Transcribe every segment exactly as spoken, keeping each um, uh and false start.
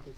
ཨ།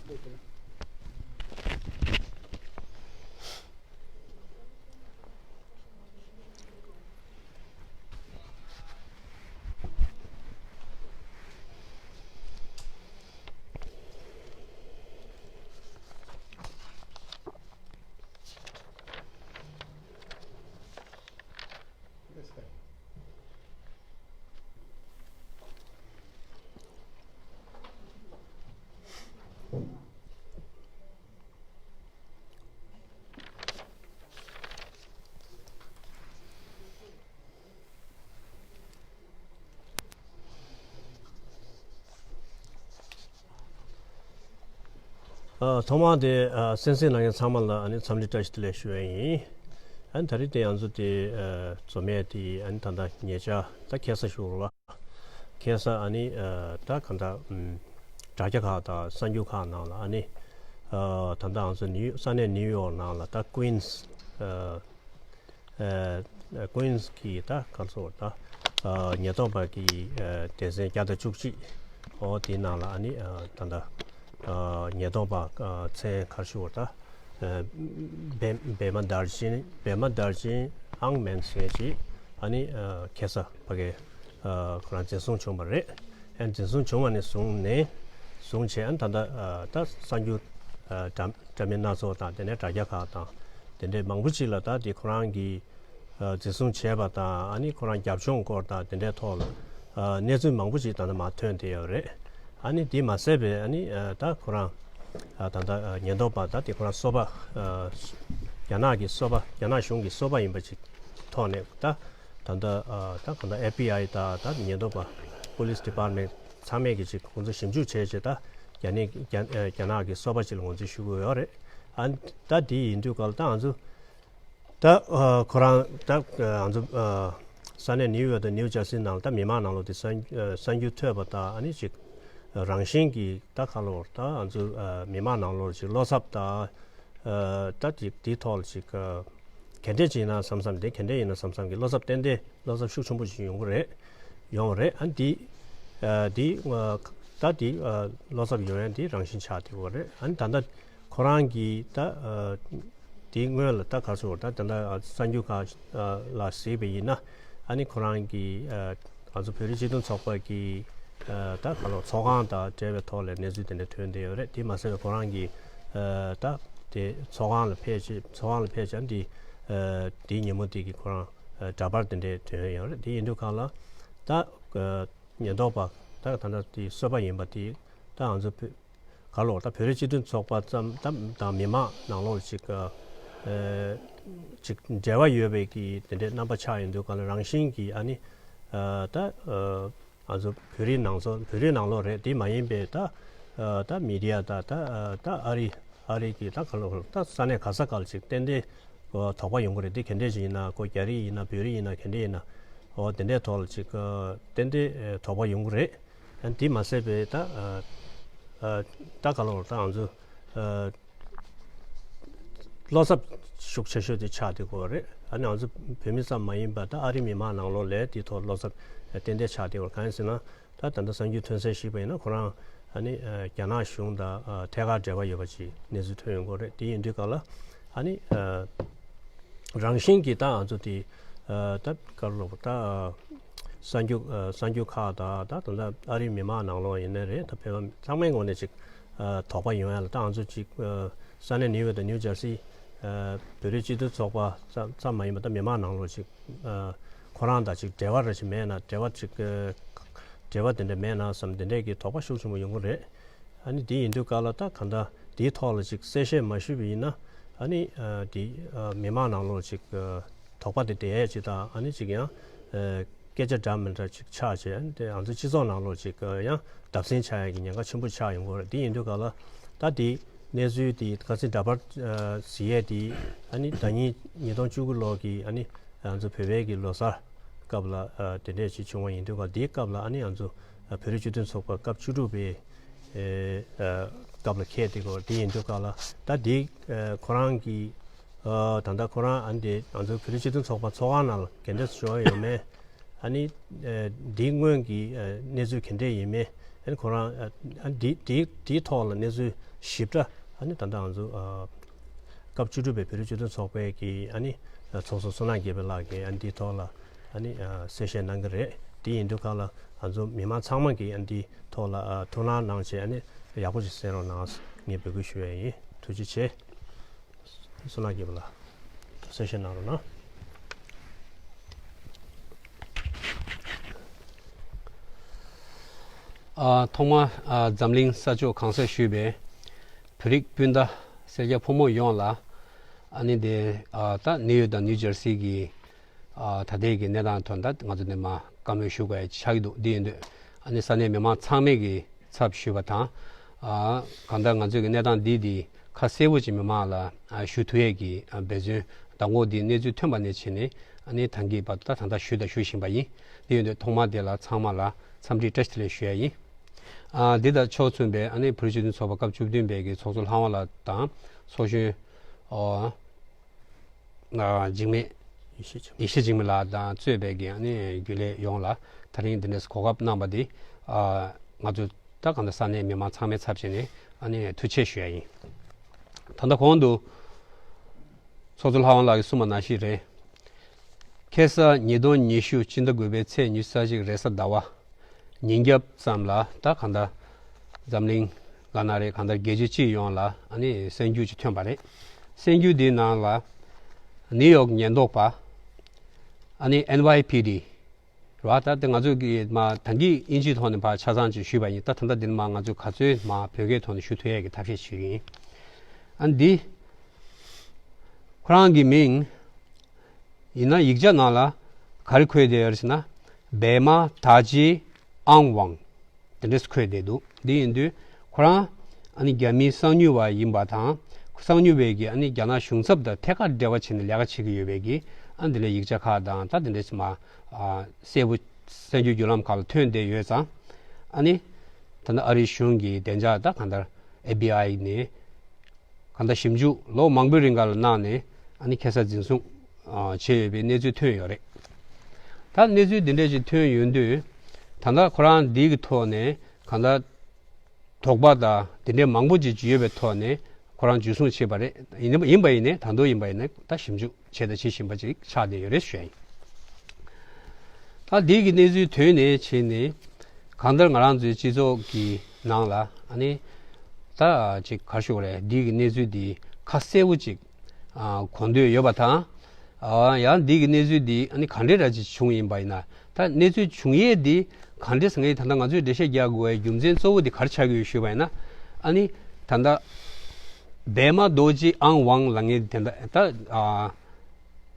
ཐོག་མར་དེ་ཨ་གསན་གཟིགས་གནང་མཁན་ཚང་མ་ལ་ཨ་ནི་འཚམས་འདྲི་བཀྲ་ཤིས་བདེ་ལེགས་ཞུ་ཡ་ཡིན། ཨ་ནི་ད་རེས་དེ་ང་ཚོ་དེ་ཨ་འཛོམས་ཡས་དེ་ཨ་ནི་ད་ལྟ་ཉེ་ཆར་ད་ཁ་སང་ཞུ་རོགས་ལ། ཁ་སང་ཨ་ནི་ཨ་ད་གང་ལྟར་ཨམ་དྲ་རྒྱ་ཁག་དང་གསར་འགྱུར་ཁག་ནང་ལ་ཨ་ནི་ཨ་ད་ལྟ་ང་ཚོ་ནིའུ་ས་གནས་ནིའུ་ཡོག་ནང་ལ་ད་ཀུན་སི་ཨ་ཨ་ཀུན་སི་གི་ད་ག་རེ་ཟེར་ད་ཨ་ཉེན་རྟོག་པ་གི་ཨ་སྡེ་ཚན་བརྒྱ་དང་བཅུ་གཅིག་འོ་དེའི་ནང་ལ་ཨ་ནི་ཨ་ད་ལྟ་ཨ་ཉེན་རྟོག་པ་ཨ་མཚན་ག་རེ་ཞུ་དགོས་ད་ཨ་བེ་བེ་མ་དར་ཅིན་བེ་མ་དར་ཅིན་ཨང་མན་ཟེར་ཅིག་ཨ་ནི་ཨ་ཁ་སང་ཕ་གི་ཨ་ཁོ་རང་འཛིན་བཟུང་བྱུང་བ་རེད། ཨ་འཛིན་བཟུང་བྱུང་བ་ནས་བཟུང་ནས་བཟུང་བྱས་ཨ་ད་ལྟ་ཨ་ད་གསར་འགྱུར་ཨ་འདྲ་འདྲ་མིན་སྣ་ཚོགས་དང་དེ་ནས་དྲ་རྒྱ་ཁག་དང་དེ་འདྲའི་མང་པོ་ཅིག་ལ་ད་དེ་ཁོ་རང་གིས་ཨ་འཛིན་བཟུང་བྱས་པ་དང་ཨ་ནི་ཁོ་རང་རྒྱབ་ལྗོངས་སྐོར་དང་དེ་འདྲའི་ཐོག་ལ་ཨ་གནས་ཚུལ་མང་པོ་ཅིག་ད་ལྟ་མར་ཐོན་བསྡད་ཡོད་རེད། ཨ་ནི་དེ་མ་ཟད་པའི་ཨ་ནི་ཨ་ད་ཁོ་རང་ཨ་ད་ལྟ་ཨ་ཉེན་རྟོག་པ་ད་དེ་ཁོ་རང་སོ་པ་ཨ་རྒྱ་ནག་གི་སོ་པ་རྒྱ་ནག་གཞུང་གི་སོ་པ་ཡིན་པ་ཅིག་ཐོག་ནས་ད་ད་ལྟ་ཨ་ད་གང་ལྟར་ཨེཕ་བི་ཨའི་དང་ད་ཉེན་རྟོག་པ་Police Department ཚང་མས་ཀྱི་ཅིག་ཁོང་ཚོ་ཞིབ་འཇུག་བྱས་བྱས་ད་རྒྱ་ནག་རྒྱ་རྒྱ་ནག་གི་སོ་པ་ཅིག་ལ་ངོས་འཛིན་ཞུ་གི་ཡོད་རེད། ཨ་ད་དེ་ཡིན་དུས་ག་ལ་ད་ང་ཚོ་ད་ཨ་ཁོ་རང་ད་ང་ཚོ་ཨ་ས་གནས་ནིའུ་ཡོག་དང་ནིའུ་ཇར་སི་ནང་ལ་ད་མི་མང་ནང་ལོགས་དེ་གསར་གསར་འགྱུར་ཐོས་པ་དང་ཨ་ནི་ཅིག་རང་བཞིན་གྱི་ད་ག་ལོར་ད་ང་ཚོ་ཨ་མི་མང་ནང་ལོགས་ཅིག་བློ་འཚབ་དང་ཨ་ད་ཅིག་དེའི་ཐོག་ལ་ཅིག་ཨ་ག་འདྲས་ཅིག་ཡིན་ན་བསམ་བསམ་དེ་ག་འདྲས་ཡིན་ན་བསམ་བསམ་གྱི་བློ་འཚབ་ཏན་ཏན་བློ་འཚབ་ཤུགས་ཆེན་པོ་ཞིག་ཡོང་གི་རེད། ཡོང་བ་རེད། ཨ་འདི་ཨ་འདི་ཨ་ད་འདི་ཨ་བློ་འཚབ་ཡོང་ཡ་འདི་རང་བཞིན་ཆགས་བསྡད་ཡོད་རེད། ཨ་ནི་ད་ལྟ་ཁོ་རང་གིས་ད་ཨ་དེའི་སྔོན་ལ་ད་ག་ཚོད་ད་ད་ལྟ་གསར་འགྱུར་ཁག་ལ་གཟིགས་པ་ཡིན་ན་ཨ་ནི་ཁོ་རང་གིས་ཨ་ང་ཚོ་བོད་རིགས་སྤྱི་མཐུན་ཚོགས་པ་གི་ཨ་ད་ག་ལོ་ཚོགས་ཁང་དང་འབྲེལ་བའི་ཐོག་ལ་གནས་ཚུལ་དེ་འདྲ་ཐོན་བསྡད་ཡོད་རེད། དེ་མ་ཟད་པའི་ཁོ་རང་གིས་ཨ་ད་དེ་ཚོགས་ཁང་ལ་ཕེབས་བྱས་ཚོགས་ཁང་ལ་ཕེབས་བྱས་ཨ་ནི་ཨ་དེའི་ཉིན་མོ་དེ་གི་ཁོ་རང་ཨ་འདྲ་པར་དེ་འདྲ་ཐོན་ཡོད་རེད། དེ་ཡིན་དུས་ག་ལ་ད་ཨ་ཉེན་རྟོག་པ་ད་ད་ལྟ་དེ་སོ་པ་ཡིན་པ་དེ་ད་ང་ཚོ་བོད་ག་ལོར་ད་བོད་རིགས་སྤྱི་མཐུན་ཚོགས་པ་ཙམ་ད་དང་མི་མང་ནང་ལོགས་ཅིག་ཨ་ཅིག་འབྲེལ་བ་ཡོད་པའི་གི་དེ་འདྲའི་རྣམ་པ་ཆགས་ཡོང་དུས་ག་ལ་རང་བཞིན་གྱིས་ཨ་ནི་ཨ་ད་ཨ་ང་ཚོ་བོད་རིགས་ནང་ཚོ་བོད་རིགས་ནང་ལོགས་རེད། དེ་མ་ཡིན་པའི་ད་ཨ་ད་མི་ཌི་ཡ་ད་ད་ཨ་ད་ཨ་རི་ཨ་རི་གི་ད་ག་ལོར་ད་ས་གནས་ག་ས་ག་ལ་ཅིག་ཏན་ཏན་དོགས་པ་ཡོང་གི་རེད། དེ་ག་འདྲས་ཅིག་ཡིན་ན་ཁོ་རྒྱ་རིགས་ཡིན་ན་བོད་རིགས་ཡིན་ན་ག་འདྲས་ཡིན་ན་འོ་དེ་འདྲའི་ཐོག་ལ་ཅིག་ཨ་ཏན་ཏན་ཨ་དོགས་པ་ཡོང་གི་རེད། ཨ་འདི་མ་ཟད་པའི་ད་ཨ་ཨ་ད་ག་ལོར་ད་ང་ཚོ་ཨ་བློ་འཚབ་ཤུགས་ཆེ་ཤོས་དེ་ཆགས་བསྡད་ཡོད་རེད། ཨ་ནི་ང་ཚོ་བོད་མི་ཙམ་མ་ཡིན་པ་ད་ཨ་རི་མི་མང་ནང་ལོགས་ལ་དེའི་ཐོག་བློ་འཚབ་ཏན་ཏན་ཆགས་བསྡད་ཡོད། གང་ཡིན་ཟེར་ན་ད་ད་ལྟ་གསར་འགྱུར་ཐོན་གསལ་ཞིག་པ་ཡིན་ན་ཁོ་རང་ཨ་ནི་ཨ་རྒྱ་ནག་གཞུང་དང་ཨ་ཐད་ཀར་འབྲེལ་བ་ཡོད་པ་ཅིག་གནས་ཚུལ་ཐོན་ཡོང་གི་རེད། དེ་ཡིན་དུས་ག་ལ་ཨ་ནི་ཨ་རང་བཞིན་གྱིས་ད་ང་ཚོ་དེ་ཨ་ད་ག་རེ་ལབ་ད་གསར་འགྱུར་ཨ་གསར་འགྱུར་ཁག་དང་ད་ད་ལྟ་ཨ་རིའི་མི་མང་ནང་ལོགས་ཡིན་ནའི་རེད། ད་བོད་པ་ཚང་མའི་ངོས་ནས་ཅིག་ཨ་དོགས་པ་ཡོང་ཡ་ལ་ད་ང་ཚོ་ཅིག་ཨ་ས་གནས་ནིའུ་ཡོག་དང་ནིའུ་ཇར་སི་ཨ་བོད་རིགས་སྤྱི་མཐུན་ཚོགས་པ་ཙམ་ཙམ་མ་ཡིན་པ་ད་མི་མང་ནང་ལོགས་ཅིག་ཨ་ཁོ་རང་དང་ཅིག་འབྲེལ་བ་རེ་ཞིག་མེད་ན་འབྲེལ་བ་ཅིག་ཨ་འབྲེལ་བ་དེ་འདྲ་མེད་ན་བསམ་དེ་འདྲས་ཀྱི་དོགས་པ་ཤུགས་ཆེན་པོ་ཡོང་གི་རེད། ཨ་ནི་དེ་ཡིན་དུས་ག་ལ་ད་གང་ལྟར་དེའི་ཐོག་ལ་ཅིག་གསལ་བཤད་མ་ཞུས་པ་ཡིན་ན་ཨ་ནི་ཨ་དེ་ཨ་མི་མང་ནང་ལོགས་ཅིག་ཨ་དོགས་པ་དེ་བསྡད་ཡས་ཅིག་དང་ཨ་ནི་ཅིག་ཡང་ཨ་སྐད་ཆ་འདྲ་མི་འདྲ་ཅིག་ཆགས་བྱས་ཨ་ནི་དེ་ང་ཚོའི་སྤྱི་ཚོགས་ནང་ལོགས་ཅིག་ཨ་ཡང་བརྡབ་གསིག་ཆགས་ཡས་ཀྱི་ཉེན་ཁ་ཆེན་པོ་ཆགས་ཡོང་གི་རེད། དེ་ཡིན་དུས་ག་ལ་ད་དེ་གནས་ཚུལ་དེ་ཁ་སང་འདྲ་པར་ཨ་གཟིགས་ཡས་དེ་ཨ་ནི་ཟླ་ཉིན་ཉིས་སྟོང་བཅུ་དགུ་ལོ་གི་ཨ་ནི་ང་ཚོ་བོད་པའི་གི་ལོ་གསར་སྐབས་ལ་ཨ་དེ་འདྲས་ཅིག་བྱུང་བ་ཡིན་དུས་ག་དེའི་སྐབས་ལ་ཨ་ནི་ང་ཚོ་ཨ་བོད་རིགས་སྤྱི་མཐུན་ཚོགས་པ་སྐབས་བཅུ་དྲུག་པའི་ཨེ་ཨ་སྐབས་ལ་འཁེལ་བསྡད་ཡོད་རེད། དེ་ཡིན་དུས་ག་ལ་ད་འདི་ཨ་ཁོ་རང་གི་ཨ་ད་ལྟ་ཁོ་རང་ཨ་འདི་ང་ཚོ་བོད་རིགས་སྤྱི་མཐུན་ཚོགས་པ་ཚོགས་ཁང་ནང་ལ་ག་འདྲས་ཞུ་ཡ་ཡོད་མེད་ ཨ་ནི་ཨ་འདིའི་སྔོན་གྱི་ཨ་གནས་ཚུལ་ག་འདྲས་ཡིན་མིན། ཨ་ནི་ཁོ་རང་ཨ་ཨ་འདི་འདི་འདིའི་ཐོག་ལ་གནས་ཚུལ་ཞིབ་ཕྲ་ཨ་ནི་ད་ལྟ་ང་ཚོ་ཨ་སྐབས་བཅུ་དྲུག་པའི་བོད་རིགས་སྤྱི་མཐུན་ཚོགས་པའི་གི་ཨ་ནི་ཚོགས་གཙོ་བསོད་ནམས་རྒྱལ་པོ་ལགས་ཀྱིས་ཨ་ནི་འདིའི་ཐོག་ལ་ཨ་ནི་ཨ་གསལ་བཤད་གནང་གི་རེད། དེ་ཡིན་དུས་སྒང་ལ་ང་ཚོ་མི་མང་ཚང་མ་གིས་ཨ་ནི་འདིའི་ཐོག་ལ་ཨ་ཐུགས་སྣང་གནང་བྱས་ཨ་ནི་ཡག་པོ་ཞིག་གསན་རོགས་གནང་ངས་འབོད་སྐུལ་ཞུ་ཡ་ཡིན། ཐུགས་རྗེ་ཆེ། བསོད་ནམས་རྒྱལ་པོ་ལགས། གསལ་བཤད་གནང་རོགས་གནང་། ཨ་ཐོག་མར་ཨ་འཛམ་གླིང་ས་ཕྱོགས་གང་སར་བཞུགས་པའི་བོད་རིགས་སྤུན་ཟླ་སེར་སྐྱ་ཕོ་མོ་ཡོངས་ལ་ཨ་ནི་དེ་ཨ་ད་ནིའུ་ཡོག་དང་ནིའུ་ཇར་སི་གི་ཨ་ད་ལྟའི་གི་གནས་སྟངས་ཐོག་ད་ང་ཚོ་འདི་མ་བཀའ་མོལ་ཞུ་དགོས་ཡ་ཆགས་ཀྱི་འདུག་འདི་ཡིན་དུས་ཨ་ནི་ས་གནས་མི་མང་ཚང་མས་གི་ཚབ་ཞུས་པ་དང་། ཨ་གང་ལྟར་ང་ཚོའི་གི་གནས་སྟངས་འདི་འདི་ཁ་གསལ་པོ་ཅིག་མི་མང་ལ་ཨ་ཞུ་ཐུབ་ཡས་ཀྱི་ཨ་འབད་བརྩོན་མདང་དགོང་འདི་གནས་ཚུལ་ཐོན་པ་ནས་བྱས་ནས་ཨ་ནི་ད་གིན་བར་དུ་ད་ད་ལྟ་ཞུས་དང་ཞུ་བཞིན་པ་ཡིན། འདི་ཡིན་དུས་ཐོག་མར་དེ་ལ་ཚང་མ་ལ་འཚམས་འདྲི་བཀྲ་ཤིས་བདེ་ལེགས་ཞུ་ཡ་ཡིན། ཨ་འདི་དང་ཕྱོགས་མཚུངས་པའི་ཨ་ནི་བོད་རིགས་སྤྱི་མཐུན་ཚོགས་པ་སྐབས་བཅུ་བདུན་པའི་གི་ཚོགས་གཙོ་ལྷ་དབང་ལགས་དང་ཚོགས་གཞོན་ཨོ་ཨ་འཇིགས་མེད་ཡེ་ཤེས་འཇིགས་མེད་ལགས་དང་གཙོས་པའི་གི་ཨ་ནི་རྒྱུན་ལས་ཡོངས་ལ་ད་རིང་འདི་འདྲའི་གོ་སྐབས་གནང་པ་འདི་ཨ་ང་ཚོ་ད་གང་ལྟར་ས་གནས་མི་མང་ཚང་མའི་ཚབ་བྱས་ནས་ཨ་ནི་ཐུགས་རྗེ་ཆེ་ཞུ་ཡ་ཡིན། ད་ལྟ་གོང་དུ་ཚོགས་གཙོ་ལྷ་དབང་ལགས་ཀྱིས་གསུངས་པ་ནང་བཞིན་རེད། ཁ་སང་ཉིས་སྟོང་ཉི་ཤུ་སྤྱི་ཟླ་དགུ་པའི་ཚེས་ཉི་ཤུ་རྩ་གཅིག་རེས་གཟའ་ཟླ་བ་ཉིན་རྒྱབ་ཙམ་ལ་ད་གང་ལྟར་འཛམ་གླིང་ལ་ན་རེ་གང་ལྟར་རྒྱལ་སྤྱི་སྤྱི་ཡོངས་ལ་ཨ་ནི་གསར་འགྱུར་ཅིག་ཐོན་པ་རེད། གསར་འགྱུར་འདིའི་ནང་ལ་ནིའུ་ཡོག་ཉེན་རྟོག་པ་ཨ་ནི་ཨེན་ཝའི་པི་ཌི་རེད་བ། ད་ལྟ་ང་ཚོ་གིས་མ་ད་གིན་དབྱིན་ཇིའི་ཐོག་ནས་ཕར་ཆ་ཚང་ཅིག་ཞུས་པ་ཡིན། ད་ད་ལྟ་འདི་ནས་མ་ང་ཚོས་ག་ཚོད་མ་བོད་སྐད་ཐོག་ནས་ཞུ་ཐུབ་ཡས་ཀྱི་ཐབས་ཤེས་བྱེད་ཀྱི་ཡིན། ཨ་འདི་ཁོ་རང་གི་མིང་ཡིན་ན་ཡིག་ཆ་ནང་ལ་ག་རེ་འཁོད་བསྡད་ཡོད་རེད་ཟེར་ན། པད་མ་དར་རྗེ་ཨང་ཝང་། དེ་འདྲས་འཁོད་བསྡད་འདུག་འདི་ཡིན་དུས་ཁོ་རང་ཨ་ནི་རྒྱ་མིའི་གསང་ཉུལ་བ་ཡིན་པ་དང་། གསང་ཉུལ་བའི་གི་ཨ་ནི་རྒྱ་ནག་གཞུང་ཚབ་དང་ཐད་ཀར་འབྲེལ་བ་བྱས་ནས་ལས་ཀ་བྱེད་ཀྱི་ཡོད་པའི་གི་ཨ་འདི་འདྲའི་ཡིག་ཆ་ཁག་དང་། ད་དེ་འདྲས་མ་ཨ་གསལ་པོ་གསར་འགྱུར་བརྒྱུད་ལམ་ཁག་ལ་ཐོན་བསྡད་ཡོད་ཙང་། ཨ་ནི་ད་ལྟ་ཨ་རིའི་གཞུང་གི་བདེ་འཇགས་ད་གང་ལྟར་ཨེཕ་བི་ཨའི་ནས་གང་ལྟར་ཞིབ་འཇུག་ལོ་མང་པོའི་རིང་ག་ལ་གནང་ནས་ཨ་ནི་ཁ་སང་འཛིན་བཟུང་ཨ་བྱས་ཡོད་པའི་གནས་ཚུལ་ཐོན་ཡོད་རེད། ད་གནས་ཚུལ་འདི་འདྲས་ཅིག་ཐོན་ཡོང་དུས་ད་ལྟ་ཁོ་རང་འདི་གི་ཐོག་ནས་གང་ལྟར་དོགས་པ་དང་དེ་འདྲས་མང་པོ་ཅིག་ཡོད་པའི་ཐོག་ནས་ཁོ་རང་འཇུ་བཟུང་བྱས་པ་རེད། ཡིན་ཡིན་པ་ཡིན་ནའི་ད་དུང་ཡིན་པ་ཡིན་ནའི་ད་ཞིབ་འཇུག་བྱས་དང་བྱེད་བཞིན་པ་ཅིག་ཆགས་བསྡད་ཡོད་རེད་ཞུ་ཡ་ཡིན། ད་འདི་གི་གནས་ཚུལ་ཐོན་ནས་བྱས་ནས་གང་ལྟར་ང་རང་ཚོའི་སྤྱི་ཚོགས་ཀྱི་ནང་ལ་ཨ་ནི་ད་ཅིག་ག་རེ་ཞུ་དགོས་རེད། འདི་གི་གནས་ཚུལ་འདི་ཁ་གསལ་པོ་ཅིག་ཨ་གོ་འདོད་ཡོད་པ་དང་། ཨ་ཡང་འདི་གི་གནས་ཚུལ་འདི་ཨ་ནི་ག་འདྲས་ར་ཅིག་བྱུང་ཡིན་པ་ཡིན་ན། ད་གནས་ཚུལ་བྱུང་ཡས་འདི་ག་འདྲས་ཟེར་ངས་ད་ལྟ་ང་ཚོས་འགྲེལ་བཤད་རྒྱག་དགོས་པའི་རྒྱུ་མཚན་གཙོ་བོ་འདི་ག་རེ་ཆགས་ཀྱི་ཡོད་ཞུས་པ་ཡིན་ན། ཨ་ནི་ད་ལྟ་པད་མ་རྡོ་རྗེ་ཨང་ཝང་ལབ་མཁན་དེ་འདྲ་ད་ཨ་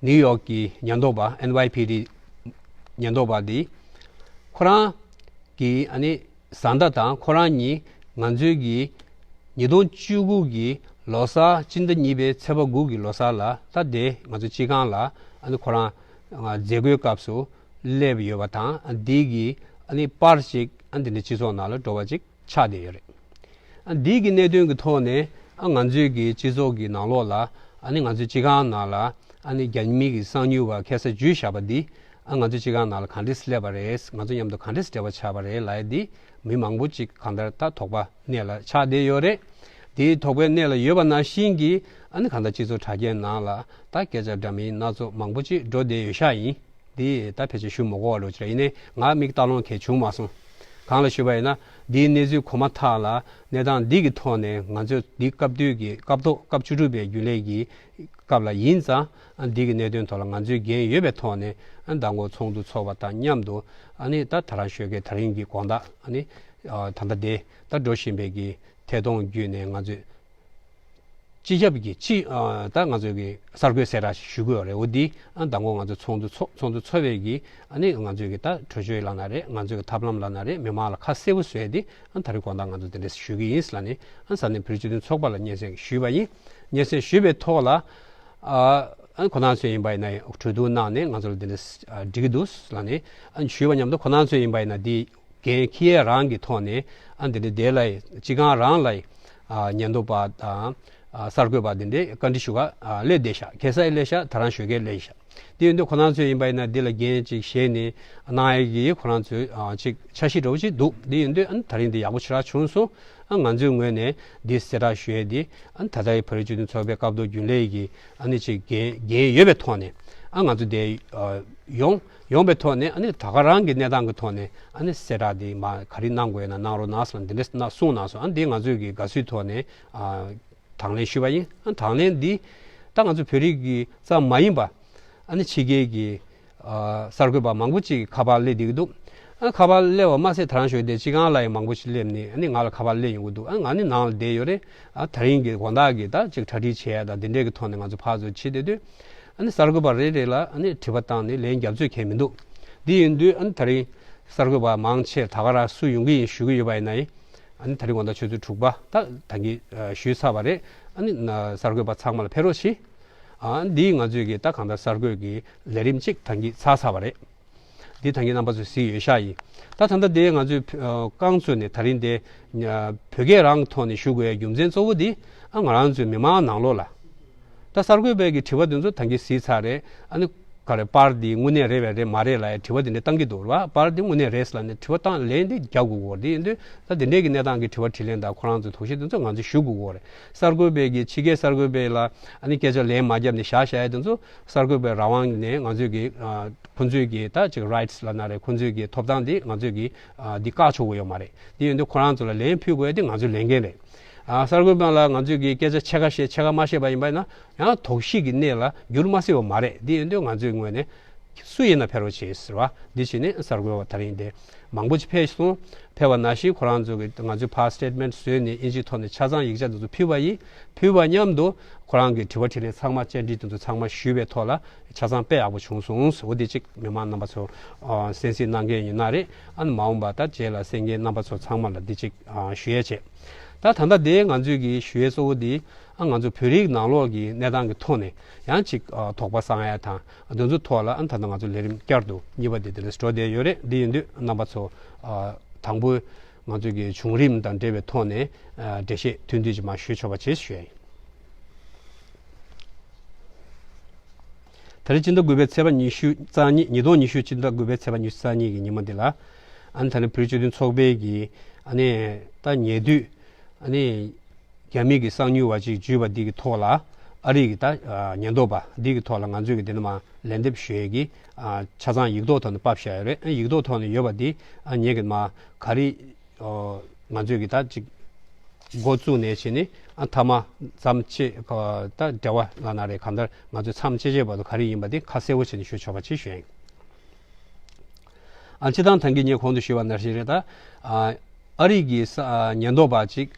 ནིའུ་ཡོག་གི་ཉེན་རྟོག་པ་ཨེན་ཝའི་པི་ཌི་ཉེན་རྟོག་པ་འདི་ཁོ་རང་གི་ཨ་ནི་བཟའ་ཟླ་དང་ཁོ་རང་གཉིས་ང་ཚོའི་གི་ཉིས་སྟོང་བཅུ་དགུ་གི་ལོ་གསར་སྤྱི་ཟླ་གཉིས་པའི་ཚེས་པ་དགུ་གི་ལོ་གསར་ལ་ད་དེ་ང་ཚོ་སྤྱི་ཁང་ལ་ཨ་ནི་ཁོ་རང་མཛད་སྒོའི་སྐབས་སུ་སླེབས་ཡོད་པ་དང་། འདི་གི་ཨ་ནི་པར་ཞིག་ཨ་འདི་འདྲའི་སྤྱི་ཚོགས་ནང་ལ་འགྲོ་བ་ཅིག་ཆགས་བསྡད་ཡོད་རེད། ཨ་འདི་གི་གནད་དོན་གྱི་ཐོག་ནས་ཨ་ང་ཚོའི་གི་སྤྱི་ཚོགས་ཀྱི་ནང་ལོགས་ལ་ཨ་ནི་ང་ཚོའི་སྤྱི་ཁང་ནང་ལ་ཨ་ནི་རྒྱ་མི་གི་གསང་ཉུལ་བ་ཁ་སང་འཇུས་བཞག་པ་འདི་ཨ་ང་ཚོའི་སྤྱི་ཁང་ནང་ལ་ག་འདྲས་སླེབས་པ་རེད། ང་ཚོ་མཉམ་དུ་ག་འདྲས་འབྲེལ་བ་ཆགས་པ་རེད་ལབ་ཡ་འདི་མི་མང་པོ་ཅིག་གང་ལྟར་ད་དོགས་པ་གནད་ལ་ཆགས་བསྡད་ཡོད་རེད། དེའི་དོགས་པའི་གནད་ལ་ཡོད་པ་ནང་བཞིན་གྱི་ཨ་ནི་གང་ལྟར་སྤྱི་ཚོགས་དྲ་རྒྱའི་ནང་ལ་ད་སྐད་ཆ་འདྲ་མིན་སྣ་ཚོགས་མང་པོ་ཅིག་འགྲོ་བསྡད་ཡོད་ཤག་ཡིན། འདི་ད་ཕལ་ཆེར་ཞུ་མི་དགོས་པ་འདྲ་ཅིག་རེད། ཡིན་ནའི་ང་མིག་ལྟ་ལོང་གང་ཡང་བྱུང་མ་སོང་། གང་ལ་ཞུས་པ་ཡིན་ན་འདིའི་གནས་ཚུལ་གོ་མ་ཐག་ལ་གནས་སྟངས་འདི་གི་ཐོག་ནས་ང་ཚོས་འདི་སྐབས་དུས་ཀྱི་སྐབས་ཐོག་སྐབས་བཅུ་དྲུག་པའི་རྒྱུན་ལས་ཀྱི་སྐབས་ལ་ཡིན་ཙང་འདི་གི་གནད་དོན་ཐོག་ལ་ང་ཚོའི་འགན་ཡོད་པའི་ཐོག་ནས་མདང་དགོང་ཚོགས་འདུ་ཚོགས་པ་དང་མཉམ་དུ་ཨ་ནི་ད་ད་རང་ཞོགས་ཀས་ད་རིང་གི་དགོང་དག་ཨ་ནི་ད་ལྟ་དེ་ད་འགྲོ་བཞིན་པའི་གི་ཐད་གཏོང་བརྒྱུད་ནས་ང་ཚོས་སྤྱི་ཁྱབ་ཀྱི་སྤྱི་ཨ་ད་ང་ཚོས་ཀྱི་གསར་འགོད་གསལ་བསྒྲགས་ཞུ་གི་ཡོད་རེད། འོ་འདི་ཨ་མདང་དགོང་ང་ཚོ་ཚོགས་འདུ་ཚོགས་ཚོགས་འདུ་ཚོགས་པའི་གི་ཨ་ནི་ང་ཚོས་ཀྱི་ད་གྲོས་ཆོད་ལབ་ན་རེད། ང་ཚོས་ཀྱི་ཐབས་ལམ་ལབ་ན་རེད། མི་མང་ལ་ཁ་གསལ་པོ་བཟོས་ཏེ་ཨ་ད་རེས་དགོང་དག་ང་ཚོ་དེ་འདྲས་ཞུ་གི་ཡིན་ལབ་ནས་ཨ་ས་གནས་བོད་རིགས་སྤྱི་མཐུན་ཚོགས་པ་ལ་སྙན་སེང་ཞུས་པ་ཡིན། སྙན་སེང་ཞུས་པའི་ཐོག་ལ་ཨ་ཨ་ཁོ་རང་ཚོས་ཡིན་པ་ཡིན་ན་གྲོས་བསྡུར་གནང་ནས་ང་ཚོ་ལ་དེ་འདྲས་ཨ་འགྲིག་གི་འདུག་ལབ་ནས་ཨ་ཞུས་པ་མཉམ་དུ་ཁོ་རང་ཚོས་ཡིན་པ་ཡིན་ན་འདི་འགན་འཁྱེར་ཡས་རང་གི་ཐོག་ནས་ཨ་འདི་འདྲ་དེ་ལ་སྤྱི་ཁང་རང་ལ་ཨ་ཉེན་རྟོག་པ་དང་ཨ་གསར་འགོད་པ་འདི་འདྲའི་བཀའ་འདྲི་ཞུ་ག་ཨ་སླེབས་བསྡད་ཤག་ཁ་སང་སླེབས་ཤག་ད་རང་ཞོགས་ཀས་སླེབས་ཤག་དེ་ཡིན་དུས་ཁོ་རང་ཚོས་ཡིན་པ་ཡིན་ན་འདི་ལ་འགན་ཅིག་བཞེས་ནས་གནང་ཡས་ཀྱི་ཁོ་རང་ཚོས་ཨ་ཅིག་འཆར་གཞི་འདྲ་བོ་ཅིག་འདུག་དེ་ཡིན་དུས་ཨ་ནི་ད་རིང་འདི་ཡག་པོ་ཞེ་དྲག་བྱུང་སོང་། ཨ་ང་ཚོའི་ངོས་ནས་འདི་གསལ་བསྒྲགས་ཞུ་ཡས་འདི་ཨ་ནི་ད་ལྟའི་བོད་རིགས་སྤྱི་མཐུན་ཚོགས་པའི་སྐབས་ཐོག་རྒྱུན་ལས་ཀྱི་ཨ་ནི་ཅིག་འགན་འགན་ཡོད་པའི་ཐོག་ནས་ཨ་ང་ཚོ་འདིར་ཨ་ཡོང་ཡོང་པའི་ཐོག་ནས་ཨ་ནི་ད་ག་རང་གི་གནས་སྟངས་ཀྱི་ཐོག་ནས་ཨ་ནི་གསལ་བསྒྲགས་འདི་མ་ག་རེ་གནང་དགོས་ན་གནང་རོགས་གནང་ཟེར་ལ་འདི་འདྲ་གསུངས་གནང་སོང་། ཨ་ནི་འདི་ང་ཚོས་ཀྱི་དགའ་བསུའི་ཐོག་ནས་ཨ། དང་ལེན་ཞུས་པ་ཡིན། ཨ་དང་ལེན་འདི་ད་ང་ཚོ་བོད་རིགས་ཀྱི་ཙམ་མ་ཡིན་པ་ཨ་ནི་ཕྱི་རྒྱལ་གྱི་ཨ་གསར་འགོད་པ་མང་པོ་ཅིག་ཁ་པར་སླེབས་བསྡད་ཀྱི་འདུག་ཨ་ཁ་པར་སླེབས་པ་མ་ཟད་ད་རང་ཞོགས་དེ་སྤྱི་ཁང་ལ་ཡང་མང་པོ་ཅིག་སླེབས་ནས་ཨ་ནི་ང་ལ་ཁ་པར་སླེབས་ཡོང་གི་འདུག་ཨ་ང་ནི་ནང་ལ་བསྡད་ཡོད་རེད། ཨ་ད་རིང་གི་དགོང་དག་གི་ད་ཅིག་གྲ་སྒྲིག་བྱས་ཡ་དང་འདི་འདྲས་ཀྱི་ཐོག་ནས་ང་ཚོ་ཕར་ཚུར་བྱེད་བསྡད་དུས་ཨ་ནི་གསར་འགོད་པ་རེ་རེ་ལ་ཨ་ནི་དྲི་བ་བཏང་ནས་ལན་རྒྱབ་ཚོད་གང་ཡང་མི་འདུག་འདི་ཡིན་དུས་ཨ་ནི་ད་རིང་གསར་འགོད་པ་མང་ཆེ་ད་ག་རང་སུ་ཡོང་གི་ཡིན་ཞུ་གི་ཡོད་པ་ཡིན་ན་ཡིན། ཨ་ནི་ད་རིང་དགོང་དག་ཆུ་ཚོད་དྲུག་པ་ད་ད་གིན་ཞུས་ཚར་བ་རེད། ཨ་ནི་གསར་འགོད་པ་ཚང་མ་ལ་ཕེབས་རོགས་གྱིས། ཨ་འདིས་ང་ཚོས་ཀྱི་ད་གང་ལྟར་གསར་འགོད་ཀྱི་ལས་རིམ་གཅིག་ད་གིན་ཚར་ཚར་བ་རེད། འདི་ད་གིན་རྣམ་པ་ཚོས་གཟིགས་ཡོད་ཤག་ཡིན། ད་ད་ལྟ་དེ་ང་ཚོས་རྐང་བཙུགས་ནས་ད་རིང་དེ་བོད་སྐད་རང་གི་ཐོག་ནས་ཞུ་དགོས་ཡ་རྒྱུ་མཚན་གཙོ་བོ་འདི་ཨ་ང་རང་ཚོའི་མི་མང་ནང་ལོགས་ལ། ད་གསར་འགོད་པའི་གི་དྲི་བ་དེ་ཚོ་ད་གིན་གཟིགས་ཚར་རེད། ཨ་ནི་ག་རེ་པར་འདི་དངོས་གནས་རེད་པས་རེད་མ་རེད་ལབ་ཡ་དྲི་བ་དེ་འདྲ་བཏང་གི་འདུག་རེད་པ། པར་འདི་དངོས་གནས་རེད་ལབ་ནས་དྲི་བ་བཏང་ལན་འདི་རྒྱག་དགོས་ཀྱི་ཡོད་རེད། དེ་ཡིན་དུས་ད་དེ་འདྲས་ཀྱི་གནས་སྟངས་ཀྱི་དྲི་བ་དྲིས་ལན་དང་ཁོ་རང་ཚོའི་དོགས་གཞི་དེ་ཚོ་ང་ཚོས་ཞུ་དགོས་ཀྱི་ཡོད་རེད། གསར་འགོད་པའི་གི་ཕྱི་རྒྱལ་གསར་འགོད་པའི་ལ་ཨ་ནི་སྐད་ཆ་ལན་མ་བརྒྱབ་ནས་བཞག་བཞག་ཡ་དེ་ཚོ་གསར་འགོད་པའི་རང་དབང་ནས་ང་ཚོས་གི་ཁོ་ཚོས་གི་ད་ཅིག་rights་ལབ་ན་རེད། ཁོ་ཚོས་གི་ཐོབ་ཐང་འདི་ང་ཚོས་གི་འདི་བཀག་ཆོག་གི་ཡོད་མ་རེད། དེ་ཡིན་དུས་ཁོ་རང་ཚོ་ལ་ལན་ཕུལ་དགོས་ཡ་དེ་ང་ཚོའི་ལས་འགན་རེད། ཨ་གསར་འགོད་པ་ལ་ང་ཚོས་ཀྱི་སྐད་ཆ་ཕྱེད་ཀ་བཤད་ཕྱེད་ཀ་མ་བཤད་པ་ཡིན་པ་ཡིན་ན་ཡང་དོགས་གཞི་གི་གནས་ལ་འགྱུར་མ་སྲིད་པ་མ་རེད། འདི་ཡིན་དུས་ང་ཚོའི་ངོས་ནས་སུ་ཡིན་ན་ཕེབས་རོགས་བྱེད་ཟེར་བ་འདི་བྱས་ནས་གསར་འགོད་པ་ད་རིང་འདི་མང་པོ་ཅིག་ཕེབས་སོང་། ཕེབས་པ་ནང་བཞིན་ཁོ་རང་ཚོ་གི་ང་ཚོའི་ཕར་statement་བཟོས་ནས་ཨིན་ཇིའི་ཐོག་ནས་ཆ་ཚང་ཡིག་ཆ་འདི་ཚོ་ཕུལ་བ་ཡིན། ཕུལ་བ་མཉམ་དུ་ཁོ་རང་གི་དྲི་བ་དྲིས་ལན་ཚང་མ་བཅར་འདྲི་འདི་ཚོ་ཚང་མ་ཞུས་པའི་ཐོག་ལ་ཆ་ཚང་དཔེ་ཡག་པོ་བྱུང་སོང་ཟེར། འོ་འདི་གཅིག་མི་མང་རྣམ་པ་ཚོ་གསན་གཟིགས་གནང་མཁན་ཡིན་ན་རེད། ཨ་ནི་མ་འོངས་པ་ད་རྗེས་ལ་གསན་མཁན་རྣམ་པ་ཚོ་ཚང་མ་ལ་འདི་གཅིག་ཞུ་ཡས་བྱས། ད་ད་ལྟ་དེ་ང་ཚོས་ཀྱི་ཞུ་ཡས་གཙོ་བོ་དེ་ཨ་ང་ཚོ་བོད་རིགས་ནང་ལོགས་ཀྱི་གནས་སྟངས་ཀྱི་ཐོག་ནས་ཡང་ཅིག་ཨ་དོགས་པ་སངས་ཡས་དང་དེ་ཚོ་ཐོག་ལ་ཨ་ད་ལྟ་ང་ཚོ་ལས་རིམ་བསྐྱར་དུ་གཉིས་པ་དེ་དེ་འདྲ་འགྲོ་བསྡད་ཡོད་རེད། འདི་ཡིན་དུས་རྣམ་པ་ཚོ་ཨ་དང་པོ་ང་ཚོས་ཀྱི་བྱུང་རིམ་དང་འབྲེལ་བའི་ཐོག་ནས་ཨ་འགྲེལ་བཤད་ཐུང་ཐུང་ཅིག་མར་ཞུ་ཆོག་པ་བྱེད་ཞུ་ཡ་ཡིན། ད་རེས་སྤྱི་ཟླ་དགུ་པའི་ཚེས་པ་ཉི་ཤུ་རྩ་གཉིས། ཉིས་སྟོང་ཉི་ཤུ་སྤྱི་ཟླ་དགུ་པའི་ཚེས་པ་ཉི་ཤུ་རྩ་གཉིས་ཀྱི་ཉིན་མོ་འདི་ལ་ཨ་ནི་ད་ནི་བོད་རིགས་སྤྱི་མཐུན་ཚོགས་པའི་གི་ཨ་ནི་ད་ཉེ་དུས་ཨ་ནི་རྒྱ་མི་གི་གསང་ཉུལ་བ་ཅིག་འཇུས་པ་འདི་གི་ཐོག་ལ་ཨ་རི་གི་ད་ཉེན་རྟོག་པ་འདི་གི་ཐོག་ལ་ང་ཚོས་གི་འདི་ནས་མར་ལན་འདེབས་ཞུ་ཡས་གི་ཆ་ཚང་ཡིག་ཐོག་ཐོག་ནས་ཕབ་བཞག་ཡོད་རེད། ཡིག་ཐོག་ཐོག་ནས་ཡོད་པ་འདི་ངས་གི་མར་ག་རེ་ང་ཚོས་ཀྱི་ད་ཅིག་འགོ་བཙུགས་ནས་བྱས་ནས་ཨ་མཐའ་མ་མཚམས་བཅད་ད་འབྲེལ་བ་ལབ་ན་རེད། གང་ལྟར་ང་ཚོས་མཚམས་བཅད་བྱས་བར་དུ་ག་རེ་ཡིན་པ་དེ་ཁ་གསལ་པོ་བྱས་ནས་ཞུ་ཆོག་པ་ཅིག་ཞུ་ཡིན། ཨ་སྤྱིར་བཏང་ད་གིན་ངས་གོང་དུ་ཞུས་པ་ནང་བཞིན་རེད། ད་ཨ་རི་གི་ས་ཉེན་རྟོག་པ་ཅིག་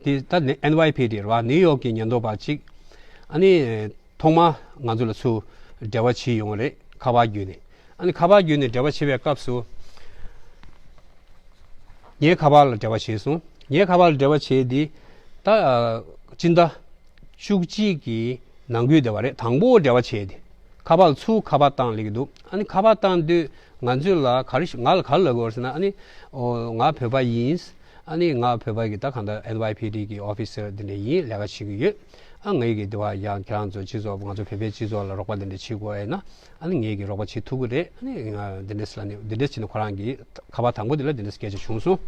དེ་ད་ཨེན་ཝའི་པི་ཌི་རེད་བ། ནིའུ་ཡོག་གི་ཉེན་རྟོག་པ་ཅིག་ཨ་ནི་ཐོག་མ་ང་ཚོ་ལ་ཚུར་འབྲེལ་བ་བྱས་ཡོང་རེད། ཁ་པར་བརྒྱུད་ནས། ཨ་ནི་ཁ་པར་བརྒྱུད་ནས་འབྲེལ་བ་བྱེད་པའི་སྐབས་སུ། ངའི་ཁ་པར་ལ་འབྲེལ་བ་བྱས་སོང་། ངའི་ཁ་པར་ལ་འབྲེལ་བ་བྱས་དེ། ད་ཨ་སྤྱི་ཟླ་བཅུ་གཅིག་གི་ནང་ཁུལ་དེ་བ་རེད། དང་པོ་འབྲེལ་བ་བྱས་དེ། ཁ་པར་ལ་ཚུར་ཁ་པར་བཏང་ལེགས་འདུག་ཨ་ནི་ཁ་པར་བཏང་དུས་ང་ཚོས་ལ་ག་རེ་ང་ལ་ག་རེ་ལབ་དགོས་རེད་ཟེར་ན། ཨ་ནི་ཨོ་ང་བོད་པ་ཡིན། ཨ་ནི་ང་བོད་པ་གི་ད་གང་ལྟར་ཨེན་ཝའི་པི་ཌི་གི་ཨོ་ཕི་སར་འདི་འདྲ་ཡིན། ལས་ཀ་བྱེད་ཀྱི་ཡོད། ཨ་ངའི་གི་འདི་བ་ཡང་ཁྱེད་རང་ཚོ་སྤྱི་ཚོགས་ང་ཚོ་བོད་པའི་སྤྱི་ཚོགས་ལ་རོགས་པ་འདི་འདྲ་བྱེད་དགོས་ཡ་ན། ཨ་ནི་ངའི་གི་རོགས་པ་བྱེད་ཐུབ་ཀྱི་རེད། ཨ་ནི་ང་འདི་འདྲ་ཟེར་ལ་ནི་འདི་འདྲ་བྱས་ནས་ཁོ་རང་གི་ཁ་པར་དང་པོ་འདི་ལ་འདི་འདྲ་སྐད་ཆ་བྱུང་སོང་།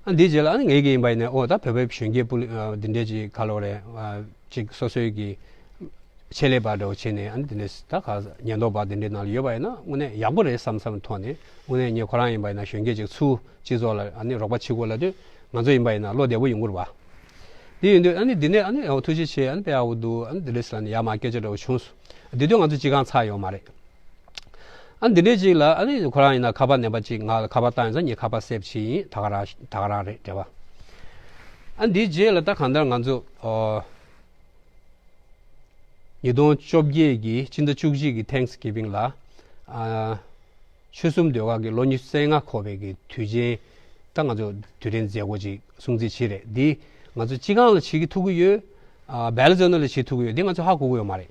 ཨ་འདིའི་རྗེས་ལ་ཨ་ནི་ངའི་གི་ཡིན་པ་ཡིན་ན་ཨོ་ད་བོད་པའི་གཞོན་སྐྱེས་པུ་ལི་འདི་འདྲ་ཅིག་ག་ལོ་རེད། ཅིག་སོ་སོའི་གི་ཆེད་ལས་པ་འདྲ་བོ་བྱས་ནས་ཨ་ནི་འདི་འདྲ་ད་ག་ཉེན་རྟོག་པ་འདི་འདྲའི་ནང་ལ་ཡོད་པ་ཡིན་ན་དངོས་གནས་ཡག་པོ་རེད་བསམ་བསམ་ཐོག་ནས་དངོས་གནས་ངས་ཁོ་རང་ཡིན་པ་ཡིན་ན་གཞོན་སྐྱེས་ཅིག་ཚུར་སྤྱི་ཚོགས་ལ་ཨ་ནི་རོགས་པ་བྱེད་དགོས་ལབ་དུས་ང་ཚོ་ཡིན་པ་ཡིན་ན་བློ་བདེ་པོ་ཡོང་གི་རེད་བ། དེ་ཡིན་དུས་ཨ་ནི་འདི་ནས་ཨ་ནི་ཨོ་ཐུགས་རྗེ་ཆེ། ཨ་ནི་དཔེ་ཡག་པོ་འདུག་ཨ་ནི་འདི་འདྲ་ཟེར་ལ་ནི་ཡར་མར་སྐད་ཆ་འདྲ་བོ་བྱུང་སོང་། དེ་དུས་ང་ཚོ་སྤྱི་ཁང་ཚར་ཡོད་མ་རེད། ཨ་འདི་འདྲའི་ཅིག་ལ་ཨ་ནི་ཁོ་རང་ཡིན་ན་ཁ་པར་ནད་པ་ཅིག་ང་ལ་ཁ་པར་བཏང་ཡིན་ཙང་ངས་ཁ་པར་སེབ་བྱས་ཡིན། ད་ག་རང་ད་ག་རང་རེད་འབྲེལ་བ། ཨ་འདིའི་རྗེས་ལ་ད་གང་ལྟར་ང་ཚོ་ཨོ་ཉིས་སྟོང་བཅོ་བརྒྱད་ཀྱི་སྤྱི་ཟླ་བཅུ་གཅིག་གི་ཐེངས་གི་བིང་ལ་ཨ་ཆོལ་གསུམ་ཟློས་གར་གྱི་ལོ་ཉི་ཤུ་རྩ་ལྔ་འཁོར་བའི་གི་དུས་ཆེན་ད་ང་ཚོ་དུས་དྲན་མཛད་སྒོ་ཅིག་སྲུང་བརྩི་བྱས་རེད། འདི་ང་ཚོ་སྤྱི་ཁང་ལ་བྱེད་ཀྱི་ཐུབ་ཀྱི་ཡོད། ཨ་བེལ་ཛོ་ནལ་ལ་བྱེད་ཐུབ་ཀྱི་ཡོད། འདི་ང་ཚོ་ཧ་གོ་གི་ཡོད་མ་རེད།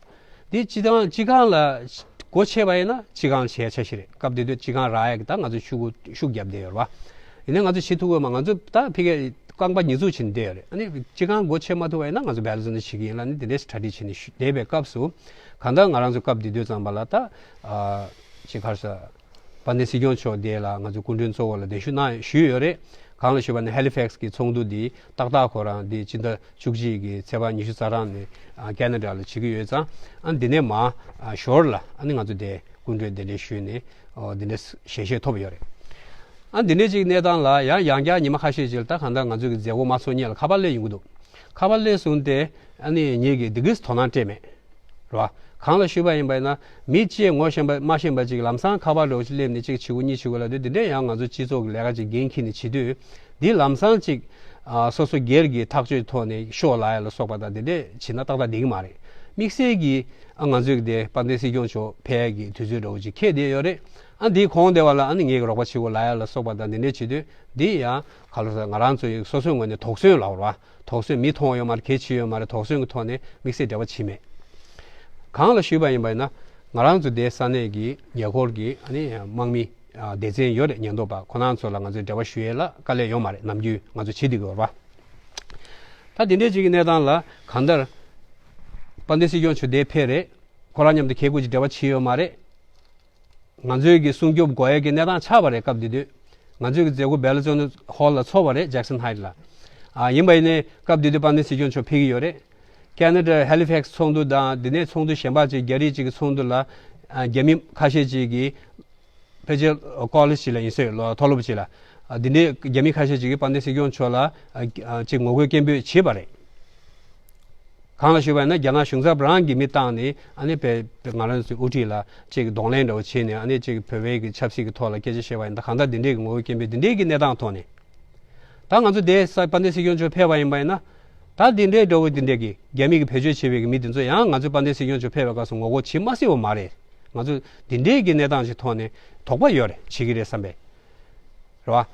འདི་སྤྱི་ཁང་སྤྱི་ཁང་ལ་སྒོ་ཕྱེ་བ་ཡིན་ན་སྤྱི་ཁང་ལ་བྱེད་ཡ་འཆར་གཞི་རེད། སྐབས་དེ་དུས་སྤྱི་ཁང་རག་ཡ་གི་ད་ང་ཚོ་ཤུགས་ཤུགས་བརྒྱབ་བསྡད་ཡོད་རེད་བ། ཡིན་ནའི་ང་ཚོ་བྱེད་ཐུབ་ཀྱི་ཡོད་མ། ང་ཚོ་ད་ཕ་གི་ རྐང་པ་ཉིས་བཙུགས་བྱས་ནས་བསྡད་ཡོད་རེད། ཨ་ནི་སྤྱི་ཁང་སྒོ་ཕྱེ་མ་ཐུབ་པ་ཡིན་ན་ང་ཚོ་བེ་ལ་ཟོན་ནས་བྱེད་ཀྱི་ཡིན་ལབ་ནས་དེ་འདྲས་གྲ་སྒྲིག་བྱས་ནས་བསྡད་པའི་སྐབས་སུ། གང་ལྟར་ང་རང་ཚོ་སྐབས་དེ་དུས་ཙམ་པ་ལ་ད་ཅིག་ག་རེ་ཟེར། དཔལ་ལྡན་སྲིད་སྐྱོང་མཆོག་དེ་ལ་ང་ཚོ་སྐུ་མགྲོན་གཙོ་བོ་ལ་གདན་ཞུ་གནང་ཞུས་ཡོད་རེད། གང་ལ་ཞུས་པ་ནི་ཧེ་ལི་ཕེག་སི་གི་ཚོགས་འདུ་འདི་ཏག་ཏག་ཁོ་རང་འདི་སྤྱི་ཟླ་བཅུ་གཅིག་གི་ཚེས་པ་ཉི་ཤུ་རྩ་གྲངས་ནས་ཨ་ཁེ་ན་ཌ་ལ་བྱེད་ཀྱི་ཡོད་ཙང་། ཨ་འདི་ནས་མར་ཨ་ཞོར་ལ་ཨ་ནི་ང་ཚོ་དེ་སྐུ་མགྲོན་གདན་འདྲེན་ཞུས་ནས་ཨོ་འདི་འདྲའི་ཞལ་བཞེས་ཐོབ་ཡོད་རེད། ཨ་འདི་འདྲའི་ཅིག་གནས་སྟངས་ལ་ཡང་ཡང་བསྐྱར་ཉི་མ་ཁ་ཤས་ཅིག་ལ་ད་གང་ལྟར་ང་ཚོའི་གི་མཛད་སྒོ་མ་ཚོགས་སྔོན་ལ་ཁ་པར་སླེབས་ཡོང་གི་འདུག་ཁ་པར་སླེབས་སོང་སྟེ་ཨ་ནི་ངེད་ཀྱིས་འདི་གིས་དོ་སྣང་སྤྲད་མེད། རེད་བ། གང་ལ་ཞུས་པ་ཡིན་པ་ཡིན་ན། མི་གཅིག་ངོ་ཤེས་པ་མ་ཤེས་པ་ཅིག་ལམ་སང་ཁ་པར་འདྲ་བོ་ཅིག་སླེབས་ནས་ཅིག་བྱེད་དགོས་གཉིས་བྱེད་དགོས་ལབ་དུས། འདི་འདྲས་ཡང་ང་ཚོ་སྤྱི་ཚོགས་ཀྱི་ལས་ཀ་ཅིག་འགན་འཁྱེར་ནས་བྱེད་དུས། འདི་ལམ་སང་ཅིག་ཨ་སོ་སོ་སྒེར་གྱི་ཐག་གཅོད་ཐོག་ནས་ཤོག་ལབ་ཡ་ལ་སོགས་པ་དང་འདི་འདྲས་བྱེད་ན་ཏག་ཏག་བསྡད་ཀྱི་མ་རེད། དམིགས་བསལ་གྱིས་ཨ་ང་ཚོའི་གི་དེ་དཔལ་ལྡན་སྲིད་སྐྱོང་མཆོག་ཕེབས་ཡ་གི་དུས་ཚོད་འདྲ་བོ་ཅིག་འཁེལ་བསྡད་ཡོད་རེད། ཨ་འདིའི་གོང་དེ་བ་ལ་ཨ་ནི་ངེད་ཀྱི་རོགས་པ་བྱེད་དགོས་ལབ་ཡ་ལ་སོགས་པ་དང་འདི་འདྲས་བྱེད་དུས། འདི་ཡང་ག་ལ་ང་རང་ཚོ་ཡི་སོ་སོའི་ངོས་ནས་དོགས་ཟོན་ལབ་ར། དོགས་ཟོན། མི་མཐོང་ཡོད་མ་རེད། གལ་ཆེ་ཡོད་མ་རེད། དོགས་ཟོན་གྱི་ཐོག་ནས་དམིགས་བསལ་འབྲེལ་བ་བྱས་མེད། གང་ལ་ཞུས་པ་ཡིན་པ་ཡིན་ན། ང་རང་ཚོ་དེའི་ས་གནས་ཀྱི་ཉེ་འཁོར་གྱི་ཨ་ནི་དམག་མི་ཨ་སྡེ་ཚན་ཡོད་རེད། ཉེན་རྟོག་པ་ཁོ་རང་ཚོ་ལ་ང་ཚོས་འབྲེལ་བ་ཞུ་ཡས་ལ་དཀའ་ལས་ཡོད་མ་རེད། ནམ་རྒྱུན་ང་ཚོ་བྱེད་བསྡད་ཀྱི་ཡོད་རེད་པ། ད་དེ་འདྲའི་ཅིག་གི་གནས་སྟངས་ལ་གང་ལྟར་དཔལ་ལྡན་སྲིད་སྐྱོང་མཆོག་དེ་ཕེབས་རེད། ཁོ་རང་མཉམ་དུ་གལ་དགོས་ཀྱི་འབྲེལ་བ་བྱས་ཡོད་མ་རེད། ང་ཚོའི་གི་སྲུང་སྐྱོབ་དགོས་ཡས་ཀྱི་གནས་སྟངས་ཆགས་པ་རེད། སྐབས་དེ་དུས་ང་ཚོའི་གི་མཛད་སྒོ་བེ་ལ་ཛོན་ཧོལ་ལ་ཚོགས་པ་རེད། ཇེག་སན་ཧའིཊ་ལ། ཨ་ཡིན་པ་ཡིན་ནའི་སྐབས་དེ་དུས་དཔལ་ལྡན་སྲིད་སྐྱོང་མཆོག་ཕེབས་ཀྱི་ཡོད་རེད། ཁེ་ན་ཌ་ཧེ་ལི་ཕེག་སི་ཚོགས་འདུ་དང་དེ་ནས་ཚོགས་འདུ་གཞན་པ་ཅིག་རྒྱ་རིགས་ཅིག་གི་ཚོགས་འདུ་ལ་ཨ་རྒྱ་མི་ཁ་ཤས་ཅིག་གིས་ཕལ་ཆེར་ཀོ་ལེཇ་ཅིག་ལ་ཡིན་སྲིད། ལོ་མཐོ་སློབ་ཅིག་ལ། ཨ་དེ་འདྲའི་རྒྱ་མི་ཁ་ཤས་ཅིག་གིས་དཔལ་ལྡན་སྲིད་སྐྱོང་མཆོག་ལ་ཨ་ཨ་ཅིག་ངོ་རྒོལ་སྐད་འབོད་བྱས་པ་རེད། གང་ལ་ཞུས་པ་ཡིན་ན། རྒྱ་ནག་གཞུང་ཚབ་རང་གིས་མི་བཏང་ནས་ཨ་ནི་བོད་ང་རང་ཚོའི་དབུ་ཁྲིད་ལ་ཅིག་གདོང་ལེན་འདྲ་བོ་བྱས་ནས་ཨ་ནི་ཅིག་བོད་པའི་གི་ཆབ་སྲིད་ཀྱི་ཐོག་ལ་སྐད་ཆ་བཤད་པ་ཡིན་ད། གང་ལྟར་འདི་འདྲའི་གི་ངོ་རྒོལ་སྐད་འབོད་འདི་འདྲའི་གི་གནས་སྟངས་ཐོག་ནས། ད་ང་ཚོ་དེ་ས་དཔལ་ལྡན་སྲིད་སྐྱོང་མཆོག་ཕེབས་པ་ཡིན་པ་ཡིན་ན། ད་འདི་འདྲའི་འདྲ་བོ་འདི་འདྲའི་གི་རྒྱ་མི་གི་བེད་སྤྱོད་བྱེད་པའི་གི་མི་འདི་ཚོ་ཡང་ང་ཚོ་དཔལ་ལྡན་སྲིད་སྐྱོང་མཆོག་ཕེབས་པའི་སྐབས་སུ་ངོ་རྒོལ་བྱེད་མ་སྲིད་པ་མ་རེད། ང་ཚོ་འདི་འདྲའི་གི་གནས་སྟངས་ཤིག་ཐོག་ནས་དོགས་པ་ཡོད་རེད། བྱེད་ཀྱི་རེད་བསམ་པས། རེད་བ།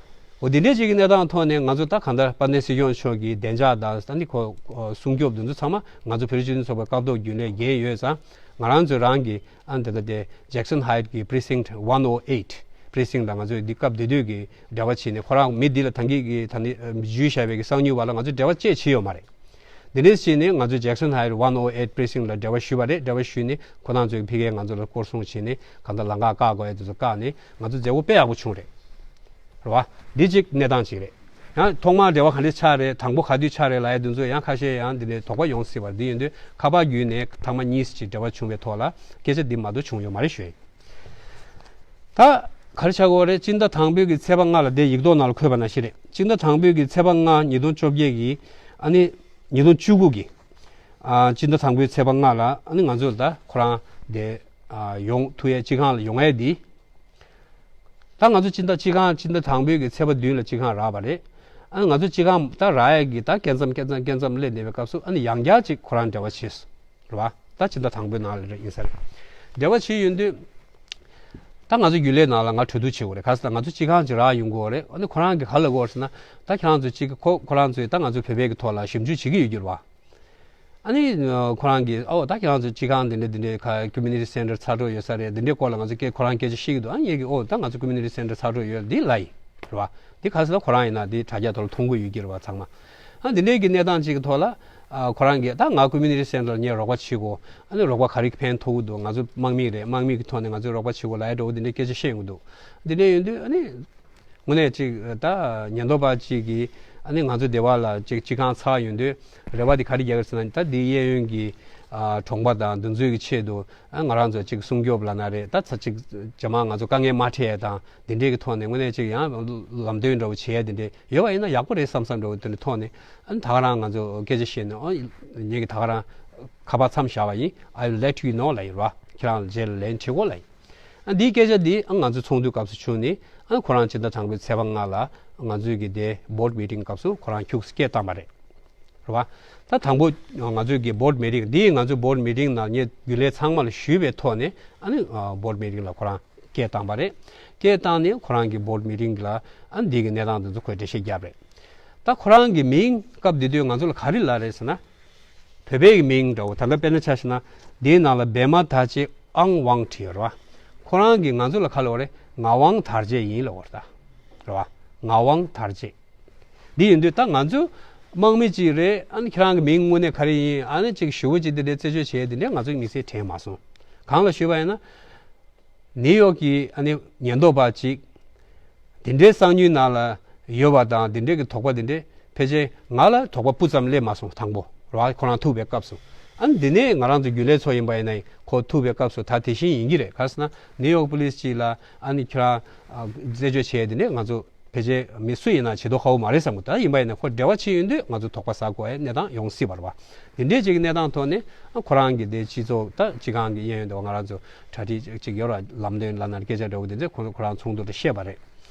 འོ་འདི་འདྲའི་ཅིག་གི་གནས་སྟངས་ཐོག་ནས་ང་ཚོ་ད་གང་ལྟར་དཔལ་ལྡན་སྲིད་སྐྱོང་མཆོག་གི་བདེ་འཇགས་དང་ད་ནི་ཁོ་ཨོ་སྲུང་སྐྱོབ་འདི་ཚོ་ཚང་མ་ང་ཚོ་བོད་རིགས་སྤྱི་མཐུན་ཚོགས་པའི་སྐབས་ཐོག་རྒྱུན་ལས་འགན་ཡོད་ཙང་། ང་རང་ཚོ་རང་གི་ཨ་འདི་ལྟ་སྟེ་ཇེག་སན་ཧའིཊ་གི་པི་རི་སིང་ཊི་ཝན་ཨོ་ཨེཊ་པི་རི་སིང་ཊི་ལ་ང་ཚོས་འདི་སྐབས་དེ་དུས་ཀྱི་འབྲེལ་བ་བྱས་ནས། ཁོ་རང་མི་འདི་ལ་ད་གིན་གི་ད་ནི་ཨ་འཇུས་བཞག་པའི་གི་གསང་ཉུལ་བ་ལ་ང་ཚོས་འབྲེལ་བ་ཅིག་བྱས་ཡོད་མ་རེད། འདི་འདྲས་བྱས་ནས་ང་ཚོས་ཇེག་སན་ཧའིཊ་ཝན་ཨོ་ཨེཊ་པི་རི་སིང་ཊི་ལ་འབྲེལ་བ་ཞུས་པ་རེད། འབྲེལ་བ་ཞུས་ནས་ཁོ་རང་ཚོས་ཕ་གིར་ང་ཚོ་ལ་སྐོར་སྲུང་བྱས་ནས་གང་ལྟར་ལམ་ཁ་བཀག་དགོས་ཡ་དེ་ཚོ་བཀག་ནས་ང་ཚོ་མཛད་སྒོ་དཔེ་ཡག་པོ་བྱུང་རེད། རེད་བ། འདི་གཅིག་གནས་སྟངས་གཅིག་རེད། ཡང་ཐོག་མར་འབྲེལ་བ་ག་འདྲས་ཆགས་རེད། དང་པོ་ག་དུས་ཆགས་རེད་ལབ་ཡ་དེ་ཚོ་ཡང་ཁ་ཤས་ཡང་འདི་ནས་དོགས་པ་ཡོང་སྲིད་པ་རེད། འདི་ཡིན་དུས་ཁ་པར་བརྒྱུད་ནས་ཐེངས་མ་གཉིས་ཅིག་འབྲེལ་བ་བྱུང་བའི་ཐོག་ལ་སྐད་ཆ་འདི་མ་གཏོགས་བྱུང་ཡོད་མ་རེད་ཞུ་ཡ་ཡིན། ད་ག་རེ་ཆགས་ཀྱི་ཡོད་རེད། སྤྱི་ཟླ་དང་པོའི་གི་ཚེས་པ་ལྔ་ལ། དེ་ཡིག་ཐོག་ནང་ལ་འཁོད་པ་ནང་བཞིན་རེད། སྤྱི་ཟླ་དང་པོའི་གི་ཚེས་པ་ལྔ་ཉིས་སྟོང་བཅོ་བརྒྱད་ཀྱི་ཨ་ནི་ཉིས་སྟོང་བཅུ་དགུ་གི་ཨ་སྤྱི་ཟླ་དང་པོའི་ཚེས་པ་ལྔ་ལ་ཨ་ནི་ང་ཚོ་ད་ཁོ་རང་དེ་ཨ་ཡོང་ཐུབ་ཡས་སྤྱི་ཁང་ལ་ཡོང་ཡས་འདི། ད་ང་ཚོ་སྤྱི་ཟླ་སྤྱི་ཁང་སྤྱི་ཟླ་དང་པོའི་གི་ཚེས་པ་བདུན་ལ་སྤྱི་ཁང་རག་པ་རེད། ཨ་ནི་ང་ཚོ་སྤྱི་ཁང་ད་རག་ཡས་ཀྱི་ད་སྐད་མཚམས་སྐད་མཚམས་སྐད་མཚམས་སླེབས་བསྡད་པའི་སྐབས་སུ་ཨ་ནི་ཡང་བསྐྱར་ཅིག་ཁོ་རང་འབྲེལ་བ་བྱས་སོང་། རེད་བ། ད་སྤྱི་ཟླ་དང་པོའི་ནང་ལ་རེད་ཡིན་ས་རེད། འབྲེལ་བ་བྱས་ཡོང་དུས། ད་ང་ཚོ་རྒྱུན་ལས་ནང་ལ་ང་གྲོས་བསྡུར་བྱེད་དགོས་རེད། ག་ཟེར་ན་ང་ཚོ་སྤྱི་ཁང་ཅིག་རག་ཡོང་གི་ཡོད་རེད། ཨ་ནི་ཁོ་རང་གིས་ག་ལབ་ཀྱི་ཡོད་རེད་ཟེར་ན། ད་ཁྱེད་རང་ཚོ་སྤྱི་ཁོ་ཁོ་རང་ཚོས་ད་ང་ཚོ་བོད་པའི་གི་ཐོག་ལ་ཞིབ་འཇུག་བྱེད་ཀྱི་ཡོད་རྒྱུ་རེད་བ། ཨ་ནི་ཁོ་རང་གིས་ཨོ་ད་ཁྱེད་རང་ཚོ་སྤྱི་ཁང་འདི་འདྲ་འདི་འདྲའི་ཁ་ཀོ་མུ་ནི་ཊི་སེན་ཊར་ཚར་འགྲོ་ཡོད་ས་རེད། འདི་འདྲའི་སྐོར་ལ་ང་ཚོ་སྐད་ཁོ་རང་སྐད་ཆ་བཤད་ཀྱི་འདུག་ཨ་ངས་ཀྱིས་ཨོ་ད་ང་ཚོ་ཀོ་མུ་ནི་ཊི་སེན་ཊར་ཚར་འགྲོ་ཡོད་འདི་ལབ་ཡིན། རེད་བ། འདི་ག་ཟེར་ན་ཁོ་རང་ཡིན་ན་འདི་དྲ་རྒྱ་ཐོག་ལ་མཐོང་གི་ཡོད་ཀྱི་རེད་བ་ཚང་མ། ཨ་འདི་འདྲའི་གི་གནས་སྟངས་ཅིག་གི་ཐོག་ལ། ཨ་ཁོ་རང་གིས་ད་ང་ཀོ་མུ་ནི་ཊི་སེན་ཊར་ལ་ངས་རོགས་པ་བྱེད་དགོས། ཨ་ནི་རོགས་པ་ག་རེ་ཕན་ཐོགས་ཀྱི་འདུག་ང་ཚོ་དམག་མི་རེད། དམག་མི་གི་ཐོག་ནས་ང་ཚོས་རོགས་པ་བྱེད་དགོས་ལབ་ཡ་འདྲ་བོ་འདི་འདྲའི་སྐད་ཆ་བཤད་ཡོང་གི་འདུག་འདི་འདྲ་ཡིན་དུས་ཨ་ནི། དངོས་གནས་ཅིག་ད་ཉེན་རྟོག་པ་ཅིག་གིས་ཨ་ནི་ང་ཚོ་སྡེ་བ་ལ་ཅིག་སྤྱི་ཁང་ཚར་ཡོང་དུས་རེ་བ་འདི་ག་རེ་རྒྱག་གི་ཟེར་ན། ད་འདི་གཡས་གཡོན་གྱི་ཨ་གྲོང་པ་དང་འདི་ཚོའི་གི་ཆེད་དུ་ཨ་ང་རང་ཚོ་ཅིག་སྲུང་སྐྱོབ་ལབ་ན་རེད། ད་ཚ་ཅིག་རྗེས་མ་ང་ཚོ་དཀའ་ངལ་མ་འཕྲད་ཡ་དང་འདི་འདྲའི་གི་ཐོག་ནས་དངོས་གནས་ཅིག་ཡང་ལམ་སྟོན་འདྲ་བོ་བྱེད་ཡ་འདི་འདྲའི་ཡོད་པ་ཡིན་ན་ཡག་པོ་རེད་བསམ་བསམ་འདྲ་བོ་དེ་འདྲའི་ཐོག་ནས། ཨ་ནི་ད་ག་རང་ང་ཚོ་སྐད་ཆ་བཤད་ནས། ཨོ་ངེད་ཀྱིས་ད་ག་རང་ཁ་པར་མཚམས་བཞག་པ་ཡིན། I will let you know ལབ་ཡིན་ར། ཁྱེད་རང་ལ་རྗེས་ལ་ལན་བྱེད་དགོས་ལབ་ཡིན། ཨ་འདིའི་སྐད་ཆ་འདི་ཨ་ང་ཚོ་ཚོགས་འདུའི་སྐབས་སུ་བྱུང་ནས། ཨ་ཁོ་རང་ཕྱི་ཟླ་དང་པོའི་ཚེས་པ་ལྔ་ལ་ང་ཚོའི་གི་དེ་བོར་ཌི་མི་ཊིང་སྐབས་སུ་ཁོ་རང་ཁྱུག་ཙམ་སྐད་བཏང་པ་རེད། རེད་བ། ད་དང་པོ་ང་ཚོའི་གི་བོར་ཌི་མི་ཊིང་འདི་ང་ཚོའི་བོར་ཌི་མི་ཊིང་ནང་ངས་རྒྱུན་ལས་ཚང་མ་ལ་ཞུས་པའི་ཐོག་ནས། ཨ་ནི་ཨ་བོར་ཌི་མི་ཊིང་ལ་ཁོ་རང་སྐད་བཏང་པ་རེད། སྐད་བཏང་ནས་ཁོ་རང་གི་བོར་ཌི་མི་ཊིང་ལ་ཨ་འདི་གི་གནས་སྟངས་འདི་ཚོ་ཁོས་འགྲེལ་བཤད་བརྒྱབ་རེད། ད་ཁོ་རང་གི་མིང་སྐབས་དེ་དུས་ང་ཚོ་ལ་ག་རེ་ལབ་རེད་ཟེར་ན། བོད་པའི་གི་མིང་འདྲ་བོ། ད་ལྟ་དཔེར་ན་ཆ་བཞག་ན་འདིའི་ནང་ལ་བྷེ་མ་དར་རྗེ་ཨང་ཝང་བྲིས་ཡོད་རེད་བ། ཁོ་རང་གིས་ང་ཚོ་ལ་ག་ལབ་རེད། ངག་དབང་དར་རྗེ་ཡིན་ལབ་པ་རེད་ད། རེད་བ། ངག་དབང་དར་རྗེ། འདི་ཡིན་དུས་ད་ང་ཚོ་དམག་མི་གཅིག་རེད། ཨ་ནི་ཁྱེད་རང་གི་མིང་དངོས་གནས་ག་རེ་ཡིན། ཨ་ནི་ཅིག་ཞུ་བོ་ཅིག་འདི་འདྲའི་རྩད་གཅོད་བྱས་འདི་འདྲའི་ང་ཚོ་དམིགས་བསལ་དྲན་མ་སོང་། གང་ལ་ཞུས་པ་ཡིན་ན། ནིའུ་ཡོག་གི་ཨ་ནི་ཉེན་རྟོག་པ་ཅིག་འདི་འདྲའི་གསང་ཉུལ་ནང་ལ་ཡོད་པ་དང་འདི་འདྲའི་གི་དོགས་པ་འདི་འདྲའི་ཕལ་ཆེར་ང་ལ་དོགས་པ་སྤུ་ཙམ་སླེབས་མ་སོང་། དང་པོ་ར་ཁོ་རང་ཐུག་པའི་སྐབས་སུ། ཨ་ནི་འདི་ནས་ང་རང་ཚོ་རྒྱུན་ལས་ཚོ་ཡིན་པ་ཡིན་ན་ཁོ་ཐུག་པའི་སྐབས་སུ་ད་དེ་བཞིན་ཡིན་གྱི་རེད། ག་རེ་ཟེར་ན་ནིའུ་ཡོག་པུ་ལིས་ཅིག་ལ་ཨ་ནི་ཁྱེད་རང་རྩད་གཅོད་བྱས་འདི་འདྲའི་ང་ཚོ་ཕལ་ཆེར་མི་སུ་ཡིན་ན་བྱེད་མདོག་ཁ་པོ་མ་རེད་བསམ་གི། ད་ཡིན་པ་ཡིན་ན་ཁོ་འབྲེལ་བ་ཅིག་ཡོད་དུས་ང་ཚོ་དོགས་པ་ཟ་དགོས་ཡ་གནས་སྟངས་ཡོང་སྲིད་པ་རེད་བ། དེ་འདྲའི་ཅིག་གི་གནས་སྟངས་ཐོག་ནས་ཁོ་རང་གི་དེ་སྤྱི་ཚོགས་ད་སྤྱི་ཁང་གི་གཡས་གཡོན་དུ་ང་རང་ཚོ་གྲ་སྒྲིག་ཅིག་ཡོད་ར། ལམ་སྟོན་ལབ་ན་སྐད་ཆ་འདྲ་བོ་དེ་ཚོ་ཁོ་ཁོ་རང་ཚོགས་འདུ་ལ་བཤད་པ་རེད།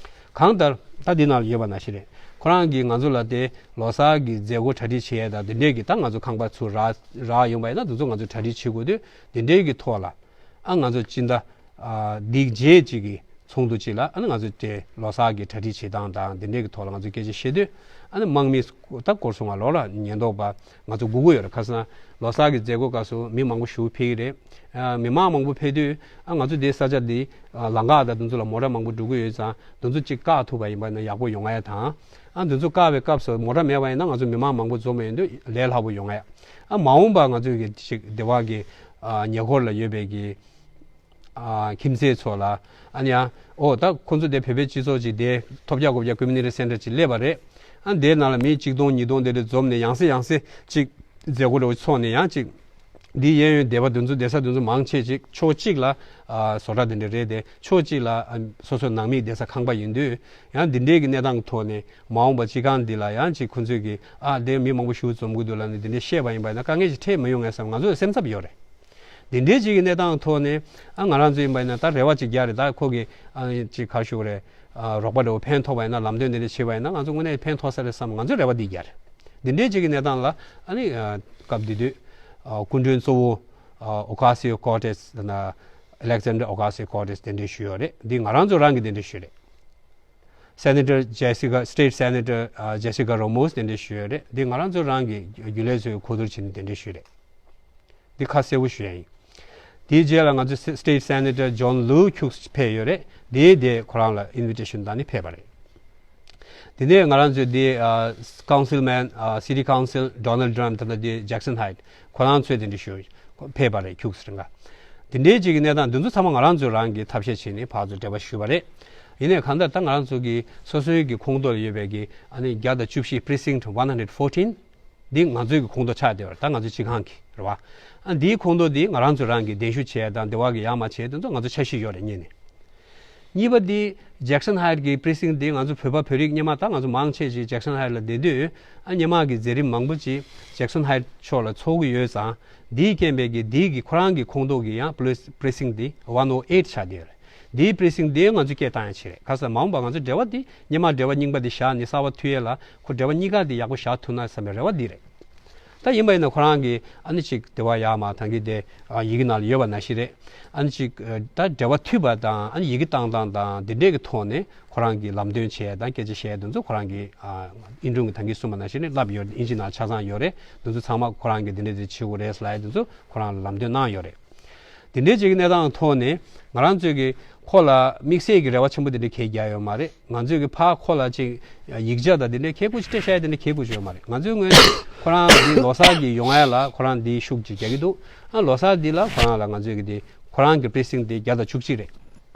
གང་ལྟར་ད་འདི་ནང་ལ་ཡོད་པ་ནང་བཞིན་རེད། ཁོ་རང་གིས་ང་ཚོ་ལ་དེ་ལོ་གསར་གི་མཛད་སྒོ་གྲ་སྒྲིག་བྱེད་ཡ་ད་དེ་འདྲའི་གི་ད་ང་ཚོ་ཁང་པ་ཚུར་རག་རག་ཡོང་པ་ཡིན་ན་དེ་ཚོ་ང་ཚོ་གྲ་སྒྲིག་བྱེད་དགོས་དུས་དེ་འདྲའི་གི་ཐོག་ལ། ཨ་ང་ཚོ་སྤྱི་ཟླ་ཨ་འདི་རྗེས་ཅིག་གི་ཚོགས་འདུ་ཅིག་ལ་ཨ་ནི་ང་ཚོ་དེ་ལོ་གསར་གྱི་གྲ་སྒྲིག་བྱེད་སྟངས་དང་དེ་འདྲའི་གི་ཐོག་ལ་ང་ཚོ་སྐད་ཆ་བཤད་དུས། ཨ་ནི་དམག་མི་ད་སྐོར་སོང་བ་ལོ་ལ་ཉེན་རྟོག་པ་ང་ཚོ་སྒུག་གི་ཡོད་རེད། ག་རེ་ཟེར་ན་ལོ་གསར་གྱི་མཛད་སྒོ་སྐབས་སུ་མི་མང་པོ་ཞིག་ཕེབས་ཀྱི་རེད། ཨ་མི་མང་མང་པོ་ཕེབས་དུས་ཨ་ང་ཚོ་དེ་ས་ཆ་འདི་ཨ་ལམ་ཁ་དང་དེ་ཚོ་ལ་མོ་ཊ་མང་པོ་འགྲོ་གི་ཡོད་ཙང་དེ་ཚོ་གཅིག་བཀག་ཐུབ་པ་ཡིན་པ་ན་ཡག་པོ་ཡོང་ཡ་དང་། ཨ་དེ་ཚོ་བཀག་པའི་སྐབས་སུ་མོ་ཊ་མེད་པ་ཡིན་ན་ང་ཚོ་མི་མང་མང་པོ་འཛོམས་པ་ཡིན་དུས་ལས་སླ་པོ་ཡོང་ཡ། ཨ་མ་འོངས་པ་ང་ཚོའི་གི་ཅིག་སྡེ་བ་གི་ཨ་ཉེ་འཁོར་ལ་ཡོད་པའི་གི་ཨ་ཁྱིམ་མཚེས་ཚོ་ལ་ཨ་ནི་ཨ་ཨོ་ད་ཁོ་ཚོ་དེ་བོད་པའི་སྤྱི་ཚོགས་ཅིག་དེ་ཐོབ་རྒྱག་གོ་རྒྱག་ཀོ་མུ་ནི་ཊི་སེན་ཊར་ཅིག་སླེབས་པ་རེད། ཨ་དེའི་ནང་ལ་མི་གཅིག་སྟོང་ཉིས་སྟོང་དེ་འདྲ་འཛོམས་ནས་ཡང་སེ་ཡང་སེ་ཅིག་མཛད་སྒོ་འདྲ་བོ་ཚོགས་ནས་ཡང་ཅིག་འདི་གཡས་གཡོན་སྡེ་བ་དེ་ཚོ་སྡེ་ས་དེ་ཚོ་མང་ཆེ་ཅིག་ཕྱོགས་གཅིག་ལ་ཨ་བཟོ་གྲྭ་དེ་འདྲ་རེད་དེ། ཕྱོགས་གཅིག་ལ་ཨ་སོ་སོའི་ནང་མི་སྡེ་ས་ཁང་པ་ཡིན་དུས་ཡང་འདི་འདྲའི་གི་གནས་སྟངས་ཐོག་ནས་མ་འོངས་པ་སྤྱི་ཁང་འདི་ལ་ཡང་ཅིག་ཁོ་ཚོས་གི་ཨ་དེ་མི་མང་པོ་ཞིག་འཛོམས་གི་འདུག་ལབ་ནས་འདི་འདྲ་བཤད་པ་ཡིན་པ་ཡིན་ན་དཀའ་ངལ་ཞིག་འཕྲད་མི་ཡོང་ངེས་བསམ་ང་ཚོ་སེམས་འཚབ་ཡོད་རེད། འདི་འདྲའི་ཅིག་གི་གནས་སྟངས་ཐོག་ནས་ཨ་ང་རང་ཚོ་ཡིན་པ་ཡིན་ན་ད་རེ་བ་ཅིག་རྒྱག་རེད། ད་ཁོ་གི་ཨ་ཅིག་ག་ཞུ་རེད། ཨ་རོགས་པ་འདྲ་བོ་ཕན་ཐོགས་པ་ཡིན་ན་ལམ་སྟོན་འདི་འདྲ་བྱས་པ་ཡིན་ན་ང་ཚོ་དངོས་གནས་ཕན་ཐོགས་ས་རེད་བསམ་ང་ཚོ་རེ་བ་འདི་རྒྱག་རེད། འདི་འདྲའི་ཅིག་གི་གནས་སྟངས་ལ་ཨ་ནི་ཨ་སྐབས་འདི་དུས་ཨ་སྐུ་མགྲོན་གཙོ་བོ་ཨ་ཨོ་ཀ་སི་ཡོ་ཀོར་ཏེས་དང་ཨ་ལེག་ཛན་ཌར་ཨོ་ཀ་སི་ཡོ་ཀོར་ཏེས་གདན་འདྲེན་ཞུས་ཡོད་རེད། འདི་ང་རང་ཚོ་རང་གི་གདན་འདྲེན་ཞུས་རེད། སེ་ནེ་ཊར་ཇེ་སི་ཀ་སི་ཊེ་ཊི་སེ་ནེ་ཊར་ཨ་ཇེ་སི་ཀ་རོ་མོས་གདན་འདྲེན་ཞུས་ཡོད་རེད། འདི་ང་རང་ཚོ་རང་གི་རྒྱུན་ལས་ཚོའི་གོ་བསྡུར་བྱས་ནས་གདན་འདྲེན་ཞུས་རེད། འདི་ཁ་གསལ་པོ་ཞུ་ཡ་ཡིན། དེའི་རྗེས་ལ་ང་ཚོ་སི་ཊེ་ཊི་སེ་ནེ་ཊར་ཇོན་ལུའུ་ཁྱུགས་ཕེབས་ཡོད་རེད། དེའི་དེ་ཁོ་རང་ལ་ཨིན་ཝི་ཊེ་ཤན་བཏང་ནས་ཕེབས་པ་རེད། དེ་ནས་ང་རང་ཚོའི་དེ་ཨ་ཀའུན་སིལ་མེན་ཨ་སི་ཊི་ཀའུན་སིལ་ཌོ་ནལ་ཌི་ཊམ་དང་དེ་ཇེག་སན་ཧའེ་ཊི་ཁོ་རང་ཚོས་དེ་འདྲ་ཞུ་ཕེབས་པ་རེད། ཁྱུགས་རིང་ག་དེ་འདྲའི་ཅིག་གི་གནས་སྟངས་འདི་ཚོ་ཚང་མ་ང་རང་ཚོས་རང་གི་ཐབས་ཤེས་བྱས་ནས་ཕར་ཚུར་འབྲེལ་བ་ཞུས་པ་རེད། ཡིན་ནའི་གང་ལྟར་ད་ང་རང་ཚོ་གི་སོ་སོའི་གི་ཁོངས་གཏོགས་ལ་ཡོད་པའི་གི་ཨ་ནི་བརྒྱ་དང་བཅུ་བཞི་པི་རི་སིང་ཊི་ཝན་ཧན་ཌེ་ཌི་ཕོར་ཊིན། འདི་ང་ཚོའི་གི་ཁོངས་གཏོགས་ཆགས་བསྡད་པ་རེད། ད་ང་ཚོའི་སྤྱི་ཁང་གི་རེད་བ། ཨ་འདིའི་ཁོངས་གཏོགས་འདི་ང་རང་ཚོ་རང་གི་གདན་ཞུ་བྱས་དང་འབྲེལ་བ་གི་ཡར་མར་བྱས་དེ་ཚོ་ང་ཚོ་འཆར་གཞི་ཡོད་རེད། གཉིས་ནས། གཉིས་པ་འདི་ཇེག་སན་ཧའེ་ཊི་གི་པི་རི་སིང་ཊི་འདི་ང་ཚོ་བོད་པ་བོད་རིགས་སྔོན་མ་ད་ང་ཚོ་མང་ཆེ་ཞིག་ཇེག་སན་ཧའེ་ཊི་ལ་བསྡད་དུས་ཨ་སྔོན་མ་གི་མཛད་རིམ་མང་པོ་ཅིག་ཇེག་སན་ཧའེ་ཊི་ཕྱོགས་ལ་ཚོགས་ཀྱི་ཡོད་ཙང་འདིའི་རྐྱེན་པས་གི་འདིའི་གི་ཁོ་རང་གི་ཁོངས་གཏོགས་གི་ཡང་པི་རི་སིང་ཊི་འདི་ཝན་ཨོ་ཨེ་ཊི་ཆགས་བསྡད་ཡོད་རེད། འདིའི་པི་རི་སིང་ཊི་འདི་ང་ཚོ་སྐད་བཏང་ཡ་ཆེ་རེད། ག་ས་མ་འོངས་པ་ང་ཚོ་འབྲེལ་བ་འདི་སྔོན་མ་འབྲེལ་བ་རྙིང་པ་འདི་བཞག་ནས་གསར་བ་མཐུད་ཡས་ལ་ཁོ་འབྲེལ་བ་གཉིས་ཀ་འདི་ཡག་པོ་བཞག་ཐུབ་ན་བསམ་པའི་རེ་བ་འདི་རེད། ད་ཡིན་པ་ཡིན་ན་ཁོ་རང་གིས་ཨ་ནི་ཅིག་དེ་བ་ཡག་མ་ཐང་གི་དེ་ཡི་གེ་ནང་ལ་ཡོད་པ་ནང་བཞིན་རེད། ཨ་ནི་ཅིག་ད་འབྲེལ་བ་མཐུད་པ་དང་ཨ་ནི་ཡི་གེ་བཏང་སྟངས་དང་འདི་འདྲས་ཀྱི་ཐོག་ནས་ཁོ་རང་གིས་ལམ་སྟོན་བྱས་དང་སྐད་ཆ་བཤད་དེ་ཚོ་ཁོ་རང་གིས་ཨིན་ཀྲུང་གི་ཐང་གི་གསུངས་པ་ནང་བཞིན་ནས་ལབ་ཡོད། ཨིན་ཇི་ནང་ཆ་ཚང་ཡོད་རེད། འདི་ཚོ་ཚང་མ་ཁོ་རང་གིས་འདི་འདྲས་འདི་བྱེད་དགོས་རེད་ལབ་ཡ་འདི་ཚོ་ཁོ་རང་ལ་ལམ་སྟོན་གནང་ཡོད་རེད། དེ་འདྲའི་ཅིག་གི་གནས་སྟངས་ཐོག་ནས་ང་རང་ཚོས་ཀྱི་ཁོ་ལ་དམིགས་བསལ་གྱི་རེ་བ་ཆེན་པོ་དེ་འདྲ་གང་ཡང་རྒྱག་ཡོད་མ་རེད། ང་ཚོས་ཀྱི་ཕར་ཁོ་ལ་ཅིག་ཡིག་ཆ་དང་དེ་འདྲའི་གང་ཡང་སྤྲད་བཞག་ཡ་དེ་འདྲ་གང་ཡང་ཡོད་མ་རེད། ང་ཚོའི་ངོས་ནས་ཁོ་རང་འདི་ལོ་གསར་གྱི་ཡོང་ཡ་ལ་ཁོ་རང་འདི་ཤུགས་ཅིག་རྒྱག་གི་འདུག་ཨ་ལོ་གསར་འདི་ལ་ཁོ་རང་ལ་ང་ཚོས་ཀྱི་འདི་ཁོ་རང་གི་པི་རི་སིང་ཊི་འདི་བརྒྱ་དང་བཅུ་གཅིག་རེད།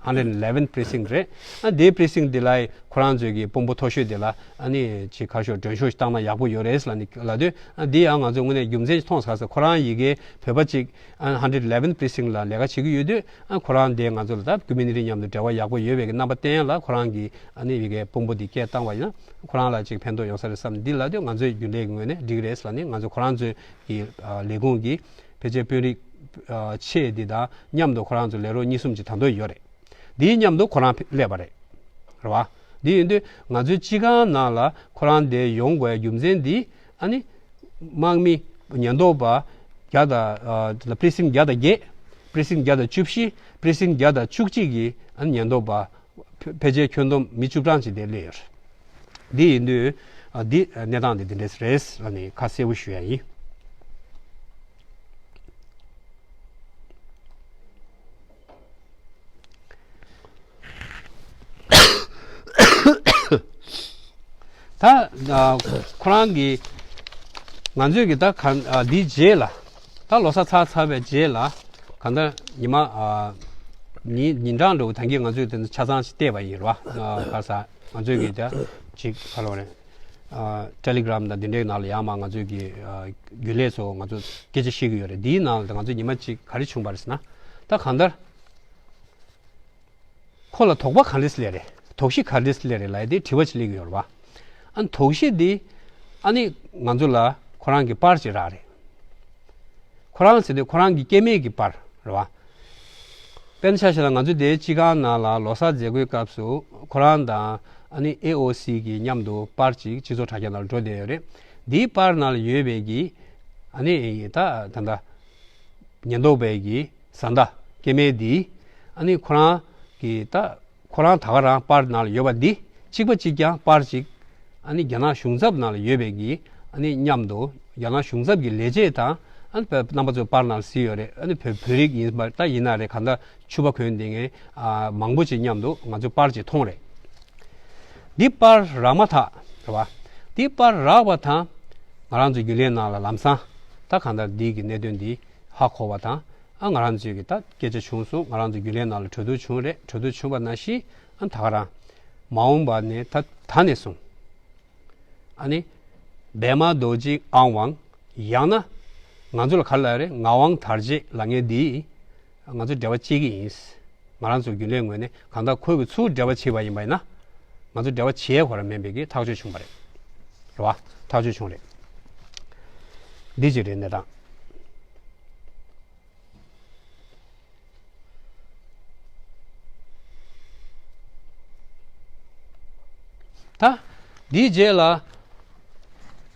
ཧན་ཌེཌ་ཨེན་ཌི་ཨི་ལེ་ཝན་པི་རི་སིང་ཊི་རེད། ཨ་དེའི་པི་རི་སིང་ཊི་འདི་ལ་ཁོ་རང་ཚོས་ཀྱི་དཔོན་པོ་མཐོ་ཤོས་དེ་ལ་ཨ་ནི་ཅིག་ཁ་ཤོར་མགྲོན་ཤོག་ཞིག་བཏང་ན་ཡག་པོ་ཡོད་རེད་ལབ་ནས་ལབ་དུས་ཨ་འདི་ཡང་ང་ཚོས་དངོས་གནས་རྒྱུ་མཚན་ཞིག་མཐོང་ས་ཁ་ས་ཁོ་རང་ཡི་གེ་བོད་པ་ཅིག་ཨ་ཧན་ཌེཌ་ཨེ་ལེ་ཝན་པི་རི་སིང་ཊི་ལ་ལས་ཀ་བྱེད་ཀྱི་ཡོད་དུས་ཨ་ཁོ་རང་དེ་ང་ཚོ་ལ་ད་ཀོ་མུ་ནི་ཊི་མཉམ་དུ་འབྲེལ་བ་ཡག་པོ་ཡོད་པའི་གི་རྣམ་པ་བསྟན་ཡ་ལ་ཁོ་རང་གི་ཨ་ནི་ཡི་གེ་དཔོན་པོ་དེ་སྐད་བཏང་བ་ཡིན་ན་ཁོ་རང་ལ་ཅིག་ཕན་ཐོགས་ཡོང་ས་རེད་བསམ། འདི་ལབ་དུས་ང་ཚོའི་རྒྱུན་ལས་ཀྱི་ངོས་ནས་འགྲིག་རེད་ལབ་ནས་ང་ཚོ་ཁོ་རང་ཚོའི་གི་ཨ་ལས་ཁུངས་ཀྱི་ཕལ་ཆེར་དཔོན་རིགས་ཨ་ཆེ་འདི་དང་མཉམ་དུ་ཁོ་རང་ཚོ་ལས་རོགས་གཉིས་གསུམ་ཅིག་ད་དུང་ཡོད་རེད། འདིའི་མཉམ་དུ་ཁོ་རང་སླེབས་པ་རེད། རེད་བ། འདི་ཡིན་དུས་ང་ཚོའི་སྤྱི་ཁང་ནང་ལ་ཁོ་རང་འདིར་ཡོང་དགོས་རྒྱུ་མཚན་འདི་ཨ་ནི་དམག་མི་ཉེན་རྟོག་པ་བརྒྱ་དང་ཨ་པི་རི་སིང་བརྒྱ་དང་བརྒྱད། པི་རི་སིང་བརྒྱ་དང་བཅུ་བཞི། པི་རི་སིང་བརྒྱ་དང་བཅུ་གཅིག་གི་ཨ་ནི་ཉེན་རྟོག་པ་ཕལ་ཆེར་ཁྱོན་བསྡོམས་མི་བཅུ་གྲངས་ཅིག་དེ་སླེབས་ཡོད་རེད། འདི་ཡིན་དུས་ཨ་འདི་གནས་སྟངས་འདི་འདི་འདྲས་རེད་ལབ་ནས་ཁ་གསལ་པོ་ཞུ་ཡ་ཡིན། ད་ཨ་ཁོ་རང་གིས་ང་ཚོས་ཀྱི་ད་ག་ཨ་འདིའི་རྗེས་ལ། ད་ལོ་གསར་ཚར་ཚར་བའི་རྗེས་ལ། གང་ལྟར་ཉི་མ་ཨ་ཉིན་ཉིན་གྲངས་འདྲ་བོ་ད་གིན་ང་ཚོས་དེ་ཚོ་ཆ་ཚང་ཞིག་བལྟས་པ་ཡིན་རེད་བ། ཨ་ག་ས་ང་ཚོས་ཀྱི་ད་ཅིག་ག་ལབ་རེད། ཨ་ཊེ་ལི་གྷི་རམ་དང་འདི་འདྲའི་ནང་ལ་ཡང་མ་ང་ཚོས་ཀྱི་ཨ་རྒྱུན་ལས་ཚོ་ང་ཚོ་སྐད་ཆ་བཤད་ཀྱི་ཡོད་རེད། འདིའི་ནང་ལ་ད་ང་ཚོ་ཉི་མ་གཅིག་ག་རེ་བྱུང་བ་རེད་ཟེར་ན། ད་གང་ལྟར། ཁོ་ལ་དོགས་པ་ག་འདྲས་སླེབས་རེད། དོགས་གཞི་ག་འདྲས་སླེབས་རེད་ལབ་ཡ་དེ་དྲི་བ་ཅིག་སླེབས་ཀྱི་ཡོད་རེད་བ། ཨ་ནི་དོགས་གཞི་འདི་ཨ་ནི་ང་ཚོ་ལ་ཁོ་རང་གི་པར་ཅིག་རག་རེད། ཁོ་རང་ཟེར་དུས་ཁོ་རང་གི་སྐྱེ་དམན་གྱི་པར་རེད་བ། དཔེར་ན་ཆ་བཞག་ན་ང་ཚོ་དེའི་སྤྱི་ཁང་ནང་ལ་ལོ་གསར་མཛད་སྒོའི་སྐབས་སུ་ཁོ་རང་དང་ཨ་ནི་ཨེ་ཨོ་སི་གི་མཉམ་དུ་པར་ཅིག་སྤྱི་ཚོགས་དྲ་རྒྱ་ནང་ལ་འགྲོ་བསྡད་ཡོད་རེད། འདིའི་པར་ནང་ལ་ཡོད་པའི་གི་ཨ་ནི་ད་ད་ལྟ་ཉེན་རྟོག་པའི་གི་བཟའ་ཟླ་སྐྱེ་དམན་འདིས་ཨ་ནི་ཁོ་རང་གི་ད་ཁོ་རང་ད་ག་རང་པར་ནང་ལ་ཡོད་པ་འདི་གཅིག་པ་གཅིག་རྐྱང་པར་གཅིག་ཨ་ནི་རྒྱ་ནག་གཞུང་ཚབ་ནང་ལ་ཡོད་པའི་གི་ཨ་ནི་མཉམ་དུ་རྒྱ་ནག་གཞུང་ཚབ་ཀྱི་ལས་བྱེད་དང་ཨ་ནི་བོད་རྣམ་པ་ཚོའི་པར་ནང་ལ་གཟིགས་ཡོད་རེད། ཨ་ནི་བོད་བོད་རིགས་ཡིན་པ་ད་ཡིན་ན་རེད། གང་ལྟར་ཕྱུ་པ་གོན་བསྡད་མཁན་ཨ་མང་པོ་ཅིག་མཉམ་དུ་ང་ཚོས་པར་ཅིག་མཐོང་རེད། འདི་པར་རག་མ་ཐག་རེད་བ། འདི་པར་རག་པ་དང་ང་རང་ཚོའི་རྒྱུན་ལས་ནང་ལ་ལམ་སང་ད་གང་ལྟར་འདི་གི་གནད་དོན་འདི་ཧ་གོ་བ་དང་། ཨ་ང་རང་ཚོའི་གི་ད་སྐད་ཆ་བྱུང་སོང་། ང་རང་ཚོའི་རྒྱུན་ལས་ནང་ལ་གྲོས་བསྡུར་བྱུང་རེད། གྲོས་བསྡུར་བྱུང་བ་ནང་བཞིན་ཨ་ད་ག་རང་མ་འོངས་པ་ནས་ད་ད་ནས་བཟུང་ཨ་ནི་པདྨ་རྡོ་རྗེ་ཨང་དབང་། ཡང་ན་ང་ཚོ་ལ་ག་རེ་ལབ་རེད། ངག་དབང་དར་རྒྱས་ལབ་མཁན་འདི་ང་ཚོ་འབྲེལ་བ་བྱེད་ཀྱི་ཡིན། ང་རང་ཚོ་རྒྱུན་ལས་ངོས་ནས་གང་ལྟར་ཁོས་གི་ཚུར་འབྲེལ་བ་བྱས་པ་ཡིན་པ་ཡིན་ན། ང་ཚོ་འབྲེལ་བ་བྱེད་ཁོ་རང་མིན་པའི་གི་ཐག་གཅོད་བྱུང་བ་རེད། རེད་བ། ཐག་གཅོད་བྱུང་རེད། འདི་ཅིག་རེད་གནས་སྟངས། ད། འདིའི་རྗེས་ལ།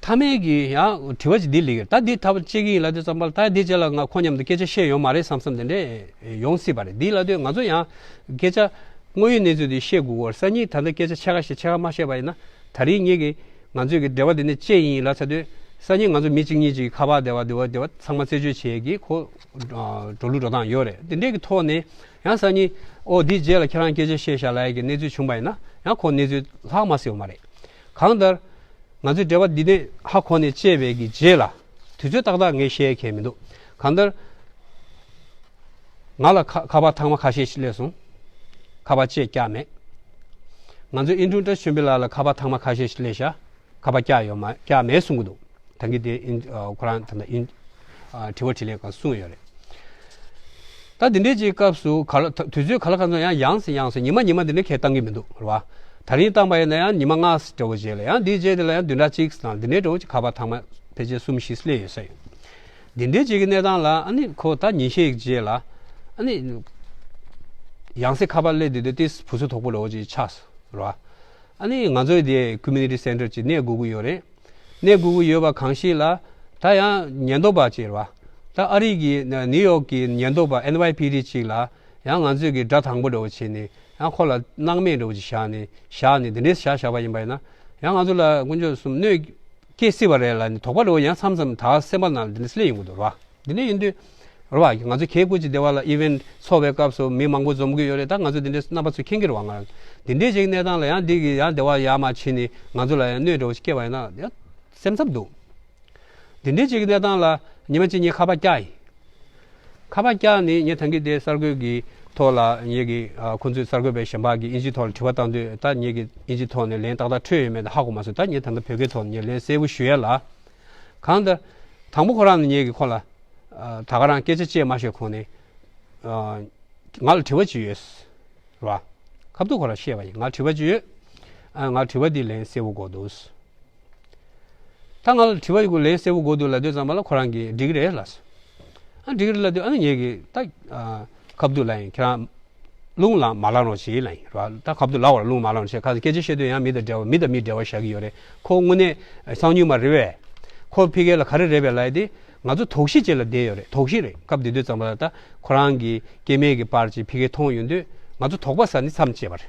མཐའ་མའི་གི་ཡང་དྲི་བ་ཅིག་འདི་སླེབས་ཡོད། ད་འདི་ཐག་བཅད་ཀྱི་ཡིན་ལབ་དུས་ཙམ་པ་ལ་ད་འདིའི་རྗེས་ལ་ང་ཁོ་མཉམ་དུ་སྐད་ཆ་བཤད་ཡོང་མ་རེད་བསམ་བསམ་དེ་འདྲས་ཡོང་སྲིད་པ་རེད། འདི་ལབ་དུས་ང་ཚོ་ཡང་སྐད་ཆ་དངོས་ཡོད་གནས་ཚུལ་འདི་བཤད་དགོས་ཀྱི་ཡོད་རེད། སང་ཉིན་ད་ལྟ་སྐད་ཆ་ཕྱེད་ཀ་ཞིག་ཕྱེད་ཀ་མ་བཤད་པ་ཡིན་ན། ད་རིང་ངེད་ཀྱི་ང་ཚོས་ཀྱི་འབྲེལ་བ་འདི་ནས་བཅད་ཡིན་ལབ་ཚར་དུས་སང་ཉིན་ང་ཚོ་མི་གཅིག་གཉིས་ཅིག་ཁ་པར་དེ་བ་དེ་བ་དེ་བ་ཚང་མ་རྩད་གཅོད་བྱེད་ཀྱི་ཁོ་འགྲོ་ལུགས་འགྲོ་སྟངས་ཡོད་རེད། དེ་འདྲས་ཀྱི་ཐོག་ནས་ཡང་སང་ཉིན་ཨོ་འདིའི་རྗེས་ལ་ཁྱེད་རང་སྐད་ཆ་བཤད་བཞག་ལབ་ཡ་གི་གནས་ཚུལ་བྱུང་བ་ཡིན་ན་ཡང་ཁོ་གནས་ཚུལ་ལྷག་མ་སྲིད་པ་མ་རེད། གང་ལྟར། ང་ཚོའི་འབྲེལ་བ་འདི་ནས་ཧ་གོ་ནས་བཅད་པའི་གི་རྗེས་ལ། དུས་ཚོད་ཏག་ཏག་ངས་བཤད་ཡ་གང་ཡང་མི་འདུག་གང་ལྟར། ང་ལ་ཁ་ཁ་པར་ཐེངས་མ་ཁ་ཤས་ཤིག་སླེབས་སོང་། ཁ་པར་ཅིག་བཀྱགས་མེད། ང་ཚོའི་ཨིན་ཌྲུ་བཀྲ་ཤིས་ཆོས་འཕེལ་ལགས་ལ་ཁ་པར་ཐེངས་མ་ཁ་ཤས་ཤིག་སླེབས་ཤག་ཁ་པར་བཀྱགས་ཡོད་མ་བཀྱགས་མེད་གསུང་གི་འདུག་ད་གིན་དེ་ཨིན་ཨ་ཁོ་རང་ད་ལྟ་ཨིན་ཨ་དྲི་བ་དྲིས་ལན་སྒང་གསུངས་ཡོད་རེད། ད་འདི་འདྲའི་ཅིག་སྐབས་སུ་ག་ལ་ད་དུས་ཚོད་ག་ལ་གང་འཚམ་ཡང་ཡང་སེ་ཡང་སེ་ཉི་མ་ཉི་མ་འདི་འདྲ་ཁས་བཏང་གི་མི་འདུག་རེད་བ། ད་རིང་བཏང་པ་ཡིན་ན་ཡང་ཉི་མ་ལྔ་ཙམ་འདྲ་བོ་རྗེས་ལ་ཡང་འདིའི་རྗེས་དེ་ལ་ཡང་བདུན་ཕྲག་གཅིག་དང་འདི་འདྲའི་འདྲ་བོ་ཅིག་ཁ་པར་ཐེངས་མ་ཕལ་ཆེར་གསུམ་བཞི་སླེབས་ཡོད་ས་ཡོད། འདི་འདྲའི་ཅིག་གི་གནས་སྟངས་ལ་ཨ་ནི་ཁོ་ད་ཉིན་ཤས་ཀྱི་རྗེས་ལ་ཨ་ནི་ཡང་སེ་ཁ་པར་སླེབས་དུས་དེ་ཏིས་བུ་ཚ་དོག་པོ་འདྲ་བོ་ཅིག་ཆགས་སོང་རེད་བ། ཨ་ནི་ང་ཚོའི་དེ་ཀོ་མིའུ་ནི་ཊི་སེན་ཊར་ཅིག་གནས་དགོས་ཀྱི་ཡོད་རེད། གནས་དགོས་ཀྱི་ཡོད་པ་གང་ཞིག་ལ། ད་ཡང་ཉེན་རྟོག་པ་ཅིག་རེད་བ། ད་ཨ་རི་གི་ནིའུ་ཡོག་གི་ཉེན་རྟོག་པ་ཨེན་ཝའི་པི་ཌི་ཅིག་ལ་ཡང་ང་ཚོས་ཀྱི་སྒྲ་དང་པོ་འདྲ་བོ་བྱས་ནས་ཡང་ཁོ་ལ་སྣང་མེད་འདྲ་བོ་ཅིག་བཞག་ནས་བཞག་ནས་འདི་འདྲས་བཞག་བཞག་པ་ཡིན་པ་ཡིན་ན། ཡང་ང་ཚོ་ལ་དཀོན་མཆོག་གསུམ་གནོད་སྐྱེལ་སྲིད་པ་རེད་ལབ་ནས་དོགས་པ་འདྲ་བོ་ཡང་མཚམས་མཚམས་ད་སེམས་པ་ནང་ལ་འདི་འདྲས་སླེབས་ཡོང་གི་འདུག་རེད་བ། འདི་འདྲ་ཡིན་དུས། རེད་བ། ང་ཚོ་ཁལ་དགུ་ཅིག་སྡེ་བ་ལ་ཨི་ཝེན་ཊི་ཚོགས་པའི་སྐབས་སུ་མི་མང་པོ་འཛོམས་ཀྱི་ཡོད་རེད། ད་ང་ཚོ་འདི་འདྲའི་རྣམ་པ་ཚོ་མཁྱེན་གྱི་རེད་བ། ང་འདི་འདྲའི་ཅིག་གནས་སྟངས་ལ་ཡང་འདི་གི་ཡང་སྡེ་བ་ཡར་མར་ཕྱིན་ནས་ང་ཚོ་ལ་ཡང་གནོད་འདྲ་བོ་ཞིག་སྐྱེལ་བ་ཡིན་ན་ཡང་སེམས་འཚབ་འདུག་འདི་འདྲའི་ཅིག་གནས་སྟངས་ལ་ཉི་མ་གཅིག་ངས་ཁ་པར་བཀྱགས་ཡིན། ཁ་པར་བཀྱགས་ནས་ངས་ད་གིན་དེ་གསར་འགོད་ཀྱི་ཐོག་ལ་ངེད་ཀྱི་ཨ་ཁོང་ཚོའི་གསར་འགོད་པའི་གཞན་པ་གིས་ཨིན་ཇིའི་ཐོག་ལ་དྲི་བ་བཏང་དུས་ད་ངེད་ཀྱིས་ཨིན་ཇིའི་ཐོག་ནས་ལན་ཏག་ཏག་འཕྲོད་ཡོད་མེད་ཧ་གོ་མ་སོང་། ད་ངས་ད་ལྟ་བོད་སྐད་ཐོག་ནས་ངས་ལན་གསལ་པོ་ཞུ་ཡ་ལ། གང་ལྟར། དང་པོ་ཁོ་རང་ནས་ངེད་ཀྱིས་ཁོ་ལ། ཨ་ད་ག་རང་སྐད་ཆ་བཤད་མ་ཤེས་གོང་ནས། ཨ་ང་ལ་དྲི་བ་ཅིག་ཡོད། རེད་བ། ཁ་ཐུག་ཁོ་རང་བཤད་པ་ཡིན། ང་དྲི་བ་ཅིག་ཡོད། ཨ་ང་དྲི་བ་འདི་ལན་གསལ་པོ་དགོས་འདུག་ད་ང་ལ་དྲི་བ་ཡི་གུ་ལན་གསལ་པོ་དགོས་འདུག་ལབ་དུས་ཙམ་པ་ལ་ཁོ་རང་གིས་འགྲིག་གི་རེད་ལབ་སོང་། ཨ་འགྲིག་གི་རེད་ལབ་དུས་ཨ་ནི་ངེད་ཀྱིས་ད་ཨ་ཁ་ཐུག་ལབ་ཡིན། ཁྱེད་རང་རླུང་ལ་མ་ལངས་རོགས་བྱེད་ལབ་ཡིན་ར། ད་ཁ་ཐུག་ལབ་པ་ལ་རླུང་མ་ལངས་རོགས་བྱེད། ཁ་སང་སྐད་ཆ་བཤད་དུས་ཡང་མི་དང་འབྲེལ་བ་མི་དང་མི་འབྲེལ་བ་བཞག་གི་ཡོད་རེད། ཁོ་དངོས་གནས་གསང་ཉུལ་མ་རེད་པས། ཁོ་ཕ་གི་ལ་ག་རེ་རེད་པས་ལབ་ཡ་དེ་ང་ཚོ་དོགས་གཞི་ཅིག་ལ་བསྡད་ཡོད་རེད། དོགས་གཞི་རེད། སྐབས་དེ་དུས་ཙམ་པ་ལ་ད་ཁོ་རང་གི་སྐྱེ་དམན་གྱི་པར་ཅིག་ཕ་གིར་མཐོང་ཡོང་དུས་ང་ཚོ་དོགས་པ་ཟ་ནས་མཚམས་བཅད་པ་རེད།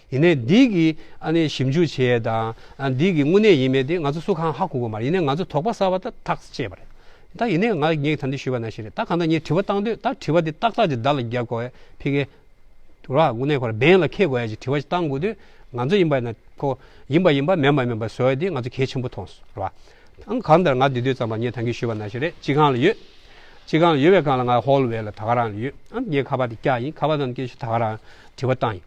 ཡིན་ནའི་འདི་གི་ཨ་ནི་ཞིབ་འཇུག་བྱེད་ཡས་དང་ཨ་འདི་གི་དངོས་གནས་ཡིན་མིན་དེ་ང་ཚོ་སུ་གང་ཧ་གོ་གི་མ་རེད། ཡིན་ནའི་ང་ཚོ་དོགས་པ་ཟ་བ་ད་ཐག་བཅད་པ་རེད། ད་ཡིན་ནའི་ང་ངས་ད་འདི་ཞུས་པ་ནང་བཞིན་རེད། ད་གང་ལྟར་ངས་དྲི་བ་བཏང་དུས་ད་དྲི་བ་འདི་ཏག་ཏག་ཅིག་བརྡ་ལ་རྒྱབ་དགོས་ཡས་ཕ་གི་ར། དངོས་གནས་ཁོ་ར་འབེན་ལ་འཁེལ་དགོས་ཡས་ཅིག་དྲི་བ་ཅིག་བཏང་དགོས་དུས་ ང་ཚོ་ཡིན་པ་ན་ཁོ་ཡིན་པ་ཡིན་པ་མིན་པ་མིན་པ་བཟོ་ཡ་དེ་ང་ཚོ་གལ་ཆེན་པོ་མཐོང་སོང་རེད་བ། ཨང་གང་ལྟར་ང་འདི་དུས་ཙམ་པ་ངས་ད་གིན་ཞུས་པ་ནང་བཞིན་རེད། སྤྱི་ཁང་ལ་ཡོད། སྤྱི་ཁང་ལ་ཡོད་པའི་སྒང་ལ་ང་ཧོལ་ཝེ་ལ་ད་ག་རང་ལ་ཡོད། ཨང་ངས་ཁ་པར་དེ་བཀྱག་ཡིན། ཁ་པར་དང་སྐད་ཆ་ད་ག་རང་དྲི་བ་བཏང་ཡིན།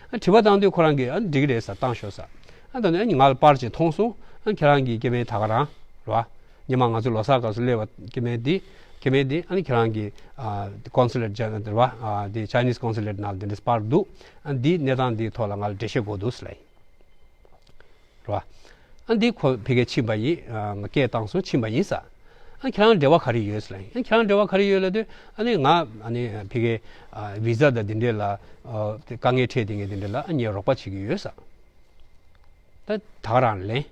ཨ་དྲི་བ་བཏང་དུས་ཁོ་རང་གིས་ཨ་འགྲིག་གི་རེད་ཟེར་བཏང་ཤོག་ཟེར། ཨ་ད་ནི་ཨ་ང་ལ་པར་ཅིག་མཐོང་སོང་། ཨ་ཁྱེད་རང་གི་སྐྱེ་དམན་ད་ག་རང་རེད་བ། ཉི་མ་ང་ཚོ་ལོ་གསར་སྐབས་སུ་སླེབས་པ་སྐྱེ་དམན་འདི་སྐྱེ་དམན་འདི་ཨ་ནི་ཁྱེད་རང་གི་ཨ་ཀོན་སུ་ལེཊ་ཇ་རེད་བ། ཨ་དེ་ཆའི་ནིས་ཀོན་སུ་ལེཊ་ནང་ལ་དེ་འདྲའི་པར་འདུག་ཨ་འདིའི་གནས་སྟངས་འདིའི་ཐོག་ལ་ང་ལ་འགྲེལ་བཤད་དགོས་འདུག་ཟེར་ལབ་ཡིན། རེད་བ། ཨ་འདི་ཁོ་ཕ་གིར་ཕྱིན་པ་ཡིན། ཨ་ང་སྐད་བཏང་སོང་ཕྱིན་པ་ཡིན་ཟེར། ཨ་ཁྱེད་རང་འབྲེལ་བ་ག་རེ་ཡོད་ཟེར་ལབ་ཡིན། ཨ་ཁྱེད་རང་འབྲེལ་བ་ག་རེ་ཡོད་ལབ་དུས་ཨ་ནི་ང་ཨ་ནི་ཕ་གིར་ཨ་བི་ཟ་དང་འདི་འདྲས་ལ་ཨ་དཀའ་ངལ་འཕྲད་བསྡད་མཁན་འདི་འདྲས་ལ་ཨ་ངས་རོགས་པ་བྱེད་ཀྱི་ཡོད་ཟེར། ད་ད་ག་རང་ལན།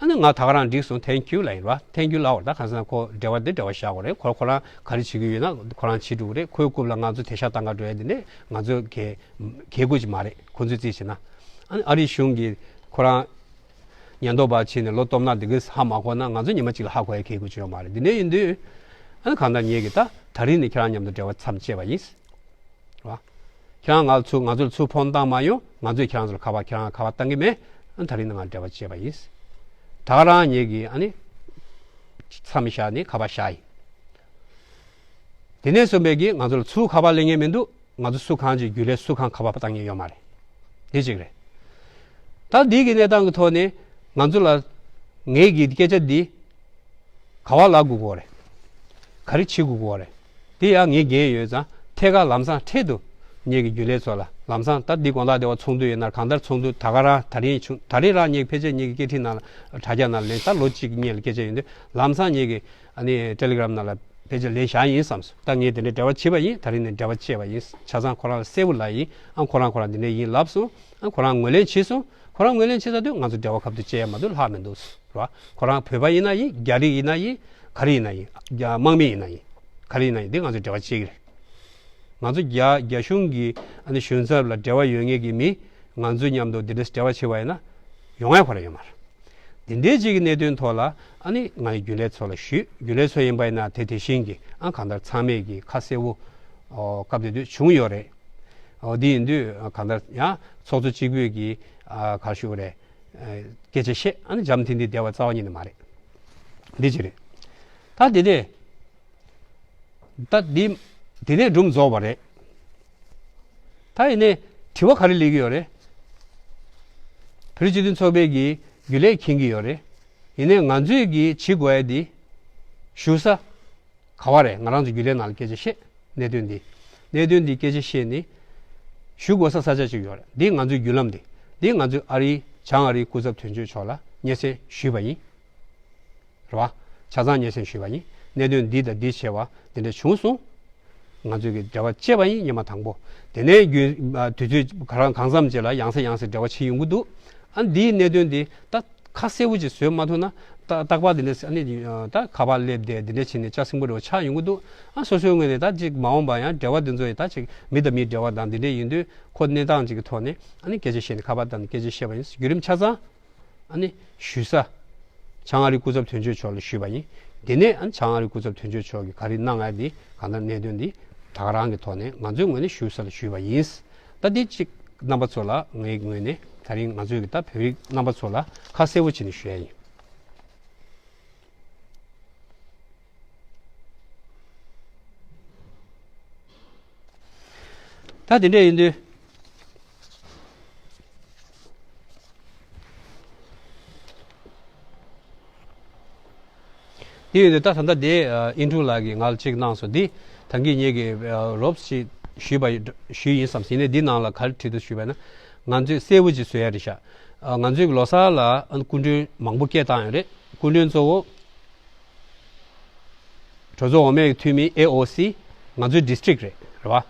ཨ་ནི་ང་ད་ག་རང་འགྲིག་སོང་thank you་ལབ་ཡིན་ར། thank you་ལབ་པ་རེད། ད་གང་ཟེར་ན་ཁོ་འབྲེལ་བ་འདི་འབྲེལ་བ་བཞག་དགོས་རེད། ཁོ་ཁོ་རང་ག་རེ་བྱེད་ཀྱི་ཡོད་ན་ཁོ་རང་བྱེད་འགྲོ་གི་རེད། ཁོའི་རྐུབ་ལ་ང་ཚོ་དེ་ཤ་བཏང་ག་འགྲོ་ཡ་འདི་ནས་ང་ཚོ་གལ་གལ་དགོས་ཅིག་མ་རེད། ཁོ་ཚོས་རྩིས་བྱས་ན་ཨ་ནི་ཨ་རིའི་གཞུང་གིས་ཁོ་རང་ཉེན་རྟོག་པ་བྱས་ནས་ལོ་སྟོབས་ན་འདི་གས་ཧ་མ་གོ་ན་ང་ཚོ་ཉི་མ་གཅིག་ལ་ཧ་གོ་ཡ་གལ་དགོས་ཅིག་ཡོད་མ་རེད། འདི་འདྲ་ཡིན་དུས་ཨ་ནི་གང་ལྟར་ངེད་ཀྱིས་ད་ད་རིང་ནས་ཁྱེད་རང་མཉམ་དུ་འབྲེལ་བ་མཚམས་བཅད་པ་ཡིན། རེད་བ། ཁྱེད་རང་ང་ཚོ་ང་ཚོར་ཚུར་ཕོན་བཏང་མ་ཡོང་། ང་ཚོས་ཁྱེད་རང་ཚོར་ཁ་པར་ཁྱེད་རང་ཁ་པར་བཏང་གི་མེད། ཨ་ད་རིང་ནས་ང་འབྲེལ་བ་བཅད་པ་ཡིན། ད་ག་རང་ངེད་ཀྱིས་ཨ་ནི་མཚམས་བཞག་ནས་ཁ་པར་བཞག་ཡིན། དེ་ནས་བཟུང་བས་ཀྱིས་ང་ཚོར་ཚུར་ཁ་པར་ལེན་མཁན་མི་འདུག་ང་ཚོ་སུ་གང་ཅིག་རྒྱུན་ལས་སུ་གང་ཁ་པར་བཏང་མཁན་ཡོད་མ་རེད། དེ་གཅིག་རེད། ད་འདི་གི་གནས་སྟངས་ཀྱི་ཐོག་ནས་ང་ཚོ་ལ་ངེད་ཀྱི་སྐད་ཆ་འདི་ག་བ་ལབ་དགོས་ཀྱི་ཡོད་རེད། ག་རེ་བྱེད་དགོས་ཀྱི་ཡོད་རེད། དེ་ཡང་ངས་འགན་ཡོད་ཙང་ཐད་ཀར་ལམ་སང་འཕྲལ་དུ་ངེད་ཀྱི་རྒྱུན་ལས་ཚོ་ལ་ལམ་སང་ད་འདི་དགོང་དག་དེ་བ་ཚོགས་འདུ་ཡོད་ན་གང་ལྟར་ཚོགས་འདུ་ད་ག་རང་ད་རིང་བྱུང་ད་རིང་རང་ངེད་ཕལ་ཆེར་ངེད་ཀྱི་སྐད་འཕྲིན་ནང་ལ་དྲ་རྒྱ་ནང་ལ་ལན་ད་ལོ་གཅིག་གཉིས་ལ་སྐད་ཆ་ཡོང་དུས་ལམ་སང་ངེད་ཀྱི་ཨ་ནི་ཊེ་ལི་གྷི་རམ་ནང་ལ་ཕལ་ཆེར་ལན་བཞག་ཡིན་བསམ་སོང་། ད་ངས་དེ་འདྲའི་འབྲེལ་བ་བྱས་པ་ཡིན། ད་རིང་ནས་འབྲེལ་བ་བཅད་པ་ཡིན། ཆ་ཚང་ཁོ་རང་ལ་གསལ་པོ་ལབ་ཡིན། ཨ་ཁོ་རང་ཁོ་རང་འདི་འདྲ་ཡིན་ལབ་སོང་། ཨ་ཁོ་རང་ངོས་ལེན་བྱས་སོང་། ཁོ་རང་ངོས་ལེན་བྱས་ཚར་དུས་ང་ཚོ་འབྲེལ་བ་ཁ་ཐུག་བཅད་ཡ་མ་གཏོགས་ལྷག་མི་འདུག་ར། ཁོ་རང་བོད་པ་ཡིན་ན་ཡིན། རྒྱ་རིགས་ཡིན་ན་ཡིན། ག་རེ་ཡིན་ན་ཡིན། རྒྱ་དམག་མི་ཡིན་ན་ཡིན། ག་རེ་ཡིན་ན་ཡིན། འདི་ང་ཚོས་འབྲེལ་བ་བཅད་ཀྱི་རེད། ང་ཚོ་རྒྱ་རྒྱ་གཞུང་གི་ཨ་ནི་གཞུང་ཚབ་ལ་འབྲེལ་བ་ཡོད་མཁན་གྱི་མི་ང་ཚོ་མཉམ་དུ་འདི་འདྲ་འབྲེལ་བ་བྱས་པ་ཡིན་ན་ཡོང་ཡ་ཁོ་རང་ཡོད་མ་རེད། འདི་འདྲའི་ཅིག་གི་གནད་དོན་ཐོག་ལ་ཨ་ནི་ང་ཡི་རྒྱུན་ལས་ཚོ་ལ་ཞུས། རྒྱུན་ལས་ཚོ་ཡིན་པ་ཡིན་ན་དེ་དེ་བཞིན་གྱི་ཨ་གང་ལྟར་ཚང་མས་ཀྱི་ཁ་གསལ་པོ་ཨོ་སྐབས་དེ་དུས་བྱུང་ཡོད་རེད། ཨོ་འདི་ཡིན་དུས་གང་ལྟར་ཡང་ཚོགས་གཙོ་གཅིག་པུས་ཀྱི་ཨ་ག་རེ་ཞུ་དགོས་རེད། ཨ་སྐད་ཆ་བཤད། ཨ་ནི་འཇམ་ཐིང་ཐིང་བསྡད་པ་རྩ་བ་ཉིད་ནས་མ་རེད། འདི་ཅི་རེད། ད་འདི་ནས་ད་འདི་འདི་ནས་སྒྲུང་རྫོགས་པ་རེད། ད་ཡིན་ནའི་དྲི་བ་ག་རེ་སླེབས་ཀྱི་ཡོད་རེད། བོད་རིགས་སྤྱི་མཐུན་ཚོགས་པའི་གི་རྒྱུན་ལས་མཁྱེན་གྱི་ཡོད་རེད། ཡིན་ནའི་ང་ཚོས་གི་བྱེད་དགོས་ཡ་འདི་ཞུ་ས་ག་བ་རེད། ང་རང་ཚོ་རྒྱུན་ལས་ནང་ལ་སྐད་ཆ་བཤད། གནད་དོན་འདི། གནད་དོན་འདི་སྐད་ཆ་བཤད་ནི། ཞུ་དགོས་ས་ས་ཆ་ཅིག་ཡོད་རེད། འདི་ང་ཚོའི་བརྒྱུད་ལམ་འདི། འདི་ང་ཚོས་ཨ་རིའི་བྱང་ཨ་རིའི་སྐུ་ཚབ་དོན་གཅོད་མཆོག་ལ་སྙན་སེང་ཞུས་པ་ཡིན། རེད་བ། ཆ་ཚང་སྙན་སེང་ཞུས་པ་ཡིན། གནད་དོན་འདི་དང་འདི་བྱས་པ་འདི་འདྲ་བྱུང་སོང་། ང་ཚོས་ཀྱི་འབྲེལ་བ་བཅད་པ་ཡིན། སྔོན་མ་དང་པོ། དེ་ནས་རྒྱུན་ཨ་དུས་ཚོད་ག་རང་གང་འཚམ་ཅིག་ལ་ཡང་སེ་ཡང་སེ་འབྲེལ་བ་བྱེད་ཡོང་གི་འདུག་ཨ་འདིའི་གནད་དོན་འདི་ད་ཁ་གསལ་པོ་ཅིག་བཟོས་མ་ཐུབ་ན། ད་རྟག་པར་འདི་འདྲ་ཨ་ནི་ད་ཁ་པར་སླེབས་ཏེ་འདི་འདྲ་བྱས་ནས་ལྕགས་སྲིན་པོ་འདྲ་བོ་ཆགས་ཡོང་གི་འདུག་ཨ་སོ་སོའི་ངོས་ནས་ད་ཅིག་མ་འོངས་པ་ཡང་འབྲེལ་བ་འདི་ཚོ་ཡི་ད་ཅིག་མི་དང་མིའི་འབྲེལ་བ་དང་འདི་འདྲ་ཡིན་དུས་ཁོ་གནས་སྟངས་ཅིག་གི་ཐོག་ནས་ཨ་ནི་སྐད་ཆ་བཤད་ནས་ཁ་པར་བཏང་ནས་སྐད་ཆ་བཤད་པ་ཡིན། བརྒྱུད་རིམ་ཆ་ཚང་ཨ་ནི་ཞུ་ས། བྱང་ཨ་རིའི་སྐུ་ཚབ་དོན་གཅོད་མཆོག་ལ་ཞུས་པ་ཡིན། དེ་ནས་ཨ་ནི་བྱང་ཨ་རིའི་སྐུ་ཚབ་དོན་གཅོད་མཆོག་གིས་ག་རེ་གནང་ཡ་འདི་གང་ལྟར་གནད་དོན་འདི་ད་ག་རང་གི་ཐོག་ནས་ང་ཚོའི་ངོས་ནས་ཞུ་ས་ལ་ཞུས་པ་ཡིན། ད་འདི་གཅིག་རྣམ་པ་ཚོ་ལ་ངའི་ངོས་ནས་ད་རིང་ང་ཚོའི་གི་ད་བོད་རིགས་རྣམ་པ་ཚོ་ལ་ཁ་གསལ་པོ་བྱས་ནས་ཞུ་ཡ་ཡིན། ད་དེ་འདྲ་ཡིན་དུས། དེ་ཡིན་དུས་ད་ད་ལྟ་དེ་ཨིན་ཀྲུག་ལགས་ཀྱིས་ང་ལ་གཅིག་གནང་སོང་། འདི་ད་གིན་ངེད་ཀྱིས་རོབ་ཅིག་ཞུས་པ་ཞུས་ཡིན་བསམ། ཡིན་ནའི་འདི་ནང་ལ་ག་རེ་བྲིས་འདུག་ཞུས་པ་ན། ང་ཚོས་གསལ་པོ་ཅིག་བཟོ་ཡ་རེད་ཤག་ང་ཚོའི་ལོ་གསར་ལ་སྐུ་མགྲོན་མང་པོ་སྐད་བཏང་ཡོད་རེད། སྐུ་མགྲོན་གཙོ་བོ། གྲོས་ཚོགས་འོག་མའི་འཐུས་མི་ཨེ་ཨོ་སི། ང་ཚོའི་ཌིས་ཊིག་རེད། རེད་བ།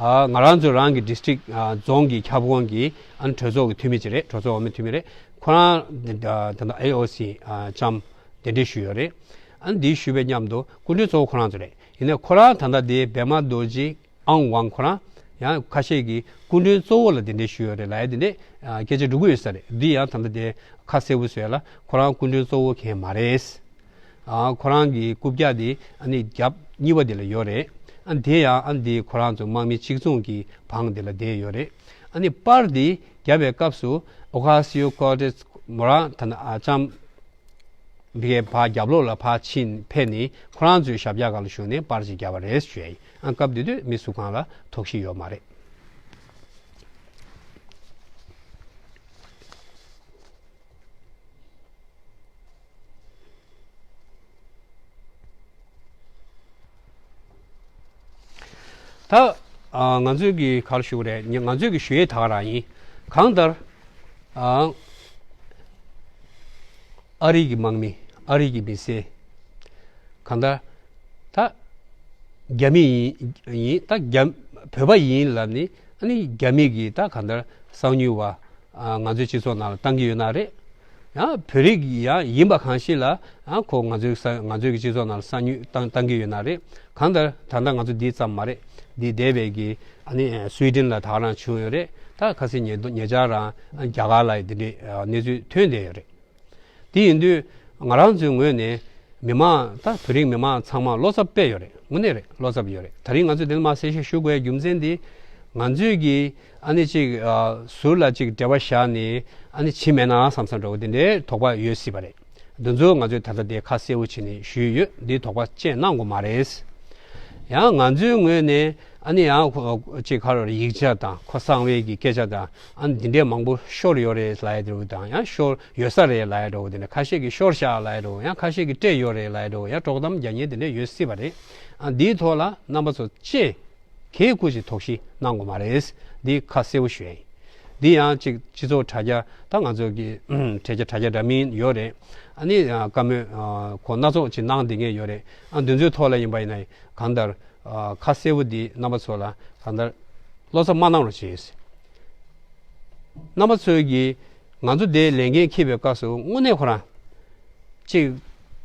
ཨ་ང་རང་ཚོ་རང་གི་ཌིས་ཊིག་ཨ་རྫོང་གི་ཁྱབ་ཁོངས་ཀྱི་ཨ་གྲོས་ཚོགས་ཀྱི་འཐུས་མི་ཅིག་རེད། གྲོས་ཚོགས་འོག་མའི་འཐུས་མི་རེད། ཁོ་རང་ད་ལྟ་ཨེ་ཨོ་སི་ཨ་ལྕམ་གདན་འདྲེན་ཞུས་ཡོད་རེད། ཨ་འདི་ཞུས་པའི་མཉམ་དུ་སྐུ་མགྲོན་གཙོ་བོ་ཁོ་རང་ཚོ་རེད། ཡིན་ནའི་ཁོ་རང་ད་ལྟ་འདི་བྷེ་མ་རྡོ་རྗེ་ཨང་ཝང་ཁོ་རང་ཡང་ཁ་ཤས་ཀྱིས་སྐུ་མགྲོན་གཙོ་བོ་ལ་གདན་འདྲེན་ཞུས་ཡོད་རེད་ལབ་ཡ་དེ་འདྲས་ཨ་སྐད་ཆ་འགྲོ་གི་ཡོད་ས་རེད། འདི་ཡང་ད་ལྟ་དེ་ཁ་གསལ་པོ་བཟོས་ལ་ཁོ་རང་སྐུ་མགྲོན་གཙོ་བོ་གང་མ་རེད། ཨ་ཁོ་རང་གི་རྐུབ་བཀྱག་དེ་ཨ་ནི་རྒྱབ་གཉིས་པ་དེ་ལ་ཡོད་རེད། ཨ་དེ་ཡང་ཨ་འདི་ཁོ་རང་ཚོ་དམག་མི་གཅིག་མཚུངས་ཀྱི་བང་དེ་ལ་བསྡད་ཡོད་རེད། ཨ་ནི་པར་འདི་བརྒྱབ་པའི་སྐབས་སུ་ཨོ་ཀ་སི་ཡོ་ཀོ་ཏེས་མོ་རང་ད་ནི་ཨ་ལྕམ་འདི་གའི་ཕར་རྒྱབ་ལོགས་ལ་ཕར་ཕྱིན་ཕེབས་ནས་ཁོ་རང་ཚོའི་ཞབས་བཀྱག་སྒང་ལ་བཞུགས་ནས་པར་ཅིག་བརྒྱབ་པ་རེད་ཞུ་ཡ་ཡིན། ཨ་སྐབས་དེ་དུས་མི་སུ་གང་ལ་དོགས་གཞི་ཡོད་མ་རེད། ད་ཨ་ང་ཚོས་ཀྱི་ག་རེ་ཞུ་དགོས་རེད། ང་ཚོས་ཀྱི་ཞུ་ཡས་ད་ག་རང་ཡིན། གང་ལྟར་ཨ་ཨ་རི་གི་དམག་མི། ཨ་རི་གི་མི་སེར། གང་ལྟར་ད་རྒྱ་མི་ཡིན་ཡིན། ད་རྒྱ་བོད་པ་ཡིན་ལབ་ནི་ཨ་ནི་རྒྱ་མི་གི་ད་གང་ལྟར་གསང་ཉུལ་བ་ཨ་ང་ཚོའི་སྤྱི་ཚོགས་ནང་ལ་བཏང་གི་ཡོད་ན་རེད། ཡང་བོད་རིགས་ཡང་ཡིན་པ་གང་ཞིག་ལ་ཡང་ཁོ་ང་ཚོའི་ས་ང་ཚོའི་གི་སྤྱི་ཚོགས་ནང་ལ་གསང་ཉུལ་བཏང་བཏང་གི་ཡོད་ན་རེད། གང་ལྟར་ད་ལྟ་ང་ཚོ་འདི་ཙམ་མ་རེད། འདི་འདས་པའི་གི་ཨ་ནི་སུའི་ཌེན་ལ་ད་ག་རང་བྱུང་ཡོད་རེད། ད་ཁ་སང་ཉེ་ཉེ་ཆར་རང་རྒྱ་གར་ལ་འདི་འདྲའི་གནས་ཚུལ་ཐོན་བསྡད་ཡོད་རེད། དེ་ཡིན་དུས་ང་རང་ཚོའི་ངོས་ནས་མི་མང་ད་བོད་རིགས་མི་མང་ཚང་མ་བློ་འཚབ་དཔེ་ཡོད་རེད། དངོས་གནས་རེད། བློ་འཚབ་ཡོད་རེད། ད་རིང་ང་ཚོས་འདི་ལ་མར་གསལ་བཤད་ཞུ་དགོས་རྒྱུ་མཚན་འདི་ང་ཚོས་ཀྱི་ཨ་ནི་ཅིག་ཨ་ཟུར་ལ་ཅིག་འབྲེལ་བ་བཞག་ནས་ཨ་ནི་བྱེད་མེད་ན་བསམ་བསམ་འདྲ་བོ་དེ་འདྲའི་དོགས་པ་ཡོད་སྲིད་པ་རེད། འདི་ཚོ་ང་ཚོས་ད་ལྟ་དེ་ཁ་གསལ་པོ་བྱས་ནས་ཞུས་ཡོད། འདིའི་དོགས་པ་ཅན་གནང་དགོས་མ་རེད། ཡང་ང་ཚོའི་ངོས་ནས་ཨ་ནི་ཡང་ཁོ་ཅིག་ག་རེ་རེད། ཡིག་ཆ་དང་ཁོ་གསང་བའི་གི་སྐད་ཆ་དང་ཨ་ནི་འདི་འདྲའི་མང་པོ་ཤོར་ཡོད་རེད་ལབ་ཡ་འདྲ་བོ་དང་། ཡང་ཤོར་ཡོད་ས་རེད་ལབ་ཡ་འདྲ་བོ། དེ་ནས་ཁ་ཤས་ཀྱིས་ཤོར་ཤག་ལབ་ཡ་འདྲ་བོ། ཡང་ཁ་ཤས་ཀྱིས་སྤྲད་ཡོད་རེད་ལབ་ཡ་འདྲ་བོ། ཡང་དཀྲོག་གཏམ་རྒྱག་མཁན་དེ་འདྲ་ཡོད་སྲིད་པ་རེད། ཨ་འདིའི་ཐོག་ལ་རྣམ་པ་ཚོ་ཅེས་གས་ཁུ་ཞིག་དོགས་གཞི་གནང་དགོས་མ་རེད། འདི་ཁ་གསལ་པོ་ཞུ་ཡ་ཡིན། འདི་ཡང་ཅིག་སྤྱི་ཚོགས་དྲ་རྒྱ་ད་ང་ཚོ་གི་དྲ་རྒྱ་དྲ་རྒྱ་འདྲ་མིན་ཡོད་རེད། ཨ་ནི་བཀའ་མོལ་གོ་སྣ་ཚོགས་ཅིག་གནང་བསྡད་མཁན་ཡོད་རེད། ཨ་འདི་ཚོའི་ཐོག་ལ་ཡིན་པ་ཡིན་ན་གང་ལྟར་ཁ་གསལ་པོ་འདི་རྣམ་པ་ཚོ་ལ་གང་ལྟར་བློ་འཚབ་མ་གནང་རོགས་བྱེད། རྣམ་པ་ཚོས་ཀྱིས་ང་ཚོ་འདིར་ལས་འགན་འཁྱེར་བའི་སྐབས་སུ་དངོས་གནས་ཁོ་རང་ཅིག་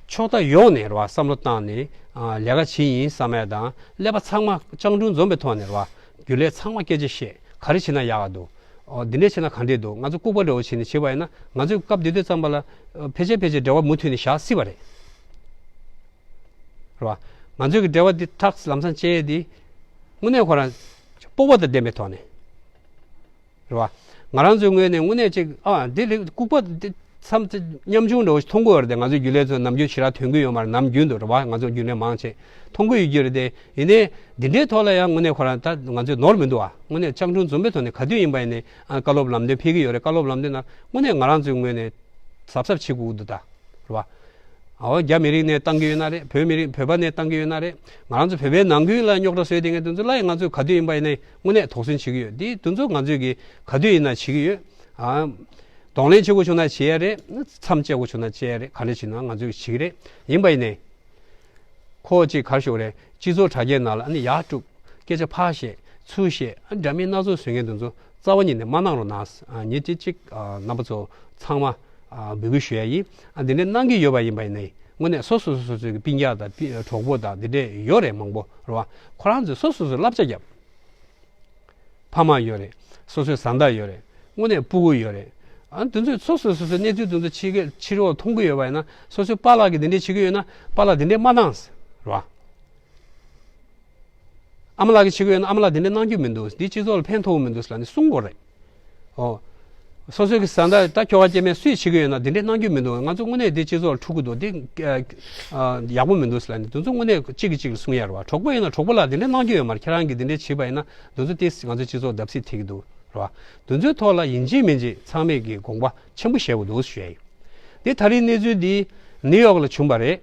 ཕྱོགས་མཐའ་ཡོངས་ནས་རེད་བ། བསམ་བློ་བཏང་ནས་ལས་ཀ་བྱེད་ཡིན་བསམ་ཡ་དང་། ཀླད་པ་ཚང་མ་སྤྱང་གྲུང་འཛོམས་པའི་ཐོག་ནས་རེད་བ། རྒྱུན་ལས་ཚང་མ་སྐད་ཆ་བཤད། ག་རེ་བྱས་ན་ཡག་ག་འདུག་འོ་འདི་འདྲས་བྱས་ན་ག་འདྲས་འདུག་ང་ཚོ་ལྐུགས་པ་འདྲ་བོ་བྱས་ནས་བྱས་པ་ཡིན་ན་ང་ཚོས་སྐབས་དེ་དུས་ཙམ་པ་ལ་ཕལ་ཆེར་ཕལ་ཆེར་འབྲེལ་བ་མུ་མཐུད་ནས་བཞག་སྲིད་པ་རེད། རེད་བ། ང་ཚོའི་གི་འབྲེལ་བ་འདི་ཐག་ལམ་སང་བཅད་ཡས་འདི་དངོས་གནས་ཁོ་རང་སྤོབས་པ་དང་ལྡན་པའི་ཐོག་ནས། རེད་བ། ང་རང་ཚོའི་ངོས་ནས་དངོས་གནས་ཅིག་ཨ་འདི་ལས་ལྐུགས་པ་འདི་མཚམས་ཉམ་ཆུང་འདྲ་བོ་ཞིག་མཐོང་གི་ཡོད་རེད་དེ། ང་ཚོའི་རྒྱུན་ལས་ཚོ་ནམ་རྒྱུན་ཞེ་དྲག་ཐོན་གི་ཡོད་མ་རེད། ནམ་རྒྱུན་དུ་རེད་བ། ང་ཚོ་རྒྱུན་ལས་མང་ཆེ་མཐོང་གི་ཡོད་རྒྱུ་རེད་དེ། ཡིན་ནའི་འདི་འདྲའི་ཐོག་ལ་ཡང་དངོས་གནས་ཁོ་རང་ད་ང་ཚོས་ནོར་མི་འདུག་ཨ། དངོས་གནས་སྤྱང་གྲུང་འཛོམས་པའི་ཐོག་ནས་ག་དུས་ཡིན་པ་ཡིན་ནའི་ཨ་བཀའ་སློབ་ལམ་སྟོན་ཕེབས་ཀྱི་ཡོད་རེད། བཀའ་སློབ་ལམ་སྟོན་ནང་དངོས་གནས་ང་རང་ཚོའི་ངོས་ནས་གཟབ་གཟབ་བྱེད་དགོས་ཀྱི་འདུག་ད། རེད་བ། འོ་རྒྱ་མི་རིགས་ནས་བཏང་གི་ཡོད་ན་རེད། བོད་མི་རིགས་བོད་པ་ནས་བཏང་གི་ཡོད་ན་རེད། ང་རང་ཚོ་བོད་པའི་ནང་ཁུལ་ལ་རྙོག་དྲ་བཟོས་བསྡད་མཁན་དེ་ཚོ་ལ་ཡང་ང་ཚོས་ག་དུས་ཡིན་པ་ཡིན་ནའི་དངོས་གནས་དོགས་ཟོན་བྱེད་ཀྱི་ཡོད། དེ་དེ་ཚོ་ང་ཚོས་ཀྱི་ག་དུས་ཡིན་ན་བྱེད་ཀྱི་ཡོད། ཨ། གདོང་ལེན་བྱེད་དགོས་བྱུང་ན་བྱེད་ཡ་རེད། མཚམས་བཅད་དགོས་བྱུང་ན་བཅད་ཡ་རེད། ག་འདྲ་བྱེད་ན་ང་ཚོས་ཀྱི་བྱེད་ཀྱི་རེད། ཡིན་པ་ཡིན་ནའི། ཁོ་ཅིག་ག་རེ་ཞུ་དགོས་རེད། སྤྱི་ཚོགས་དྲ་རྒྱའི་ནང་ལ་ཨ་ནི་ཡར་དཀྲུག་སྐད་ཆ་ཕར་བཤད། ཚུར་བཤད། ཨ་འདྲ་མིན་སྣ་ཚོགས་བཟོ་མཁན་དེ་ཚོ་རྩ་བ་ཉིད་ནས་མ་གནང་རོགས་གནང་། ཨ་ངས་དེ་གཅིག་ཨ་རྣམ་པ་ཚོ་ཚང་མ་ཨ་འབོད་སྐུལ་ཞུ་ཡ་ཡིན། ཨ་འདི་འདྲ་གནང་གི་ཡོད་པ་ཡིན་པ་ཡིན་ནའི་དངོས་གནས་སོ་སོ་སོ་སོའི་གི་སྤུན་ཀྱག་དང་སྤུན་གྲོགས་པོ་དང་འདི་འདྲས་ཡོད་རེད། མང་པོ་རེད་བ། ཁོ་རང་ཚོས་སོ་སོ་སོས་བསླབ་བྱ་བརྒྱབ། ཕ་མ་ཡོད་རེད། སོ་སོའི་བཟའ་ཟླ་ཡོད་རེད། དངོས་གནས་སྤུ་གུ་ཡོད་རེད། ཨ་དེ་ཚོས་སོ་སོ་སོ་སོའི་གནས་ཚུལ་དེ་ཚོ་ཕྱི་གི་ཕྱི་རོལ་མཐོང་གི་ཡོད་པ་ཡིན་ན། སོ་སོའི་པཱ་ལགས་ཀྱིས་འདི་འདྲས་བྱེད་ཀྱི་ཡོད་ན་པཱ་ལགས་འདི་འདྲས་མ་གནང་ཟེར་རེད་བ། ཨ་མ་ལགས་ཀྱིས་བྱེད་ཀྱི་ཡོད་ན་ཨ་མ་ལགས་འདི་འདྲས་གནང་རྒྱུ་མི་འདུག་འདི་སྤྱི་ཚོགས་ལ་ཕན་ཐོགས་མི་འདུག་ཟེར་ལབ་ནས་གསུང་དགོས་རེད། ཨོ། སོ་སོའི་གི་བཟའ་ཟླ་ད་ཁྱོ་ག་སྐྱེ་དམན་སུས་བྱེད་ཀྱི་ཡོད་ན་འདི་འདྲས་གནང་རྒྱུ་མི་འདུག་ང་ཚོ་དངོས་གནས་འདི་སྤྱི་ཚོགས་ལ་འཁྲུག་གི་འདུག་འདི་ཨ་ཨ་ཡག་པོ་མི་འདུག་ཟེར་ལབ་ནས་དེ་ཚོ་དངོས་གནས་གཅིག་གིས་གཅིག་ལ་གསུང་ཡ་རེད་བ། གྲོགས་པོ་ཡིན་ན་གྲོགས་པོ་ལ་འདི་འདྲས་གནང་རྒྱུ་ཡོད་མ་རེད། ཁྱེད་རང་གིས་འདི་འདྲས་བྱས་པ་ཡིན་ན་འདི་ཚོ་ཏིས་ང་ཚོའི་སྤྱི་ཚོགས་བརྡབ་གསིག་ཐེབས་ཀྱི་འདུག་རེད་བ། དེ་ཚོའི་ཐོག་ལ་ཡིན་གཅིག་མིན་གཅིག་ཚང་མས་ཀྱི་དགོངས་པ་ཆེན་པོ་བཞེས་དགོས་འདུག་ཞུ་ཡ་ཡིན། འདི་ད་རེས་གནས་ཚུལ་འདི་ནིའུ་ཡོག་ལ་བྱུང་བ་རེད།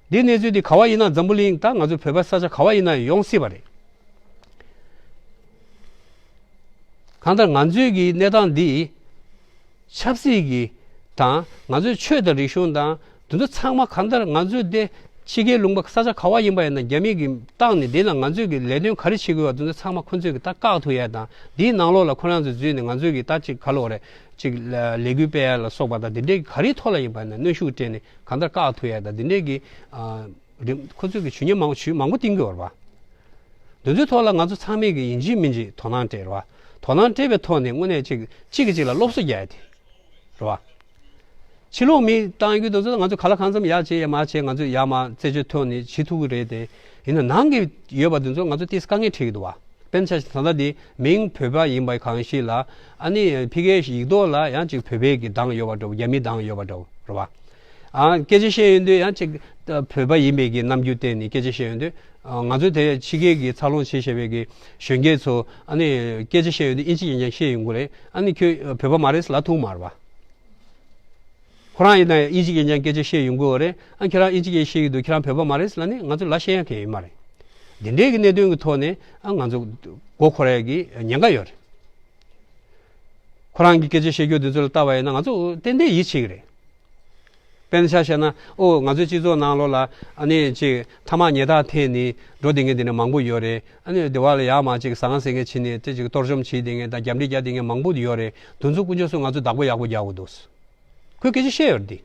འདི་གནས་ཚུལ་འདི་ག་བ་ཡིན་ན་འཛམ་བུ་གླིང་ད་ང་ཚོ་བོད་པ་ས་ཆ་ག་བ་ཡིན་ན་ཡོང་སྲིད་པ་རེད། གང་ལྟར་ང་ཚོའི་གི་གནས་སྟངས་འདི་ཆབ་སྲིད་ཀྱི་དང་ང་ཚོའི་ཆོས་དང་རིག་གཞུང་དང་དེ་ཚོ་ཚང་མ་གང་ལྟར་ང་ཚོའི་དེ་ཕྱི་རྒྱལ་ལུང་པ་ས་ཆ་ག་བ་ཡིན་པ་ཡིན་ན་རྒྱ་མི་གིས་བཏང་ནས་དེ་ན་ང་ཚོའི་གི་ལས་དོན་ག་རེ་བྱེད་དགོས་པ་དེ་ཚོ་ཚང་མ་ཁོ་ཚོས་གི་ད་བཀག་ཐུབ་ཡ་དང་། དེའི་ནང་ལོགས་ལ་ཁོ་རང་ཚོ་འཛུལ་ནས་ང་ཚོའི་གི་ད་ཅིག་ག་ལོག་རེད། ཅིག་ལས་འགུལ་སྤེལ་ཡ་ལ་སོགས་པ་དང་དེ་འདྲའི་ག་རེའི་ཐོག་ལ་ཡིན་པ་ཡིན་ན་གནོན་ཤུགས་སྤྲད་ནས་གང་ལྟར་བཀག་ཐུབ་ཡ་དང་དེ་འདྲའི་གི་ཨ། རིམ་ཁོ་ཚོས་ཀྱི་ཇུས་ཉེས་མང་པོ་ཇུས་མང་པོ་བཏིང་གི་ཡོད་རེད་བ། འདི་ཚོའི་ཐོག་ལ་ང་ཚོ་ཚང་མས་ཀྱི་ཡིན་གཅིག་མིན་གཅིག་དོ་སྣང་སྤྲད་རེད་བ། དོ་སྣང་སྤྲད་པའི་ཐོག་ནས་དངོས་གནས་གཅིག་གཅིག་གིས་གཅིག་ལ་སློབ་གསོ་རྒྱག་ཡ་དེ་རེད་བ། ཕྱི་ལོགས་མི་བཏང་རྒྱུ་དེ་ཚོ་ང་ཚོ་ག་ལ་གང་འཚམ་ཡར་བྱེད་ཡ་མར་བྱེད་ང་ཚོས་ཡར་མར་རྩད་གཅོད་ཐོག་ནས་བྱེད་ཐུབ་ཀྱི་རེད་དེ། ཡིན་ན་ནང་གི་ཡོད་པ་དེ་ཚོ་ང་ཚོ་ཏིས་དཀའ་ངལ་འཕྲད་ཀྱི་འདུག་བ། དཔེར་ན་ཆ་བཞག་ད་ལྟ་འདི་མིང་བོད་པ་ཡིན་པ་གང་ཞིག་ལ། ཨ་ནི་ཕ་གིའི་ཡིག་ཐོག་ལ་ཡང་ཅིག་བོད་པའི་གི་གདངས་ཡོད་པ་འདྲ་བོ། རྒྱ་མིའི་གདངས་ཡོད་པ་འདྲ་བོ་རེད་བ། ཨ། སྐད་ཆ་བཤད་ཡོང་དུས་ཡང་ཅིག་བོད་པ་ཡིན་པའི་གི་རྣམ་འགྱུར་བསྟན་ནས་སྐད་ཆ་བཤད་ཡོང་དུས། ཨ། ང་ཚོ་དེ་ཕྱི་རྒྱལ་གྱི་འཚར་ལོངས་བྱེད་བཞིན་པའི་གི་གཞོན་སྐྱེས་ཚོ། ཨ་ནི་སྐད་ཆ་བཤད་ཡོང་དུས་ཨིན་ཇི་ཡན་ཡང་བཤད་ཡོང་གི་རེད། ཨ་ནི་ཁྱོད་བོད་པ་མ་རེད་ཟེར་ལབ་ཐུབ་མ་རེད་བ། ཁོ་རང་ཡིན་ན་ཨིན་ཇི་སྐད་ཀྱང་སྐད་ཆ་བཤད་ཡོང་གི་ཡོད་རེད། ཨ། ཁྱེད་རང་ཨིན་ཇི་སྐད་བཤད་ཀྱི་འདུག་ཁྱེད་རང་བོད་པ་མ་རེད་ཟེར་ལབ་ནས་ང་ཚོ་ལབ་ཤེས་ཡ་གང་ཡང་ཡོད་མ་རེད། འདི་འདྲའི་གི་གནད་དོན་གྱི་ཐོག་ནས། ཨ། ང་ཚོ་མགོ་འཁོར་ཡ་གི་ཉེན་ཁ་ཡོད་རེད། ཁོ་རང་གི་སྐད་ཆ་བཤད་རྒྱུ་འདི་ཚོ་ལ་ལྟ་བ་ཡིན་ན་ང་ཚོ་ཏན་ཏན་ཡིད་ཆེས་ཀྱི་རེད། དཔེར་ན་ཆ་བཞག་ན། ཨོ། ང་ཚོའི་སྤྱི་ཚོགས་ནང་ལོགས་ལ། ཨ་ནི་ཅིག་ཐ་མག་ཉལ་ཐག་འཐེན་ནས་འགྲོ་བསྡད་མཁན་དེ་འདྲ་མང་པོ་ཡོད་རེད། ཨ་ནི་སྡེ་བ་ལ་ཡར་མར་ཅིག་ཟ་ཁང་ཟ་ཁང་ཕྱེ་ནས་དེ་ཅིག་གཏོར་བཅོམ་བྱས་བསྡད་མཁན་དང་རྒྱབ་འདྲེ་རྒྱག་བསྡད་མཁན་མང་པོ་ཡོད་རེད། དེ་ཚོ་དཀོན་མཆོག་གསུམ་ང་ཚོས་བདག་པོ་ཡག་པོ་རྒྱག་དགོས་འདུག་ཁོས་སྐད་ཆ་བཤད་ཡོད་རེད་དེ།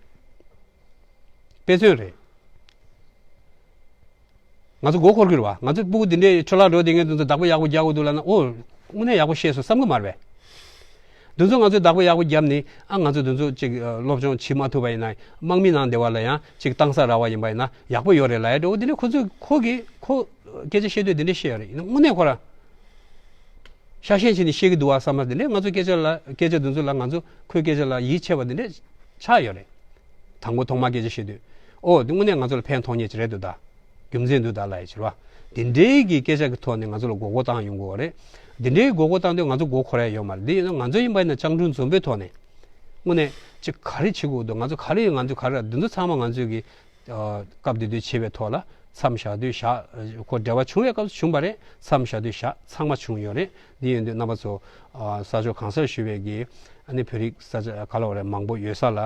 དཔེ་མཚོན་རེད། ང་ཚོ་མགོ་འཁོར་གྱི་རེད་བ། ང་ཚོ་སྤུ་གུ་འདི་འདྲའི་འཕྲོ་བརླག་འགྲོ་བསྡད་མཁན་དེ་ཚོ་བདག་པོ་ཡག་པོ་རྒྱག་དགོས་འདུག་ལབ་ན། ཨོ། དངོས་གནས་ཡག་པོ་བཤད་སོང་བསམ་གྱི་མ་རེད་པས། འདི་ཚོ་ང་ཚོས་བདག་པོ་ཡག་པོ་བརྒྱབ་ནས། ཨ། ང་ཚོ་འདི་ཚོ་ཅིག་ཨ། སློབ་སྦྱོང་བྱེད་མ་ཐུབ་པ་ཡིན་ན། དམག་མི་ནང་སྡེ་བ་ལ་ཡང་ཅིག་བཏང་ས་རག་པ་ཡིན་པ་ཡིན་ན་ཡག་པོ་ཡོད་རེད་ལབ་ཡ་འདྲ་བོ་འདི་འདྲ། ཁོ་ཚོས་ཁོ་གིས་ཁོ་སྐད་ཆ་བཤད་དུས་འདི་འདྲ་བཤད་ཡོད་རེད། ཡིན་ན་དངོས་གནས་ཁོ་རང་ཤ་ཞེན་བྱས་ནས་བཤད་ཀྱི་འདུག་བ་བསམ་པ། འདི་འདྲ་ང་ཚོ་སྐད་ཆ་ལ། སྐད་ཆ་འདི་ཚོ་ལ། ང་ཚོ་ཁོའི་སྐད་ཆ་ལ་ཡིད་ཆེས་པ་འདི་འདྲ་ཆགས་ཡོད་རེད། དང་པོ་ཐོག་མར་སྐད་ཆ་བཤད་དུས། ཨོ། འདི་དངོས་གནས་ང་ཚོ་ལ་ཕན་ཐོགས་མཁན་ཅིག་རེད་འདུག་ད། རྒྱུ་མཚན་འདུག་ད་ལབ་ཡ་ཅིག་རེད་བ། དེ་འདྲའི་གི་སྐད་ཆ་གི་ཐོག་ནས་ང་ཚོ་ལ་མགོ་སྐོར་བཏང་ཡོང་གི་ཡོད་རེད། དེ་འདྲའི་མགོ་སྐོར་བཏང་དུས་ང་ཚོ་མགོ་འཁོར་ཡ་ཡོད་མ་རེད། འདི་ཡིན་ན་ང་ཚོ་ཡིན་པ་ཡིན་ན་སྤྱང་གྲུང་འཛོམས་པའི་ཐོག་ནས། དངོས་གནས་ཅིག་ག་རེ་བྱེད་དགོས་འདུག་ང་ཚོ་ག་རེ། ང་ཚོ་ག་རེ། འདི་ཚོ་ཚང་མ་ང་ཚོས་གི། ཨ། སྐབས་དེ་དུས་བྱས་པའི་ཐོག་ལ་མཚམས་བཞག་དུས་བཞག་ཁོ་འབྲེལ་བ་བྱུང་བའི་སྐབས་སུ་བྱུང་བ་རེད། མཚམས་བཞག་དུས་བཞག་ཚང་མ་བྱུང་ཡོད་རེད། འདི་ཡིན་དུས་རྣམ་པ་ཚོ། ཨ། ས་ཕྱོགས་གང་སར་བཞུགས་པའི་གི། ཨ་ནི་བོད་རིགས་ས་ཆ་ག་ལ་བ་རེད། མང་པོ་ཡོད་ས་ལ་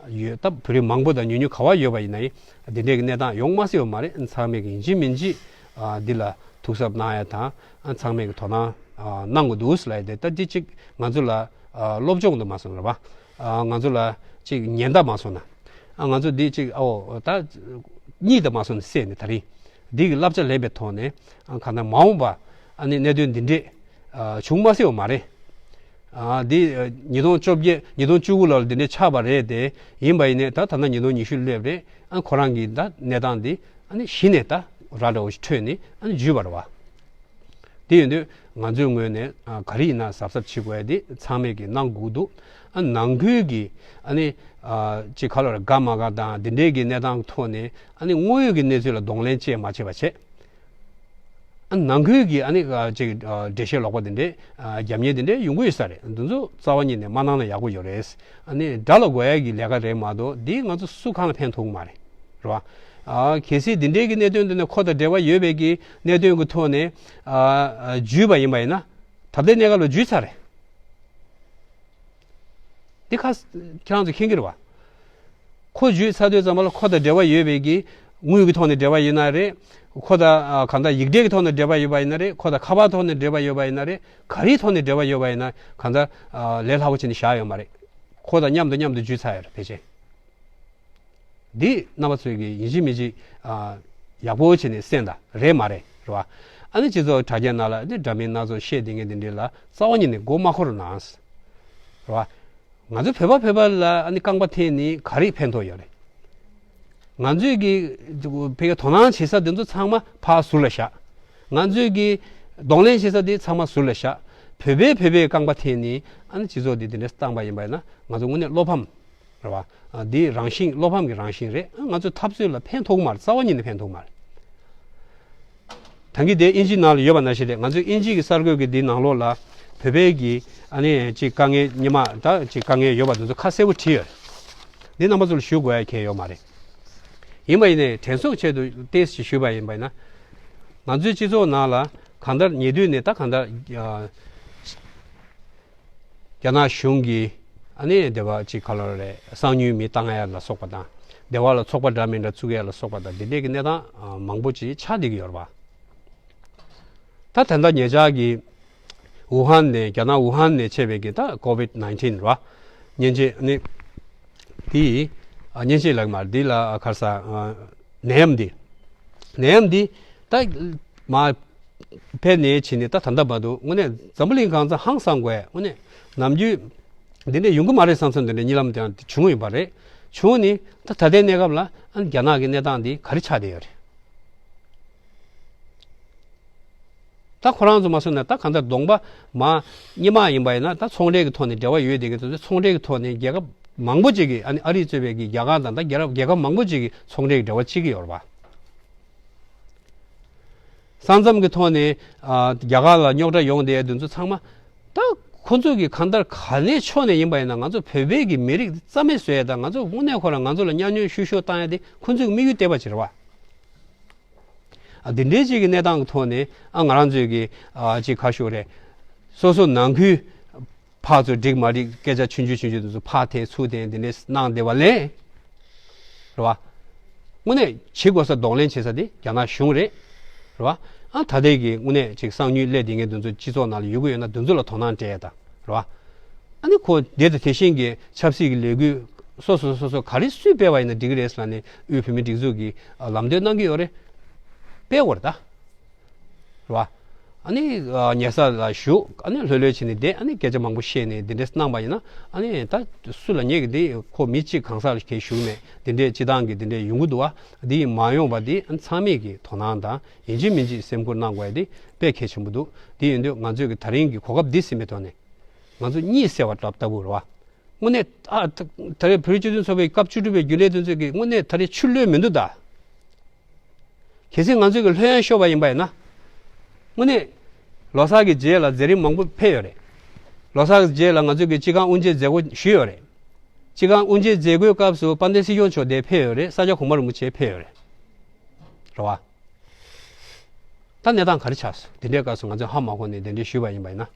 ཡོད་སྟབས། བོད་རིགས་མང་པོ་དང་ཉུང་ཉུང་ག་བ་ཡོད་པ་ཡིན་ན་ཡང་འདི་འདྲའི་གི་གནས་སྟངས་ཡོང་མ་སྲིད་པ་མ་རེད། ཚང་མས་གི་ཡིན་གཅིག་མིན་གཅིག་ཨ། འདི་ལ་ཐུགས་གཟབ་གནང་ཡ་དང་། ཨ། ཚང་མས་གི་དོ་སྣང་། ཨ། གནང་དགོས་འདུག་ལབ་ཡ་དེ། ད་འདི་གཅིག་ང་ཚོ་ལ། ཨ། སློབ་སྦྱོང་དུ་མ་སོང་རེད་བ། ཨ། ང་ཚོ་ལ་གཅིག་ཉེན་བརྡ་མ་སོང་ན། ཨ། ང་ཚོ་འདི་གཅིག་ཨོ། ད་གཉིད་དུ་མ་སོང་ནས་སད་ནས། ད་རིང་འདི་གི་བསླབ་བྱ་ལེན་པའི་ཐོག་ནས། ཨ། གང་ལྟར་མ་འོངས་པ། ཨ་ནི་གནད་དོན་འདི་འདྲས། ཨ། བྱུང་མ་སྲིད་པ་མ་རེད། ཨ། འདི། ཨ། ཉིས་སྟོང་བཅོ་བརྒྱད། ཉིས་སྟོང་བཅུ་དགུ་ལོར་འདི་འདྲས་ཆགས་པ་རེད་དེ། ཡིན་པ་ཡིན་ནའི་ད་ད་ལྟ་ཉིས་སྟོང་ཉི་ཤུ་སླེབས་རེད། ཨ། ཁོ་རང་གི་ད་གནས་སྟངས་འདི། ཨ་ནི་གཞི་ནས་ད་ར་འདྲ་བོ་ཞིག་འཕྲོད་ནས། ཨ་ནི་འཇུས་པ་རེད་བ། དེ་ཡིན་དུས་ང་ཚོའི་ངོས་ནས། ཨ། ག་རེ་ཡིན་ན་གཟབ་གཟབ་བྱེད་དགོས་ཡ་དེ་ཚང་མས་ཀྱིས་གནང་དགོས་འདུག་ཨ། ནང་ཁུལ་གྱི། ཨ་ནི། ཨ། ཅིག་ག་ལ་བ་རེད། དགའ་མ་དགའ་དང་འདི་འདྲའི་གི་གནས་སྟངས་ཐོག་ནས། ཨ་ནི་དངོས་ཡོད་ཀྱི་གནས་ཚུལ་ལ་གདོང་ལེན་བཅས་མ་བྱས་པ་བྱས། ཨ། ནང་ཁུལ་གྱི། ཨ་ནི། ཨ། ཅིག་ཨ། འགྲེལ་བཤད་ལོག་པ་འདི་འདྲའི། ཨ། རྒྱབ་གཉེར་འདི་འདྲའི་ཡོང་གི་ཡོད་ས་རེད། འདི་ཚོ་རྩ་བ་ཉིད་ནས་མ་གནང་ན་ཡག་པོ་ཡོད་རེད། ཨ་ནི་དགྲ་ལ་རྒོལ་ཡ་གི་ལས་ཀ་རེད་མ་གཏོགས། འདི་ང་ཚོ་སུ་གང་ལ་ཕན་ཐོགས་ཀྱི་མ་རེད། རེད་བ། ཨ། གལ་སྲིད་འདི་འདྲའི་གི་གནད་དོན་འདི་ནི་ཁོ་དང་འབྲེལ་བ་ཡོད་པའི་གི་གནད་དོན་གྱི་ཐོག་ནས། ཨ། ཨ། འཇུས་པ་ཡིན་པ་ཡིན་ན། ད་ལྟའི་གནས་སྐབས་ལ་འཇུས་ཚར་རེད། འདི་ཁ། ཁྱེད་རང་ཚོ་མཁྱེན་གྱི་རེད་བ། ཁོ་འཇུས་ཚར་དུས་ཙམ་པ་ལ་ཁོ་དང་འབྲེལ་བ་ཡོད་པའི་གི། དངུལ་གྱི་ཐོག་ནས་འབྲེལ་བ་ཡོད་ན་རེད། ཁོ་དང་། ཨ། གང་ལྟར་ཡིག་འབྲེལ་གྱི་ཐོག་ནས་འབྲེལ་བ་ཡོད་པ་ཡིན་ན་རེད། ཁོ་དང་ཁ་པར་ཐོག་ནས་འབྲེལ་བ་ཡོད་པ་ཡིན་ན་རེད། ག་རེའི་ཐོག་ནས་འབྲེལ་བ་ཡོད་པ་ཡིན་ན། གང་ལྟར། ཨ། ལས་སླ་པོ་བྱས་ནས་བཞག་ཡོད་མ་རེད། ཁོ་དང་མཉམ་དུ་མཉམ་དུ་འཇུས་ཚར་ཡོད་རེད། ཕལ་ཆེར། འདི་རྣམ་པ་ཚོས་ཀྱིས་ཡིན་གཅིག་མིན་གཅིག་ཨ། ཡག་པོ་བྱས་ནས་གསན་དང་། རེད་མ་རེད། རེད་བ། ཨ་ནི་སྤྱི་ཚོགས་དྲ་རྒྱའི་ནང་ལ་འདི་འདྲ་མིན་སྣ་ཚོགས་བཤད་བསྡད་མཁན་འདི་འདྲ་ལ་རྩ་བ་ཉིད་ནས་མགོ་མ་འཁོར་གནང་། རེད་བ། ང་ཚོ་བོད་པ་བོད་པ་ལ་ཨ་ནི་རྐང་པ་འཐེན་ནས་ག་རེ་ཕན་ཐོགས་ཡོད་རེད། ང་ཚོས་ཀྱི་ཕ་གིར་དོ་སྣང་བྱེད་ས་འདི་ཚོ་ཚང་མ་ཕར་ཟུར་ལ་བཞག་ང་ཚོས་ཀྱི་གདོང་ལེན་བྱེད་ས་འདི་ཚང་མ་ཟུར་ལ་བཞག་བོད་པས་བོད་པའི་རྐང་པ་འཐེན་ནས་ཨ་ནི་སྤྱི་ཚོགས་འདི་འདི་འདྲ་བཏང་པ་ཡིན་པ་ཡིན་ན། ང་ཚོ་དངོས་གནས་བློ་ཕམ། རེད་བ། ཨ། འདི་རང་བཞིན། བློ་ཕམ་གྱི་རང་བཞིན་རེད། ཨ། ང་ཚོའི་འཐབ་རྩོད་ལ་ཕན་ཐོགས་ཀྱི་མ་རེད། རྩ་བ་ཉིད་ནས་ཕན་ཐོགས་ཀྱི་མ་རེད། ད་གིན་དེ་དབྱིན་ཇིའི་ནང་ལ་ཡོད་པ་ནང་བཞིན་རེད། ང་ཚོའི་དབྱིན་ཇི་གི་གསར་འགོད་ཀྱི་འདིའི་ནང་ལོགས་ལ་བོད་པའི་གི། ཨ་ནི་ཅིག་དཀའ་ངལ། སྔོན་མ་ད་ཅིག་དཀའ་ངལ་ཡོད་པ་དེ་ཚོ་ཁ་གསལ་པོ་བྲིས་ཡོད་རེད། འདི་རྣམ་པ་ཚོ་ལ་ཞུ་དགོས་ཡ་གང་ཡང་ཡོད་མ་རེད། ཡིན་པ་ཡིན་ནའི་དྲན་གསོའི་ཆེད་དུ་ཏོག་ཙམ་ཞུས་པ་ཡིན་པ་ཡིན་ན། ང་ཚོའི་སྤྱི་ཚོགས་ནང་ལ་གང་ལྟར་ཉེ་དུས་ནས་ད་གང་ལྟར། ཨ། རྒྱ་ནག་གཞུང་གིས་ཨ་ནི་སྡེ་བ་ཅིག་ག་ལ་རེད། གསང་ཉུལ་མི་བཏང་ཡ་ལ་སོགས་པ་དང་། སྡེ་བ་ལ་ཚོགས་པ་འདྲ་མི་འདྲ་བཙུགས་ཡ་ལ་སོགས་པ་དང་། འདི་འདྲའི་གི་གནས་སྟངས་མང་པོ་ཅིག་ཆགས་བསྡད་ཀྱི་ཡོད་རེད་པ། ད་ད་ལྟ་ཉེ་ཆར་གྱི་ཝུ་ཧན་ནས། རྒྱ་ནག་ཝུ་ཧན་ནས་མཆེད་པའི་གི་ད་ཀོ་ཝིད་ནའིན་ཊིན་རེད་པ། མཉེན་ཆས་ནི། དེ། ཨ། མཉེན་ཆས་ལབ་མ་རེད། འདི་ལ་ཁ་སང་། ཨ། ནད་ཡམས་འདི། ནད་ཡམས་འདི་ད་མར་ཕེབས་ནས་ཕྱིན་ནས་ད་ད་ལྟ་བར་དུ་དངོས་གནས་འཛམ་བུ་གླིང་གང་སར་ཧང་སང་དགོས། དངོས་གནས་ནམ་རྒྱུན་འདི་འདྲ་ཡོང་གི་མ་རེད་བསམ་བསམ་འདི་འདྲ་གཉིད་ལམ་དེ་ཡང་བྱུང་ཡོད་པ་རེད། བྱུང་ནས་ད་ད་ལྟའི་གནས་སྐབས་ལ། ཨ། རྒྱ་ནག་གི་གནས་སྟངས་འདི་ག་རེ་ཆགས་བསྡད་ཡོད་རེད། ད་ཁོ་རང་ཚོ་མ་སོང་ན་ད་གང་ལྟར་གདོང་པ་མ་སྔོན་མ་ཡིན་པ་ཡིན་ན་ད་ཚོང་འབྲེལ་གྱི་ཐོག་ནས་འབྲེལ་བ་ཡོད་བསྡད་མཁན་དེ་ཚོ་ཚོང་འབྲེལ་གྱི་ཐོག་ནས་རྒྱལ་ཁབ་མང་པོ་ཅིག་གིས་ཨ་ནི་ཨ་རི་གཙོས་པའི་གི་རྒྱ་གར་དང་ད་རྒྱལ་རབས་རྒྱལ་ཁབ་མང་པོ་ཅིག་གིས་ཚོང་འབྲེལ་གྱི་འབྲེལ་བ་བྱེད་ཀྱི་ཡོད་རེད་པ། ས་མཚམས་ཀྱི་ཐོག་ནས་ཨ་རྒྱ་གར་ལ་རྙོག་དྲ་ཡོང་བསྡད་དེ་ཚོ་ཚང་མ་ད་ཁོ་ཚོ་གིས་གང་ལྟར་ག་ནས་ཕྱོགས་ནས་ཡིན་པ་ཡིན་ན་ང་ཚོ་བོད་པའི་གི་མི་རིགས་རྩ་མེད་བཟོ་ཡས་དང་ང་ཚོ་དངོས་གནས་ཁོ་རང་ང་ཚོ་ལ་གཉའ་གནོན་ཤུགས་ཤོག་བཏང་ཡས་དེ་ཁོ་ཚོའི་དམིགས་ཡུལ་བལྟས་པ་ཅིག་རེད་པ། ཨ་འདི་འདྲའི་ཅིག་གི་གནས་སྟངས་ཀྱི་ཐོག་ནས་ཨ་ང་རང་ཚོའི་གི་ཨ་ཅིག་ཁ་ཤོག་རེད། སོ་སོ་ནང་ཁུལ་ཕར་ཚུར་འགྲིག་མ་འགྲིག་སྐད་ཆ་ཆུང་ཆུང་ཆུང་ཆུང་དེ་ཚོ་ཕར་འཐེན་ཚུར་འཐེན་དེ་འདྲས་གནང་བསྡད་པ་ལས། རེད་བ། དངོས་གནས་བྱེད་དགོས་ས་གདོང་ལེན་བྱེད་ས་དེ་རྒྱ་ནག་གཞུང་རེད། རེད་བ། ཨ་ད་ལྟའི་གི་དངོས་གནས་ཅིག་གསང་ཉུལ་སླེབས་བསྡད་མཁན་དེ་ཚོ་སྤྱི་ཚོགས་ནང་ལ་ཡོད་ཀྱི་ཡོད་ན་དེ་ཚོ་ལ་དོ་སྣང་སྤྲད་ཡ་དང་། རེད་བ། ཨ་ནི་ཁོ་དེ་དང་དེ་བཞིན་གྱི་ཆབ་སྲིད་ཀྱི་ལས་འགུལ་སོ་སོ་སོ་སོ་ག་རེ་སུས་སྤེལ་བ་ཡིན་ན་འགྲིག་གི་རེད་ཟེར་ལབ་ནས་དབུས་བོད་མིའི་སྒྲིག་འཛུགས་ཀྱིས་ལམ་སྟོན་གནང་གི་ཡོད་རེད། སྤེལ་དགོས་རེད་ད། རེད་བ། ཨ་ནི་ཉལ་ས་ལ་བཞུགས། ཨ་ནི་ལྷོད་ལྷོད་བྱས་ནས་བསྡད། ཨ་ནི་སྐད་ཆ་མང་པོ་བཤད་ནས་འདི་འདྲས་གནང་པ་ཡིན་ན་ཨ་ནི་ད་སུ་ལ་ཉེ་གི་འདི་ཁོ་མི་གཅིག་གང་ཟག་ལ་གལ་ཞུ་གི་མེད། འདི་འདྲས་སྤྱི་བཏང་གི་འདི་འདྲས་ཡོང་གི་འདུག་བ། འདི་ཡིན་མ་ཡོང་བ་འདི་ཨ་ནི་ཚང་མས་ཀྱི་དོ་སྣང་དང་ཡིན་གཅིག་མིན་གཅིག་སེམས་ཁུར་གནང་དགོས་ཡ་འདི་དཔེ་གལ་ཆེན་པོ་འདུག་དེ་ཡིན་དུས་ང་ཚོས་ཀྱི་ད་རིང་གི་གོ་སྐབས་འདི་ཟིན་པའི་ཐོག་ནས་ང་ཚོ་གཉིད་སད་པ་ལྟ་ལྟ་བུ་རེད་བ། དངོས་གནས་ཨ་ད་ད་རེས་བོད་རིགས་སྤྱི་མཐུན་ཚོགས་པའི་སྐབས་བཅུ་དྲུག་པའི་རྒྱུན་ལས་དེ་ཚོས་ཀྱི་དངོས་གནས་ད་རེས་ཆུ་གློད་མི་འདུག་ད། གལ་སྲིད་ང་ཚོས་ཀྱི་ལྷོད་ཡངས་ཤོར་བ་ཡིན་པ་ཡིན་ན། དངོས་གནས་ལོ་གསར་གྱི་རྗེས་ལ་མཛད་རིམ་མང་པོ་ཕེབས་ཡོད་རེད། ལོ་གསར་གྱི་རྗེས་ལ་ང་ཚོས་ཀྱི་སྤྱི་ཁང་དབུ་འབྱེད་མཛད་སྒོ་ཞུས་ཡོད་རེད། སྤྱི་ཁང་དབུ་འབྱེད་མཛད་སྒོའི་སྐབས་སུ་དཔལ་ལྡན་སྲིད་སྐྱོང་མཆོག་འདིར་ཕེབས་ཡོད་རེད། ས་སྐྱ་གོང་མ་རིན་པོ་ཆེ་ཕེབས་ཡོད་རེད། རེད་བ། ད་གནས་སྟངས་ག་རེ་ཆགས་སོང་། དེ་འདྲའི་སྐབས་སུ་ང་ཚོས་ཧ་མ་གོ་ནས་དེ་འདྲའི་ཞུས་པ་ཡིན་པ་ཡིན་ན།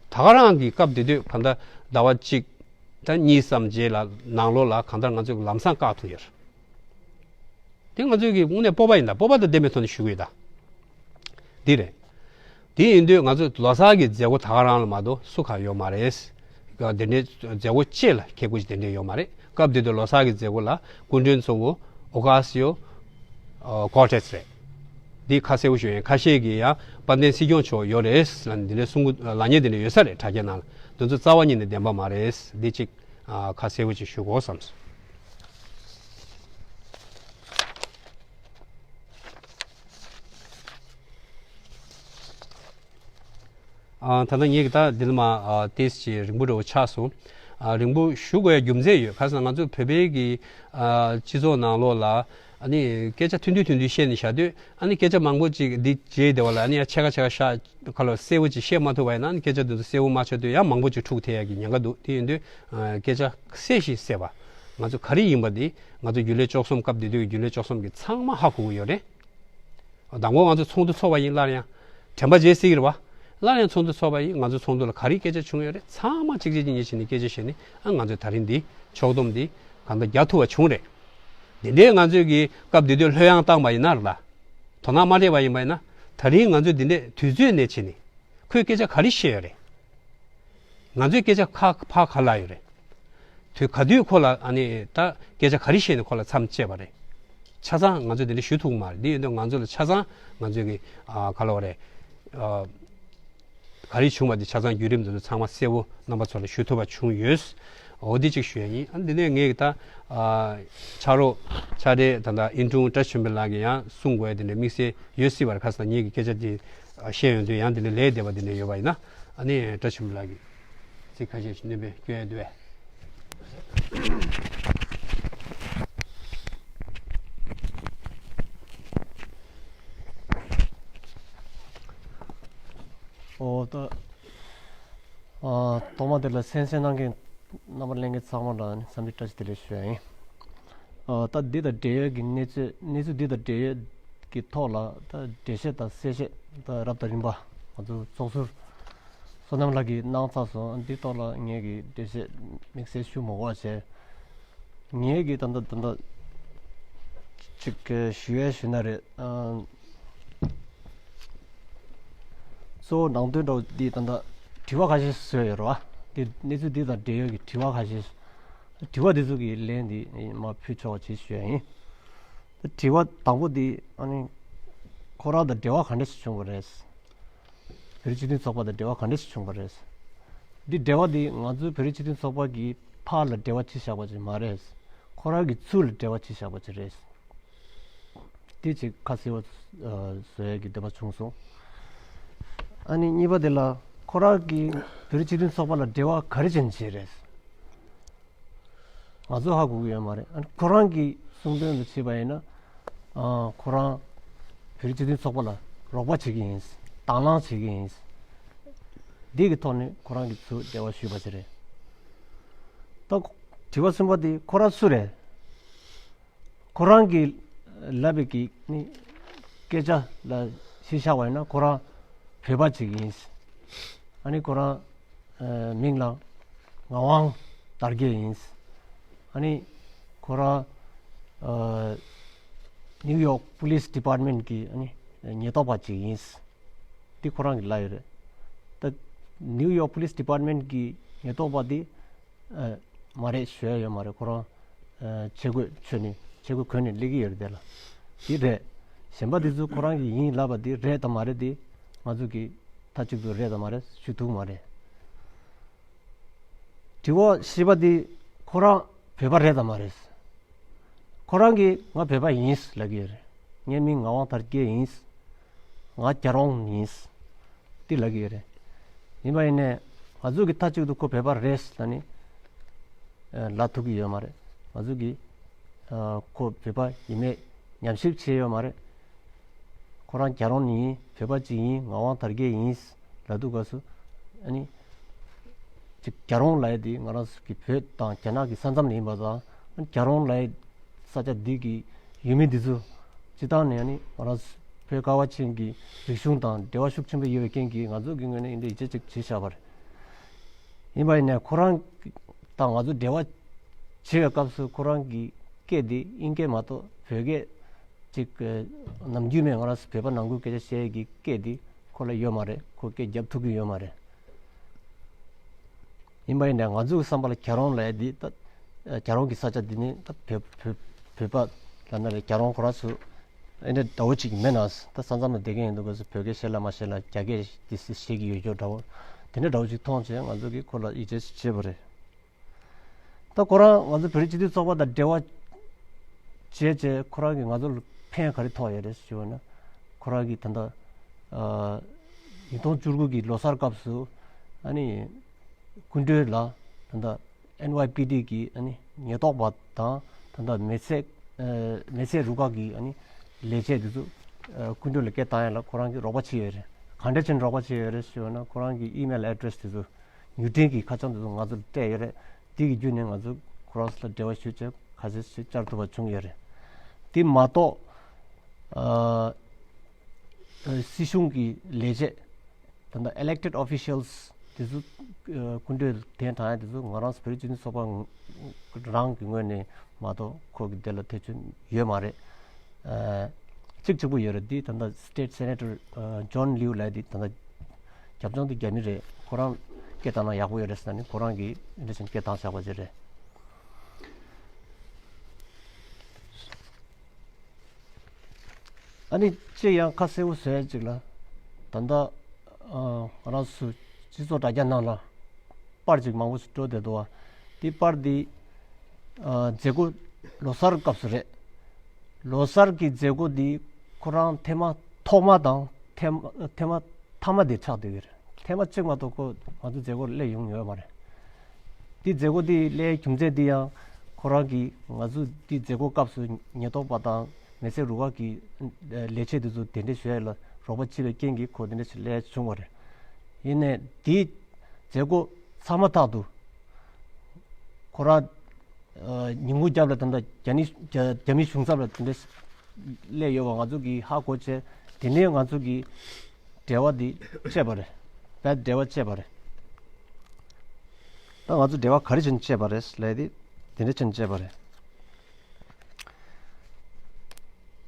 ད་ག་རང་གི་སྐབས་དེ་དུས་གང་ལྟར་ཟླ་བ་གཅིག་ད་གཉིས་ཙམ་རྗེས་ལ་ནང་ལོགས་ལ་གང་ལྟར་ང་ཚོས་ལམ་སང་བཀག་ཐུབ་ཡོད་རེད། དེ་ང་ཚོས་ཀྱི་དངོས་གནས་སྤོབས་པ་ཡིན་ད། སྤོབས་པ་དང་ལྡན་པའི་ཐོག་ནས་ཞུ་གི་ཡོད་ད། འདི་རེད། དེ་ཡིན་དུས་ང་ཚོ་ལོ་གསར་གྱི་མཛད་སྒོ་ད་ག་རང་ལ་མ་གཏོགས་སུ་གང་ཡོད་མ་རེད། དེ་འདྲའི་མཛད་སྒོ་ཅིག་ལ་ཁེ་གུ་ཅིག་དེ་འདྲའི་ཡོད་མ་རེད། སྐབས་དེ་དུས་ལོ་གསར་གྱི་མཛད་སྒོ་ལ་སྐུ་མགྲོན་གཙོ་བོ་ཨོ་ཀ་སི་ཡོ་ཨ་ཀོར་ཏེས་རེད། འདི་ཁ་གསལ་པོ་ཞུ་ཡིན། ཁ་ཤས་ཀྱིས་ཡང་དཔལ་ལྡན་སྲིད་སྐྱོང་མཆོག་ཡོད་རེད་ལབ་ནས་འདི་འདྲའི་གསུང་གི་ལབ་མཁན་དེ་འདྲ་ཡོད་ས་རེད། དྲ་རྒྱའི་ནང་ལ། འདི་ཚོ་རྩ་བ་ཉིད་ནས་བདེན་པ་མ་རེད། འདི་གཅིག་ཨ་ཁ་གསལ་པོ་ཅིག་ཞུ་དགོས་བསམས་སོང་། ཨ་ད་ལྟ་ངེད་ཀྱི་ད་འདི་ལ་མ་ཨ་ཏེས་ཀྱི་རིང་པོ་འདྲ་བོ་ཆགས་སོང་། ཨ་རིང་པོ་ཞུ་དགོས་ཡ་རྒྱུ་མཚན་ཡོད། ག་རེ་ཟེར་ན་ང་ཚོ་བོད་པའི་གི་ཨ་སྤྱི་ཚོགས་ནང་ལོགས་ལ་ཨ་ནི་སྐད་ཆ་ཐུང་ཐུང་ཐུང་ཐུང་བཤད་ནས་བཞག་དུས་ཨ་ནི་སྐད་ཆ་མང་པོ་ཅིག་འདི་བརྗེད་བསྡད་པ་ལ་ཨ་ནི་ཡ་ཕྱེད་ཀ་ཕྱེད་ཀ་ཤ་ཁ་ལོ་གསལ་པོ་ཅིག་བཤད་མ་ཐུབ་པ་ཡིན་ན་ཨ་ནི་སྐད་ཆ་འདི་ཚོ་གསལ་པོ་མ་ཆགས་དུས་ཡང་མང་པོ་ཅིག་འཁྲུག་ཐེབས་ཡ་གི་ཉེན་ཁ་འདུག་དེ་ཡིན་དུས་ཨ་སྐད་ཆ་གསལ་ཞིང་གསལ་བ། ང་ཚོ་ག་རེ་ཡིན་པ་འདི་ང་ཚོ་རྒྱུན་ལས་བཅུ་གསུམ་སྐབས་དེ་དུས་ཀྱི་རྒྱུན་ལས་བཅུ་གསུམ་གྱི་ཚང་མ་ཧ་གོ་གི་ཡོད་རེད། དང་པོ་ང་ཚོ་ཚོགས་འདུ་ཚོགས་པ་ཡིན་སླར་ཡང་། དྲན་པ་བརྗེད་སྲིད་ཀྱི་རེད་བ། སླར་ཡང་ཚོགས་འདུ་ཚོགས་པ་ཡིན། ང་ཚོ་ཚོགས་འདུ་ལ་ག་རེ་སྐད་ཆ་བྱུང་ཡོད་རེད། ཚང་མ་གཅིག་རྗེས་གཉིས་མཐུད་བྱས་ནས་སྐད་ཆ་བཤད་ནས་ཨ་ང་ཚོས་ད་རིང་འདི་ཕྱོགས་བསྡོམས་འདི་གང་ལྟར་རྒྱག་ཐུབ་པ་བྱུང་རེད། འདི་འདྲའི་ང་ཚོས་ཀྱི་སྐབས་དེ་དུས་ལྷོད་ཡངས་བཏང་པ་ཡིན་ན་རེད་ལ། དོ་སྣང་མ་སྤྲད་པ་ཡིན་པ་ཡིན་ན། ད་རིང་ང་ཚོས་འདི་འདྲའི་དུས་ཚོད་ནས་བྱས་ནས་ཁོས་སྐད་ཆ་ག་རེ་བཤད་ཡོད་རེད། ང་ཚོས་སྐད་ཆ་ཁ་ཕར་ག་ལ་ཡོད་རེད། དུས་ག་དུས་ཁོ་ལ་ཨ་ནི་ད་སྐད་ཆ་ག་རེ་བཤད་ནས་ཁོ་ལ་མཚམས་བཅད་པ་རེད། ཆ་ཚང་ང་ཚོས་དེ་འདྲ་ཞུ་ཐུབ་ཀྱི་མ་རེད། འདི་ཡིན་དུས་ང་ཚོ་ལ་ཆ་ཚང་ང་ཚོས་ཀྱི་ཨ་ག་ལ་བ་རེད། ཨ་ག་རེ་བྱུང་བ་འདི་ཆ་ཚང་བརྒྱུད་རིམ་འདི་ཚོ་ཚང་མ་གསལ་པོ་རྣམ་པ་ཚོ་ལ་ཞུ་ཐུབ་པ་བྱུང་ཡོད། འོ་འདི་གཅིག་ཞུ་ཡ་ཡིན། ཨ་འདི་ནས་ངས་ཀྱི་ད་ཨ་ཕྱག་རོགས་ཕྱག་སྦྲེལ་ད་ལྟ་ཨིན་ཀྲུང་བཀྲ་ཆོས་འཕེལ་ལགས་ཀྱིས་ཡང་གསུང་དགོས་ཡ་དེ་འདྲ་དམིགས་བསལ་ཡོད་སྲིད་པར། ཁ་སང་ངེད་ཀྱི་སྐད་ཆ་དེ་བཤད་ཡོང་དུས་ཡང་དེ་འདྲ་ལས་བསྡད་པ་དེ་འདྲ་ཡོད་པ་ཡིན་ན། ཨ་ནི་བཀྲ་ཆོས་འཕེལ་ལགས་ཀྱིས་ཚིག་ཁ་ཤས་ཤིག་སྣོན་པ་སྐྱོན་ཡ་འདུག་བས། ཨོ་ད། ཨ་ཐོག་མ་དེ་ལ་གསན་གཟིགས་གནང་མཁན་རྣམ་པ་ལྷན་རྒྱས་ཚང་མ་ལ་འཚམས་འདྲི་བཀྲ་ཤིས་བདེ་ལེགས་ཞུ་ཡ་ཡིན། ཨ་ད་འདི་དང་འབྲེལ་ཡོད་ཀྱི་གནས་ཚུལ་གནས་ཚུལ་འདི་དང་འབྲེལ་ཡོད་ཀྱི་ཐོག་ལ་ད་འགྲེལ་བཤད་དང་གསལ་བཤད་ད་རབ་དང་རིམ་པ་ང་ཚོ་ཚོགས་ཟུར་བསོད་ནམས་ལགས་ཀྱིས་གནང་ཚར་སོང་། འདི་ཐོག་ལ་ངས་ཀྱི་འགྲེལ་བཤད་དམིགས་བསལ་ཞུ་མ་དགོས་པ་བྱས། ངས་ཀྱི་ད་ལྟ་ད་ལྟ་ཅིག་ཞུ་ཡས་ཞུ་ན་རེད། ཨ་གཙོ་བོ་ནང་དོན་འདྲ་བོ་འདི་ད་ལྟ་དྲི་བ་ཁ་ཤས་བཟོས་ཡོད་རེད་བ། འདི་གནས་ཚུལ་འདི་དང་འབྲེལ་ཡོད་ཀྱི་དྲི་བ་ཁ་ཤས། དྲི་བ་འདི་ཚོ་གི་ལན་འདི་མར་ཕུལ་ཆོག་པ་བྱེད་ཞུ་ཡ་ཡིན། དྲི་བ་དང་པོ་འདི་ཨ་ནི་ཁོ་རང་དང་འབྲེལ་བ་ག་འདྲ་ཞིག་བྱུང་བ་རེད། བོད་རིགས་སྤྱི་མཐུན་ཚོགས་པ་དང་འབྲེལ་བ་ག་འདྲ་ཞིག་བྱུང་བ་རེད། འདི་འབྲེལ་བ་འདི་ང་ཚོའི་བོད་རིགས་སྤྱི་མཐུན་ཚོགས་པ་གི་ཕར་ལ་འབྲེལ་བ་བྱས་བཞག་པ་ཅིག་མ་རེད། ཁོ་རང་གི་ཚུར་ལ་འབྲེལ་བ་བྱས་བཞག་པ་ཅིག་རེད། དེ་ཅིག་ཁ་གསལ་བ་བཟོ་ཡས་ཀྱི་འདོད་པ་བྱུང་སོང་། ཨ་ནི་གཉིས་པ་དེ་ལ་ཁོ་རང་གིས་བོད་རིགས་སྤྱི་མཐུན་ཚོགས་པ་ལ་འབྲེལ་བ་ག་རེ་བྱས་ནས་བྱས་རེད། ང་ཚོ་ཧ་གོ་གི་ཡོད་མ་རེད། ཨ་ནི་ཁོ་རང་གི་གསུང་དོན་དུ་བྱས་པ་ཡིན་ན། ཨ་ཁོ་རང་བོད་རིགས་སྤྱི་མཐུན་ཚོགས་པ་ལ་རོགས་པ་བྱེད་ཀྱི་ཡིན། དང་བླངས་བྱེད་ཀྱི་ཡིན། འདི་གི་ཐོག་ནས་ཁོ་རང་གིས་ཚུར་འབྲེལ་བ་ཞུས་པ་ཞིག་རེད། ད་དྲི་བ་གསུམ་པ་དེ་ཁོ་རང་སུ་རེད། ཁོ་རང་གིས་ལབ་པའི་གི་ནི་སྐད་ཆ་ལ་གཞི་བཞག་པ་ཡིན་ན་ཁོ་རང་བོད་པ་ཅིག་ཡིན། ཨ་ནི་ཁོ་རང་ཨ་མིང་ལ་ངག་དབང་དར་རྒྱས་ཡིན། ཨ་ནི་ཁོ་རང་ཨ་ནིའུ་ཡོག་པུ་ལིས་ཌི་པཱར་ཊི་མེན་ཊི་གི་ཨ་ནི་ཉེན་རྟོག་པ་ཅིག་ཡིན། འདི་ཁོ་རང་གིས་ལབ་ཡོད་རེད། ད་ནིའུ་ཡོག་པུ་ལིས་ཌི་པཱར་ཊི་མེན་ཊི་གི་ཉེན་རྟོག་པ་འདི་ཨ་མ་རེད་ཞུ་ཡ་ཡོད་མ་རེད། ཁོ་རང་ཨ་ཆས་གོས་གྱོན་ནས་ཆས་གོས་གོན་ནས་སླེབས་ཀྱི་ཡོད་རེད་དེ་ལ། འདི་རེད། གཞན་པ་འདི་ཚོ་ཁོ་རང་གིས་ཡིན་ལབ་པ་འདི་རེད་དང་མ་རེད་འདི་ང་ཚོ་གིས་མཐའ་གཅིག་ཏུ་རེད་དང་མ་རེད་ཞུ་ཐུབ་མ་རེད། དྲི་བ་བཞི་པ་འདི་ཁོ་རང་བོད་པ་རེད་དང་མ་རེད། ཁོ་རང་གིས་ང་བོད་པ་ཡིན་ལབ་ཀྱི་ཡོད་རེད། ངའི་མིང་ངག་དབང་དར་རྒྱས་ཡིན། ང་རྒྱ་རོང་ཡིན། འདི་ལབ་ཀྱི་ཡོད་རེད། ཡིན་པ་ཡིན་ནའི་ང་ཚོ་གི་མཐའ་གཅིག་ཏུ་ཁོ་བོད་པ་རེད་ལབ་ནས་ལབ་ཐུབ་ཀྱི་ཡོད་མ་རེད། ང་ཚོ་གིས་ཁོ་བོད་པ་ཡིན་མེད་ཉམས་ཞིབ་བྱས་ཡོད་མ་རེད། ཁོ་རང་རྒྱ་རོང་ནས་ཡིན། བོད་པ་ཅིག་ཡིན། ངག་དབང་དར་རྒྱས་ཡིན་ལབ་དུས་སྐབས་སུ་ཨ་ནི་ཅིག་རྒྱ་རོང་ལབ་ཡས་དེ་ང་རང་ཚོ་གི་བོད་དང་རྒྱ་ནག་གི་ས་མཚམས་ལ་ཡིན་པ་དང་། ཨ་ནི་རྒྱ་རོང་ལབ་ཡས་ས་ཆ་འདི་གི་ཡུལ་མི་འདི་ཚོ་སྤྱིར་བཏང་ནས་ཨ་ནི་ང་རང་ཚོ་བོད་ཁ་བ་ཅན་གྱི་རིག་གཞུང་དང་འབྲེལ་བ་ཤུགས་ཆེན་པོ་ཡོད་པའི་རྐྱེན་གྱིས་ང་ཚོ་གི་ངོས་ནས་འདི་འདྲ་ཡིད་ཆེས་ཅིག་བྱས་བཞག་པ་རེད། ཡིན་པ་ཡིན་ནའི་ཁོ་རང་དང་ང་ཚོ་འབྲེལ་བ་བྱེད་པའི་སྐབས་སུ་ཁོ་རང་གི་སྐད་འདི་དབྱིན་སྐད་མ་གཏོགས་བོད་སྐད་ཅིག་ནམ་རྒྱུན་མེད། ང་རང་ཚོ་བོད་པ་ནང་ཁུལ་སྐད་ཆ་བཤད་ཡས་ཀྱི་སྐད་འདི་ཁོ་ལ་ཡོད་མ་རེད། ཁོ་སྐད་རྒྱབ་ཐུབ་ཀྱི་ཡོད་མ་རེད། ཡིན་པ་ཡིན་ནའི་ང་ཚོའི་བསམ་པ་ལ་རྒྱ་རོང་ལབ་ཡས་འདི་ད་རྒྱ་རོང་གི་ས་ཆ་འདི་ནི་ད་བོད་བོད་བོད་པ་ལབ་ན་རེད། རྒྱ་རོང་ཁོ་རང་ཚོ་ཨེ་འདྲ་འདྲ་བོ་ཅིག་མེད་ན། ད་ས་མཚམས་ལ་བསྡད་མཁན་ཡིན་འདུག་ག་ཚོད་བོད་སྐད་བཤད་ལ་མ་བཤད་ལ་རྒྱ་སྐད་དེ་བཤད་ཀྱི་ཡོད་ཀྱོག་འདྲ་བོ་དེ་འདྲ་འདྲ་བོ་ཅིག་མཐོང་བྱས་ང་ཚོ་གིས་ཁོ་ལ་ཡིད་ཆེས་བྱས་པ་རེད། ད་ཁོ་རང་ང་ཚོ་བོད་རིགས་སྤྱི་མཐུན་ཚོགས་པ་དང་འབྲེལ་བ་བྱས་བྱས་ཁོ་རང་གིས་ང་ཚོ་ལ་ཕན་ག་རེ་ཐོགས་ཡོད་རེད་ཞུས་པ་ན། ཁོ་རང་གིས་ད་ལྟ་ཨ་ཉིས་སྟོང་བཅུ་དགུ་གི་ལོ་གསར་སྐབས་སུ་ཨ་ནི་སྐུ་མགྲོན་ལ་ད་ལྟ་ཨེན་ཝའི་པི་ཌི་གི་ཨ་ནི་ཉེན་རྟོག་པ་དང་ད་ལྟ་མེ་བསྲེགས་ཨ་མེ་བསྲེགས་རུ་ཁག་གི་ཨ་ནི་ལས་བྱེད་དེ་ཚོ་ཨ་སྐུ་མགྲོན་ལ་སྐད་བཏང་ཡ་ལ་ཁོ་རང་གིས་རོགས་པ་བྱས་ཡོད་རེད། ག་འདྲ་བྱས་ནས་རོགས་པ་བྱས་ཡོད་རེད་ཞུས་པ་ན་ཁོ་རང་གི་ཨི་མེལ་ཨེ་ཌི་རེ་སི་དེ་ཚོ་མྱུར་འཕྲིན་གྱི་ཁ་བྱང་དེ་ཚོ་ང་ཚོར་སྤྲད་ཡོད་རེད། དེ་གི་བརྒྱུད་ནས་ང་ཚོ་ཁོ་རང་ཚོ་ལ་འབྲེལ་བ་ཞུས་བྱས་ཁ་ཤས་ཤིག་བཅར་ཐུབ་པ་བྱུང་ཡོད་རེད། དེ་མ་གཏོགས་ཨ་སྲིད་གཞུང་གི་ལས་བྱེད་ད་ལྟ་elected officials་དེ་ཚོ་ཨ་སྐུ་མགྲོན་གདན་དྲངས་ཡ་དེ་ཚོ་ང་རང་ཚོ་བོད་རིགས་སྤྱི་མཐུན་ཚོགས་པ་རང་གི་ངོས་ནས་མ་གཏོགས་ཁོ་གི་དེ་ལ་ཐེ་ཚོམ་ཡོད་མ་རེད། ཨ་གཅིག་གཅིག་པོ་ཡོད་རེད། འདི་ད་ལྟ་State Senator་ཨ་John Liu་ལབ་འདི་ད་ལྟ་རྒྱབ་ལྗོངས་འདི་རྒྱ་མི་རེད། ཁོ་རང་སྐད་བཏང་ན་ཡག་པོ་ཡོད་རེད་ཟེར་ནས་ཁོ་རང་གིས་འདི་བཞིན་སྐད་བཏང་བཞག་པ་ཅིག་རེད། ཨ་ནི་གཅིག་ཡང་ཁ་གསལ་པོ་བཟོ་ཡ་ཅིག་ལ་ད་ལྟ་ཨ་ང་རང་ཚོ་སྤྱི་ཚོགས་དྲ་རྒྱ་ནང་ལ་པར་ཅིག་མང་པོ་ཞིག་འགྲོ་བསྡད་འདུག་བ། དེ་པར་དེ་ཨ་མཛད་སྒོ་ལོ་གསར་སྐབས་སུ་རེད། ལོ་གསར་གྱི་མཛད་སྒོ་དེ་ཁོ་རང་ཐེངས་མ་ཐོག་མ་དང་ཐེངས་ཐེངས་མ་མཐའ་མ་དེ་ཆགས་བསྡད་ཀྱི་རེད། ཐེངས་མ་གཅིག་མ་གཏོགས་ཁོ་ང་ཚོ་མཛད་སྒོར་སླེབས་ཡོང་ཡོད་མ་རེད། དེ་མཛད་སྒོ་དེ་སླེབས་རྒྱུ་མཚན་དེ་ཡང་ཁོ་རང་གིས་ང་ཚོ་དེ་མཛད་སྒོ་སྐབས་སུ་ཉེན་རྟོག་པ་དང་མེ་བསྲེགས་རུ་ཁག་གི་ལས་བྱེད་དེ་ཚོ་གདན་འདྲེན་ཞུ་ཡ་ལ་རོགས་པ་བྱེད་པའི་རྐྱེན་གྱིས་ཁོ་དེ་འདྲ་ཞིག་སླེབས་བྱུང་བ་རེད། ཡིན་ནའི་དེའི་མཛད་སྒོ་ཚར་མ་ཐག་ཏུ་ཁོ་རང་ཨ་ཉིན་གུང་རྒྱབ་ལ་ད་ལྟ་རྒྱ་ནི་རྒྱ་རྒྱ་མི་གཞུང་ཚབ་ལ་དེ་འདྲ་སླེབས་ཡོད་པ་ང་ཚོ་གིས་ཧ་གོ་བྱས། དེ་ནས་ང་ཚོ་གིས་འབྲེལ་བ་འདི་བཅད་པ་རེད། བད་འབྲེལ་བ་བཅད་པ་རེད། ད་ང་ཚོ་འབྲེལ་བ་ག་རེ་བྱས་ནས་བཅད་པ་རེད་ལབ་དེ་དེ་འདྲ་བྱས་ནས་བཅད་པ་རེད།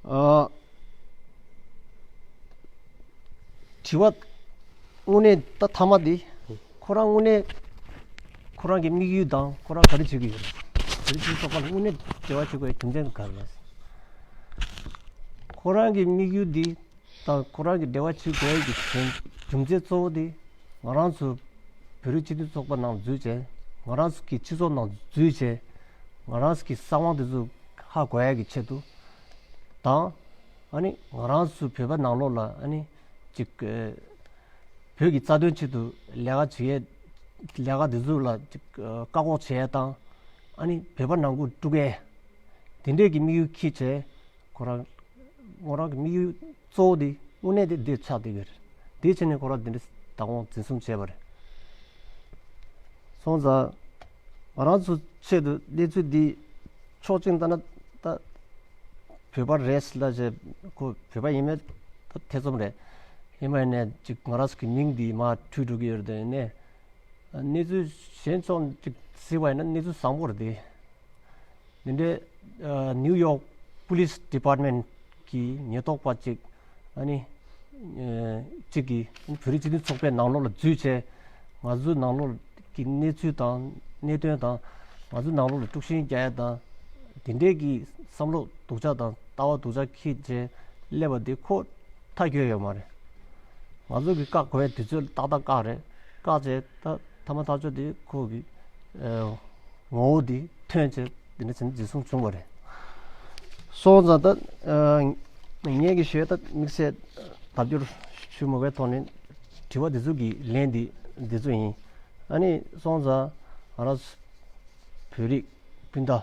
ཨ་དྲི་བ་དངོས་གནས་ད་མཐའ་མ་འདི་ཁོ་རང་དངོས་གནས་ཁོ་རང་གི་དམིགས་ཡུལ་དང་ཁོ་རང་ག་རེ་བྱེད་ཀྱི་ཡོད་རེད། ག་རེ་བྱེད་ཀྱི་ཚོགས་པ་ལ་དངོས་གནས་འབྲེལ་བ་བྱེད་དགོས་རྒྱུ་མཚན་ག་རེ་རེད། ཁོ་རང་གི་དམིགས་ཡུལ་འདི་དང་ཁོ་རང་གི་འབྲེལ་བ་བྱེད་དགོས་ཀྱི་རྒྱུ་རྒྱུ་མཚན་གཙོ་བོ་དེ་ང་རང་ཚོ་བོད་རིགས་སྤྱི་མཐུན་ཚོགས་པ་ནང་འཛུལ་བྱས། ང་རང་ཚོ་གི་སྤྱི་ཚོགས་ནང་འཛུལ་བྱས། ང་རང་ཚོ་གི་གསང་བ་དེ་ཚོ་ཧ་གོ་ཡ་གི་ཆེད་དུ་དང་། ཨ་ནི་ང་རང་ཚོ་བོད་པ་ནང་ལོགས་ལ་ཨ་ནི་ཅིག་ཨ་ བོད་ཀྱི་རྩ་དོན་ཆེད་དུ་ལས་ཀ་བྱེད་ཡས་ལས་ཀ་འདི་ཚོ་ལ་ཅིག་བཀག་འགོག་བྱེད་ཡས་དང་། ཨ་ནི་བོད་པ་ནང་ཁུལ་དཀྲུག་ཡས་དེ་འདྲས་ཀྱི་དམིགས་ཡུལ་འཁྱེར་བྱས་ཁོ་རང་ཁོ་རང་གི་དམིགས་ཡུལ་གཙོ་བོ་དེ་དངོས་གནས་དེ་འདི་ཆགས་བསྡད་ཡོད་རེད། དེའི་ཆ་ནས་ཁོ་རང་དེ་འདྲས་བདག་དབང་འཛིན་བཟུང་བྱས་པ་རེད། སོང་ཙང་ང་རང་ཚོ་ཆེད་དུ་གནས་ཚུལ་འདི་ཕྱོགས་གཅིག་ལྟ་ན་ད་བོད་པ་རེད་ལབ་བྱས། ཁོ་བོད་པ་ཡིན་མིན་ད་ཐེ་ཚོམ་རེད། ཡིན་པ་ཡིན་ནའི་ཅིག་ང་རང་ཚོ་གི་མིང་འདི་མར་འཁྲུལ་འགྲོ་གི་ཡོད་རེད། དེ་ཡིན་ནའི་གནས་ཚུལ་གཞན་ཕྱོགས་ཅིག་གཟིགས་པ་ཡིན་ན་གནས་ཚུལ་བཟང་པོ་རེད་དེ། འདི་འདྲའི་ཨ་ནིའུ་ཡོག་པུ་ལིས་ཌི་པཱར་ཊི་མེན་ཊི་གི་ཉེན་རྟོག་པ་གཅིག་ཨ་ནི་ཨ་གཅིག་གིས་ཨ་ནི་བོད་རིགས་སྤྱི་མཐུན་ཚོགས་པའི་ནང་ལོགས་ལ་འཛུལ་བྱས། ང་ཚོའི་ནང་ལོགས་ཀྱི་གནས་ཚུལ་དང་གནད་དོན་དང་། ང་ཚོའི་ནང་ལོགས་ལ་དཀྲུག་ཤིང་རྒྱག་ཡ་དང་། དེ་འདྲས་ཀྱི་བསམ་བློ་སྡུག་ཅག་དང་ལྟ་བ་སྡུག་ཅག་འཁྱེར་བྱས་སླེབས་པ་འདི་ཁོ་ཐག་ཆོད་ཡོད་མ་རེད། ང་ཚོ་གི་བཀག་དགོས་པའི་དུས་ཚོད་ཏག་ཏག་བཀག་རེད། བཀག་བྱས་ད་མཐའ་མ་ཐག་ཆོད་དེ་ཁོ་གི་ཨ་ངོ་བོ་དེ་ཐོན་བྱས་དེ་འདྲ་བྱས་ནས་འཛིན་བཟུང་བྱུང་བ་རེད། སོང་ཙང་ད་ཨ་ངས་ཀྱི་ཞུ་ཡ་ད་དམིགས་བསལ་ལྡབ་འགྱུར་ཞུ་མ་དགོས་ཐོག་ནས་དྲི་བ་འདི་ཚོ་གི་ལན་འདི་འདི་ཚོ་ཡིན། ཨ་ནི་སོང་ཙང་ང་རང་བོད་རིགས་སྤུན་ཟླ་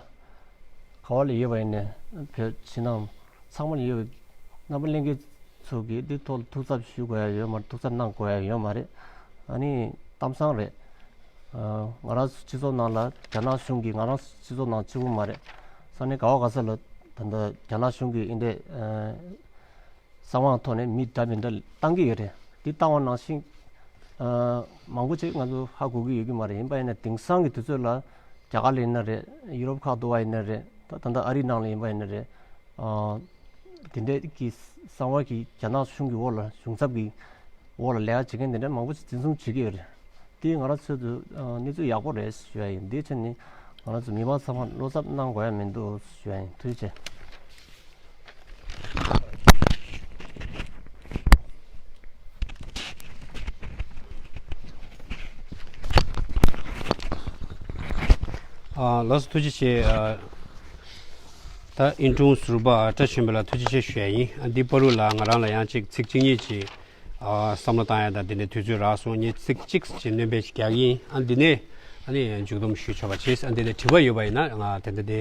ག་བ་ལ་ཡོད་པ་ཡིན་ནའི་བོད་ཕྱི་ནང་ཚང་མ་ལ་ཡོད་པའི་རྣམ་པ་ལྷན་རྒྱས་ཚོ་གིས་འདི་ཐོག་ལ་ཐུགས་འཚབ་ཞུ་དགོས་ཡ་ཡོད་མ་རེད། ཐུགས་འཚབ་གནང་དགོས་ཡ་ཡོད་མ་རེད། ཨ་ནི་གཏམ་བཟང་རེད། ཨ་ང་རང་ཚོ་སྤྱི་ཚོགས་ནང་ལ་རྒྱ་ནག་གཞུང་གིས་ང་རང་ཚོ་སྤྱི་ཚོགས་ནང་གཅིག་པུ་མ་རེད། ས་གནས་ག་བ་ག་ས་ལ་ད་ལྟ་རྒྱ་ནག་གཞུང་གིས་འདི་འདྲའི་ཨ་གསང་བའི་ཐོག་ནས་མི་འདྲ་མི་འདྲ་བཏང་གི་ཡོད་རེད། འདི་བཏང་བ་ནང་བཞིན་ཨ་མང་པོ་ཅིག་ང་ཚོ་ཧ་གོ་གི་ཡོད་ཀྱི་མ་རེད། ཡིན་པ་ཡིན་ན་དེང་སང་གི་དུས་ཚོད་ལ་རྒྱ་གར་ལ་ཡིན་ན་རེད། ཡུ་རོབ་ཁག་ཏུ་བ་ཡིན་ན་རེད། ད་ད་ལྟ་ཨ་རིའི་ནང་ལ་ཡིན་པ་ཡིན་ན་རེད། ཨ་དེ་འདྲའི་གི་གསང་བ་གི་རྒྱ་ནག་གཞུང་གི་འོག་ལ་གཞུང་ཚབ་ཀྱི་འོག་ལ་ལས་ཀ་བྱེད་མཁན་དེ་འདྲ་མང་པོ་ཞིག་འཛིན་བཟུང་བྱེད་ཀྱི་ཡོད་རེད། དེ་ང་རང་ཚོའི་ཨ་གནས་ཚུལ་ཡག་པོ་རེད་ཞུ་ཡ་ཡིན། དེའི་ཆ་ནས་ང་རང་ཚོ་མི་མང་ཚང་མ་བློ་འཚབ་གནང་དགོས་ཡ་མི་འདུག་ཞུ་ཡ་ཡིན། ཐུགས་རྗེ་ཆེ། ཨ་ལགས་སོ། ཐུགས་རྗེ་ཆེ། ཨ་ད་ཨིན་ཀྲུང་ཟུར་པ་བཀྲ་ཆོས་འཕེལ་ལ་ཐུགས་རྗེ་ཆེ་ཞུ་ཡ་ཡིན། ཨ་འདི་བར་དུ་ལ་ང་རང་ལ་ཡང་ཅིག་ཚིག་གཅིག་གཉིས་ཅིག་ཨ་བསམ་བློ་བཏང་ཡ་དང་དེ་ནས་དུས་ཚོད་རག་སོང་། ངས་ཚིག་གཅིག་ཅིག་སྣོན་པ་ཅིག་རྒྱག་གི་ཡིན། ཨ་འདི་ནས་ཨ་ནི་མཇུག་བསྡོམས་ཞུ་ཆོག་པ་བྱེད། ཨ་འདི་ནས་དྲི་བ་ཡོད་པ་ཡིན་ན་ང་དེ་འདྲ་དེ་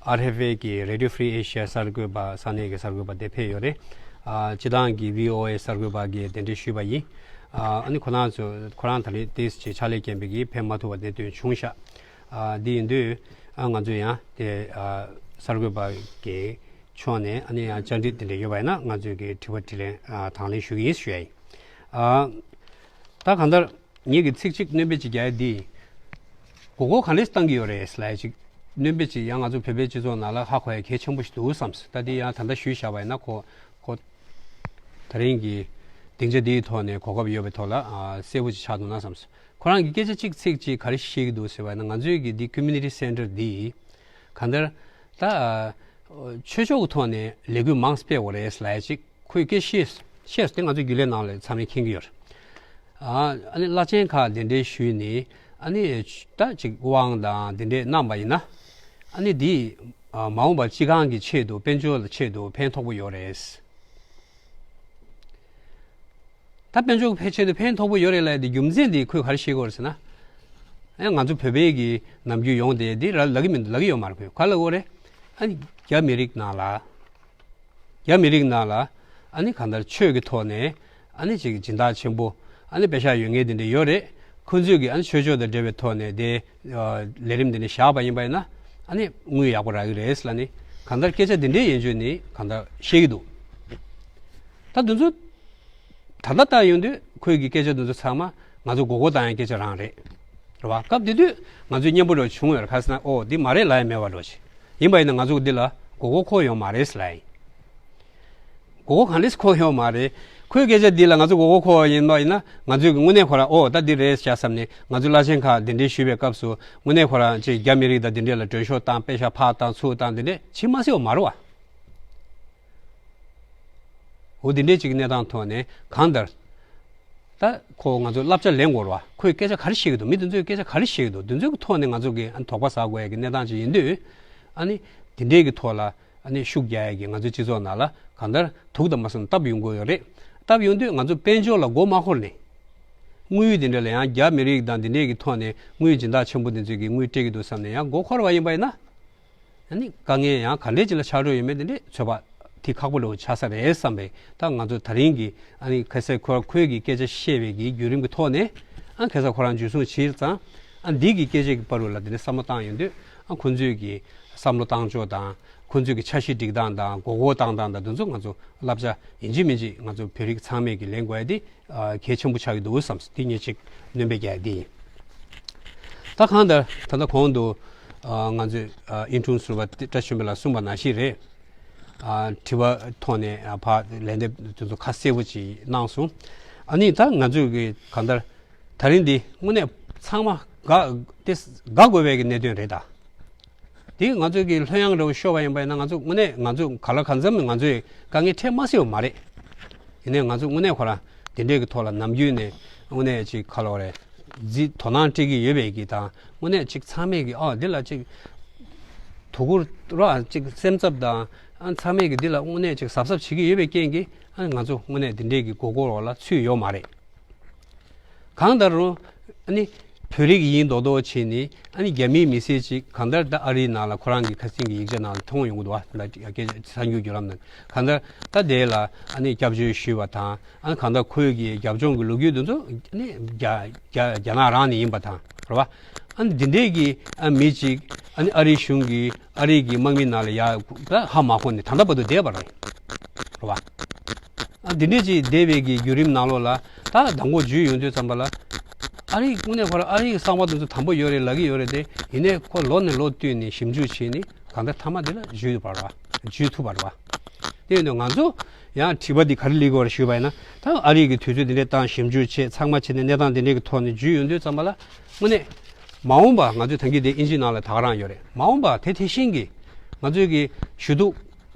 ཨར་ཨེཕ་ཨེ་གི་Radio Free Asia་གསར་འགོད་པ་ས་གནས་ཀྱི་གསར་འགོད་པ་དེ་ཕེབས་ཡོད་རེད། ཨ་སྤྱི་བཏང་གི་བྷི་ཨོ་ཨེ་གསར་འགོད་པ་གིས་གདན་འདྲེན་ཞུས་པ་ཡིན། ཨ་ཨ་ནི་ཁོ་རང་ཚོ་ཁོ་རང་ད་རེས་དེ་ཅིག་ཕྱག་ལས་རྐྱེན་པས་ཀྱིས་ཕེབས་མ་ཐུབ་པ་གནད་དོན་བྱུང་ཤག་ཨ་འདི་ཡིན་དུས་ཨ་ང་ཚོ་ཡང་དེ་ཨ་གསར་འགོད་པ་གི་ཕྱོགས་ནས་ཨ་ནི་ཡང་བཅར་འདྲི་དེ་འདྲ་ཡོད་པ་ཡིན་ན་ང་ཚོས་ཀྱི་དྲི་བ་དྲིས་ལན་ཨ་དང་ལེན་ཞུ་གི་ཡིན་ཞུ་ཡ་ཡིན། ཨ་ད་གང་ལྟར་ངེད་ཀྱི་ཚིག་གཅིག་སྣོན་པ་ཅིག་རྒྱག་ཡ་འདི་མགོ་སྐོར་ག་འདྲས་བཏང་གི་ཡོད་རེད་ལབ་ཡ་ཅིག་སྣོན་པ་ཅིག་ཡང་ང་ཚོ་བོད་པའི་སྤྱི་ཚོགས་ནང་ལ་ཧ་གོ་ཡ་གལ་ཆེན་པོ་ཞིག་འདུག་བསམ། ད་འདི་ཡང་ད་ལྟ་ཞུས་བཞག་པ་ཡིན་ན་ཁོ་ཁོ་ད་རིང་གི་སྡིངས་ཆ་འདིའི་ཐོག་ནས་གོ་སྐབས་ཡོད་པའི་ཐོག་ལ་ཨ་གསལ་པོ་ཅིག་ཆགས་འདུག་ན་བསམ། ཁོ་རང་གི་སྐད་ཆ་གཅིག་ཚིག་གཅིག་ག་རེ་བཤད་ཀྱི་འདུག་ཟེར་བ་ཡིན་ན། ང་ཚོའི་གི་འདི་ཀོ་མིའུ་ནི་ཊི་སེན་ཊར་འདི་གང་ལྟར་ད་ཨ་ཆོས་ཕྱོགས་ཀྱི་ཐོག་ནས་ལས་འགུལ་མང་སྤེལ་བ་རེད་ལབ་ཡ་ཅིག་ཁོས་སྐད་བཤད་བཤད་སོང་། དེ་ང་ཚོ་རྒྱུན་ལས་ནང་ལ་ཚང་མས་མཁྱེན་གྱི་ཡོད་རེད། ཨ་ཨ་ནི་བླ་ཆེན་ཁག་གདན་འདྲེན་ཞུས་ནས་ཨ་ནི་ད་ཅིག་དབང་དང་དེ་འདྲས་གནང་པ་ཡིན་ན། ཨ་ནི་འདི་ཨ་མ་འོངས་པ་སྤྱི་ཁང་གི་ཆེད་དུ་དཔལ་འབྱོར་ལ་ཆེད་དུ་ཕན་ཐོགས་པོ་ཡོད་རེད། ད་དཔལ་འབྱོར་ཕན་ཆེད་དུ་ཕན་ཐོགས་པོ་ཡོད་རེད་ལབ་ཡ་དེ་རྒྱུ་མཚན་དེ་ཁོས་ག་རེ་བཤད་ཀྱི་ཡོད་རེད་ཟེར་ན། ཨེ་ང་ཚོ་བོད་པའི་གི་ནམ་རྒྱུན་ཡོང་དེ་འདི་ར་ལབ་ཀྱི་མི་འདུག་ལབ་ཀྱི་ཡོད་མ་རེད། ཁོས་ག་ལབ་ཀྱི་ཡོད་རེད། ཨ་ནི་རྒྱ་མི་རིགས་ནང་ལ། རྒྱ་མི་རིགས་ནང་ལ་ཨ་ནི་གང་ལྟར་ཆོས་ཀྱི་ཐོག་ནས་ཨ་ནི་ཅིག་སྦྱིན་བདག་ཆེན་པོ་ཨ་ནི་པེ་ཤག་ཡོད་མཁན་དེ་འདྲ་ཡོད་རེད། ཁོ་ཚོས་ཀྱི་ཨ་ནི་ཆོས་ཕྱོགས་དང་འབྲེལ་བའི་ཐོག་ནས་དེ་ལས་རིམ་དེ་འདྲ་བཞག་པ་ཡིན་པ་ཡིན་ན་ཨ་ནི་དངུལ་ཡག་པོ་རག་གི་རེད་ལབ་ནས་གང་ལྟར་སྐད་ཆ་དེ་འདྲའི་ཡན་ཆོད་ནས་གང་ལྟར་བཤད་ཀྱི་འདུག་ད་དེ་ཚོ་ད་ལྟ་ལྟ་ཡོང་དུས་ཁོས་ཀྱི་སྐད་ཆ་དེ་ཚོ་ཚང་མ་ང་ཚོ་མགོ་སྐོར་བཏང་ཡ་སྐད་ཆ་རང་རེད། རེད་བ། སྐབས་དེ་དུས་ང་ཚོས་སྙན་པོ་རེ་བྱུང་ཡོད་རེད། ག་ཟེར་ན་ཨོ་འདི་མ་རེད་ལབ་ཡ་མེད་པ་འགྲོ་ཞིག་ཡིན་པ་ཡིན་ན་ང་ཚོ་འདི་ལ་མགོ་སྐོར་འཁོར་ཡོད་མ་རེད་ལབ་ཡིན། མགོ་སྐོར་གང་ལས་འཁོར་ཡོད་མ་རེད། ཁོའི་སྐད་ཆ་འདི་ལ་ང་ཚོ་མགོ་སྐོར་འཁོར་བ་ཡིན་པ་ཡིན་ན་ང་ཚོས་ཀྱི་དངོས་གནས་ཁོ་རང་ཨོ་ད་འདི་རེད་བྱ་བསམ་ནས་ང་ཚོ་བླ་ཆེན་ཁག་གདན་འདྲེན་ཞུས་པའི་སྐབས་སུ་དངོས་གནས་ཁོ་རང་ཅིག་རྒྱ་མི་རིགས་དང་འདི་འདྲས་ལ་མགྲོན་ཤོག་བཏང་པེ་ཤག་ཕར་བཏང་ཚུར་བཏང་འདི་འདྲས་བྱེད་མ་སྲིད་པ་མ་རེད་བ། འོ་འདི་འདྲའི་ཅིག་གནས་སྟངས་ཐོག་ནས་གང་ལྟར། ད་ཁོ་ང་ཚོ་བསླབ་བྱ་ལེན་དགོས་རེད་བ། ཁོས་སྐད་ཆ་ག་རེ་བཤད་ཀྱི་འདུག་མི་དེ་ཚོས་སྐད་ཆ་ག་རེ་བཤད་ཀྱི་འདུག་དེ་ཚོའི་ཐོག་ནས་ང་ཚོ་གིས་ཨ་ནི་དོགས་པ་ཟ་དགོས་ཡ་གི་གནས་སྟངས་ཅིག་ཡིན་དུས། ཨ་ནི་དེ་འདྲའི་གི་ཐོག་ལ་ཨ་ནི་ཤུགས་རྒྱག་ཡ་གི་ང་ཚོའི་སྤྱི་ཚོགས་ནང་ལ་གང་ལྟར་དུག་དང་མ་སོང་སྟབས་ཡོང་གི་ཡོད་རེད། སྟབས་ཡོང་དུས་ང་ཚོ་དཔལ་འབྱོར་ལ་མགོ་མ་འཁོར་ནས། དངུལ་དེ་འདྲ་ལ་ཡང་རྒྱ་མི་རིགས་དང་དེ་འདྲས་ཀྱི་ཐོག་ནས་དངུལ་སྦྱིན་བདག་ཆེན་པོ་དེ་ཚོས་ཀྱི་དངུལ་སྤྲད་ཀྱི་འདུག་བསམ་ནས་ཡང་མགོ་འཁོར་བ་ཡིན་པ་ཡིན་ན། ཨ་ནི་དཀའ་ངལ་ཡང་ག་འདྲས་ཅིག་ལ་ཆགས་འགྲོ་ཡོད་མེད་དེ་འདྲས་ཚོད་དཔག་དེ་ཁག་པོ་འདྲ་བོ་ཆགས་ས་རེད་བསམ་པས། ད་ང་ཚོ་ད་རིང་གི་ཨ་ནི་ཁ་སང་ཁོ་ཁོས་ཀྱི་སྐད་ཆ་བཤད་པའི་གི་བརྒྱུད་རིམ་གྱི་ཐོག་ནས། ཨ་ཁ་སང་ཁོ་རང་འཇུ་བཟུང་བྱས་ཙང་། ཨ་འདི་གི་སྐད་ཆ་གི་བར་དུ་ལ་དེ་འདྲས་བསམ་བློ་བཏང་ཡོང་དུས། ཨ་ཁོ་ཚོས་ཀྱི་བསམ་བློ་བཏང་ཕྱོགས་དང་། ཁོ་ཚོས་ཀྱི་འཆར་གཞི་སྒྲིག་སྟངས་དང་མགོ་སྐོར་བཏང་སྟངས་དང་དེ་ཚོ་ང་ཚོ་བསླབ་བྱ་ཡིན་གཅིག་མིན་གཅིག་ང་ཚོ་བོད་རིགས་ཚང་མས་ཀྱི་ལེན་དགོས་ཡ་དེ་ཨ་གལ་ཆེན་པོ་ཆགས་ཀྱི་འདུག་བསམ། དེ་ངས་ཅིག་སྣོན་པ་རྒྱག་ཡ་དེ་ཡིན། ད་གང་ལྟར་ད་ལྟ་གོང་དུ་ཨ་ང་ཚོས་ཨ་ཨིན་ཀྲུང་ཟུར་པ་བཀྲ་ཤིས་དཔོན་པོ་ལགས་གསུངས་པ་ནང་བཞིན་རེད། ཨ་དྲི་བ་ཐོག་ནས་ཨ་ཕར་ལན་འདེབས་དེ་ཚོ་ཁ་གསལ་པོ་ཅིག་གནང་སོང་། ཨ་ནི་ད་ང་ཚོས་ཀྱི་གང་ལྟར་ད་རིང་འདི་དངོས་གནས་ཚང་མ་དགའ་དེ་དགའ་དགོས་པའི་གི་གནད་དོན་རེད་ད། དེ་ང་ཚོ་གི་ལྷོད་ཡངས་འདྲ་བོ་ཤོར་བ་ཡིན་པ་ཡིན་ན། ང་ཚོ་དངོས་གནས་ང་ཚོ་ག་ལ་གང་འཚམ་ང་ཚོས་དཀའ་ངལ་འཕྲད་མ་སྲིད་པ་མ་རེད། ཡིན་ནའི་ང་ཚོ་དངོས་གནས་ཁོ་རང་དེ་འདྲས་ཀྱི་ཐོག་ལ་ནམ་རྒྱུན་ནས་དངོས་གནས་ཅིག་ག་ལབ་དགོས་རེད། རྩིས་དོ་སྣང་སྤྲད་ཀྱི་ཡོད་པའི་གི་དང་། དངོས་གནས་ཅིག་ཚང་མས་གི་ཨ་འདི་ལ་ཅིག་དོ་ཁུར་རོགས་ཅིག་སེམས་འཚབ་དང་། ཨ་ཚང་མས་གི་འདི་ལ་དངོས་གནས་ཅིག་གཟབ་གཟབ་བྱེད་ཀྱི་ཡོད་པའི་རྐྱེན་གྱིས། ཨ་ང་ཚོ་དངོས་གནས་དེ་འདྲས་ཀྱི་མགོ་སྐོར་འོག་ལ་ཚུད་ཡོད་མ་རེད། གང་ལྟར་རུང་། ཨ་ནི་བོད་རིགས་ཡིན་མདོག་མདོག་བྱས་ནས། ཨ་ནི་རྒྱ་མིའི་མི་སེར་ཅིག་གང་ལྟར་ད་ཨ་རིའི་ནང་ལ་ཁོ་རང་གི་ཁ་སང་གི་ཡིག་ཆ་ནང་ལ་མཐོང་ཡོང་གི་འདུག་བ། ད་སྐད་ཆ་གསར་འགྱུར་བརྒྱུད་ལམ་ནང་གང་ལྟར་ད་དེ་ལ་ཨ་ནི་སྐྱབས་བཅོལ་ཞུས་པ་དང་། ཨ་ནི་གང་ལྟར་ཁོའི་གི་རྒྱབ་ལྗོངས་ཀྱི་ལོ་རྒྱུས་འདི་ཚོ་ཨ་ནི་རྒྱ་རྒྱ་རྒྱ་ནག་རང་ནས་ཡིན་པ་དང་རེད་བ། ཨ་ནི་འདི་འདྲས་ཀྱི་ཨ་མི་ཅིག་ཨ་ནི་ཨ་རིའི་གཞུང་གི་ཨ་རིའི་གི་དམག་མི་ནང་ལ་ཡ་ད་ཧ་མ་གོ་ནས་ད་ལྟ་བར་དུ་བསྡད་པ་རེད། རེད་བ། ཨ་འདི་འདྲས་ཅིག་བསྡད་པའི་གི་བརྒྱུད་རིམ་ནང་ལོགས་ལ། ད་མདང་དགོང་འཇུས་ཡོང་དུས་ཙམ་པ་ལ། ཨ་རིའི་དངོས་གནས་ཁོ་རང་ཨ་རིའི་གསང་བ་དེ་ཚོ་དམ་པོ་ཡོད་རེད་ལབ་ཀྱི་ཡོད་རེད་དེ། ཡིན་ནའི་ཁོ་ལོ་ནས་ལོ་བསྟུད་ནས་ཞིབ་འཇུག་བྱས་ནས་གང་ལྟར་མཐའ་མ་དེ་ལ་འཇུས་ཐུབ་པ་རེད་བ། འཇུས་ཐུབ་པ་རེད་བ། དེ་ཡིན་དུས་ང་ཚོ་ཡང་དྲི་བ་འདི་ག་རེ་སླེབས་ཀྱི་ཡོད་རེད་ཞུས་པ་ཡིན་ན། ད་ཨ་རིའི་གི་དུས་ཚོད་འདི་འདྲས་བཏང་། ཞིབ་འཇུག་བྱས། ཚང་མ་བྱས་ནས་གནས་སྟངས་འདི་འདྲས་ཀྱི་ཐོག་ནས་འཇུས་ཡོང་དུས་ཙམ་པ་ལ། དངོས་གནས་མ་འོངས་པ་ང་ཚོའི་ད་གིན་དེ་ཨིན་ཇིའི་ནང་ལ་ད་ག་རང་ཡོད་རེད། མ་འོངས་པ་དེ་དེ་བཞིན་གྱི་ང་ཚོའི་གི་ཞུ་གཏུག་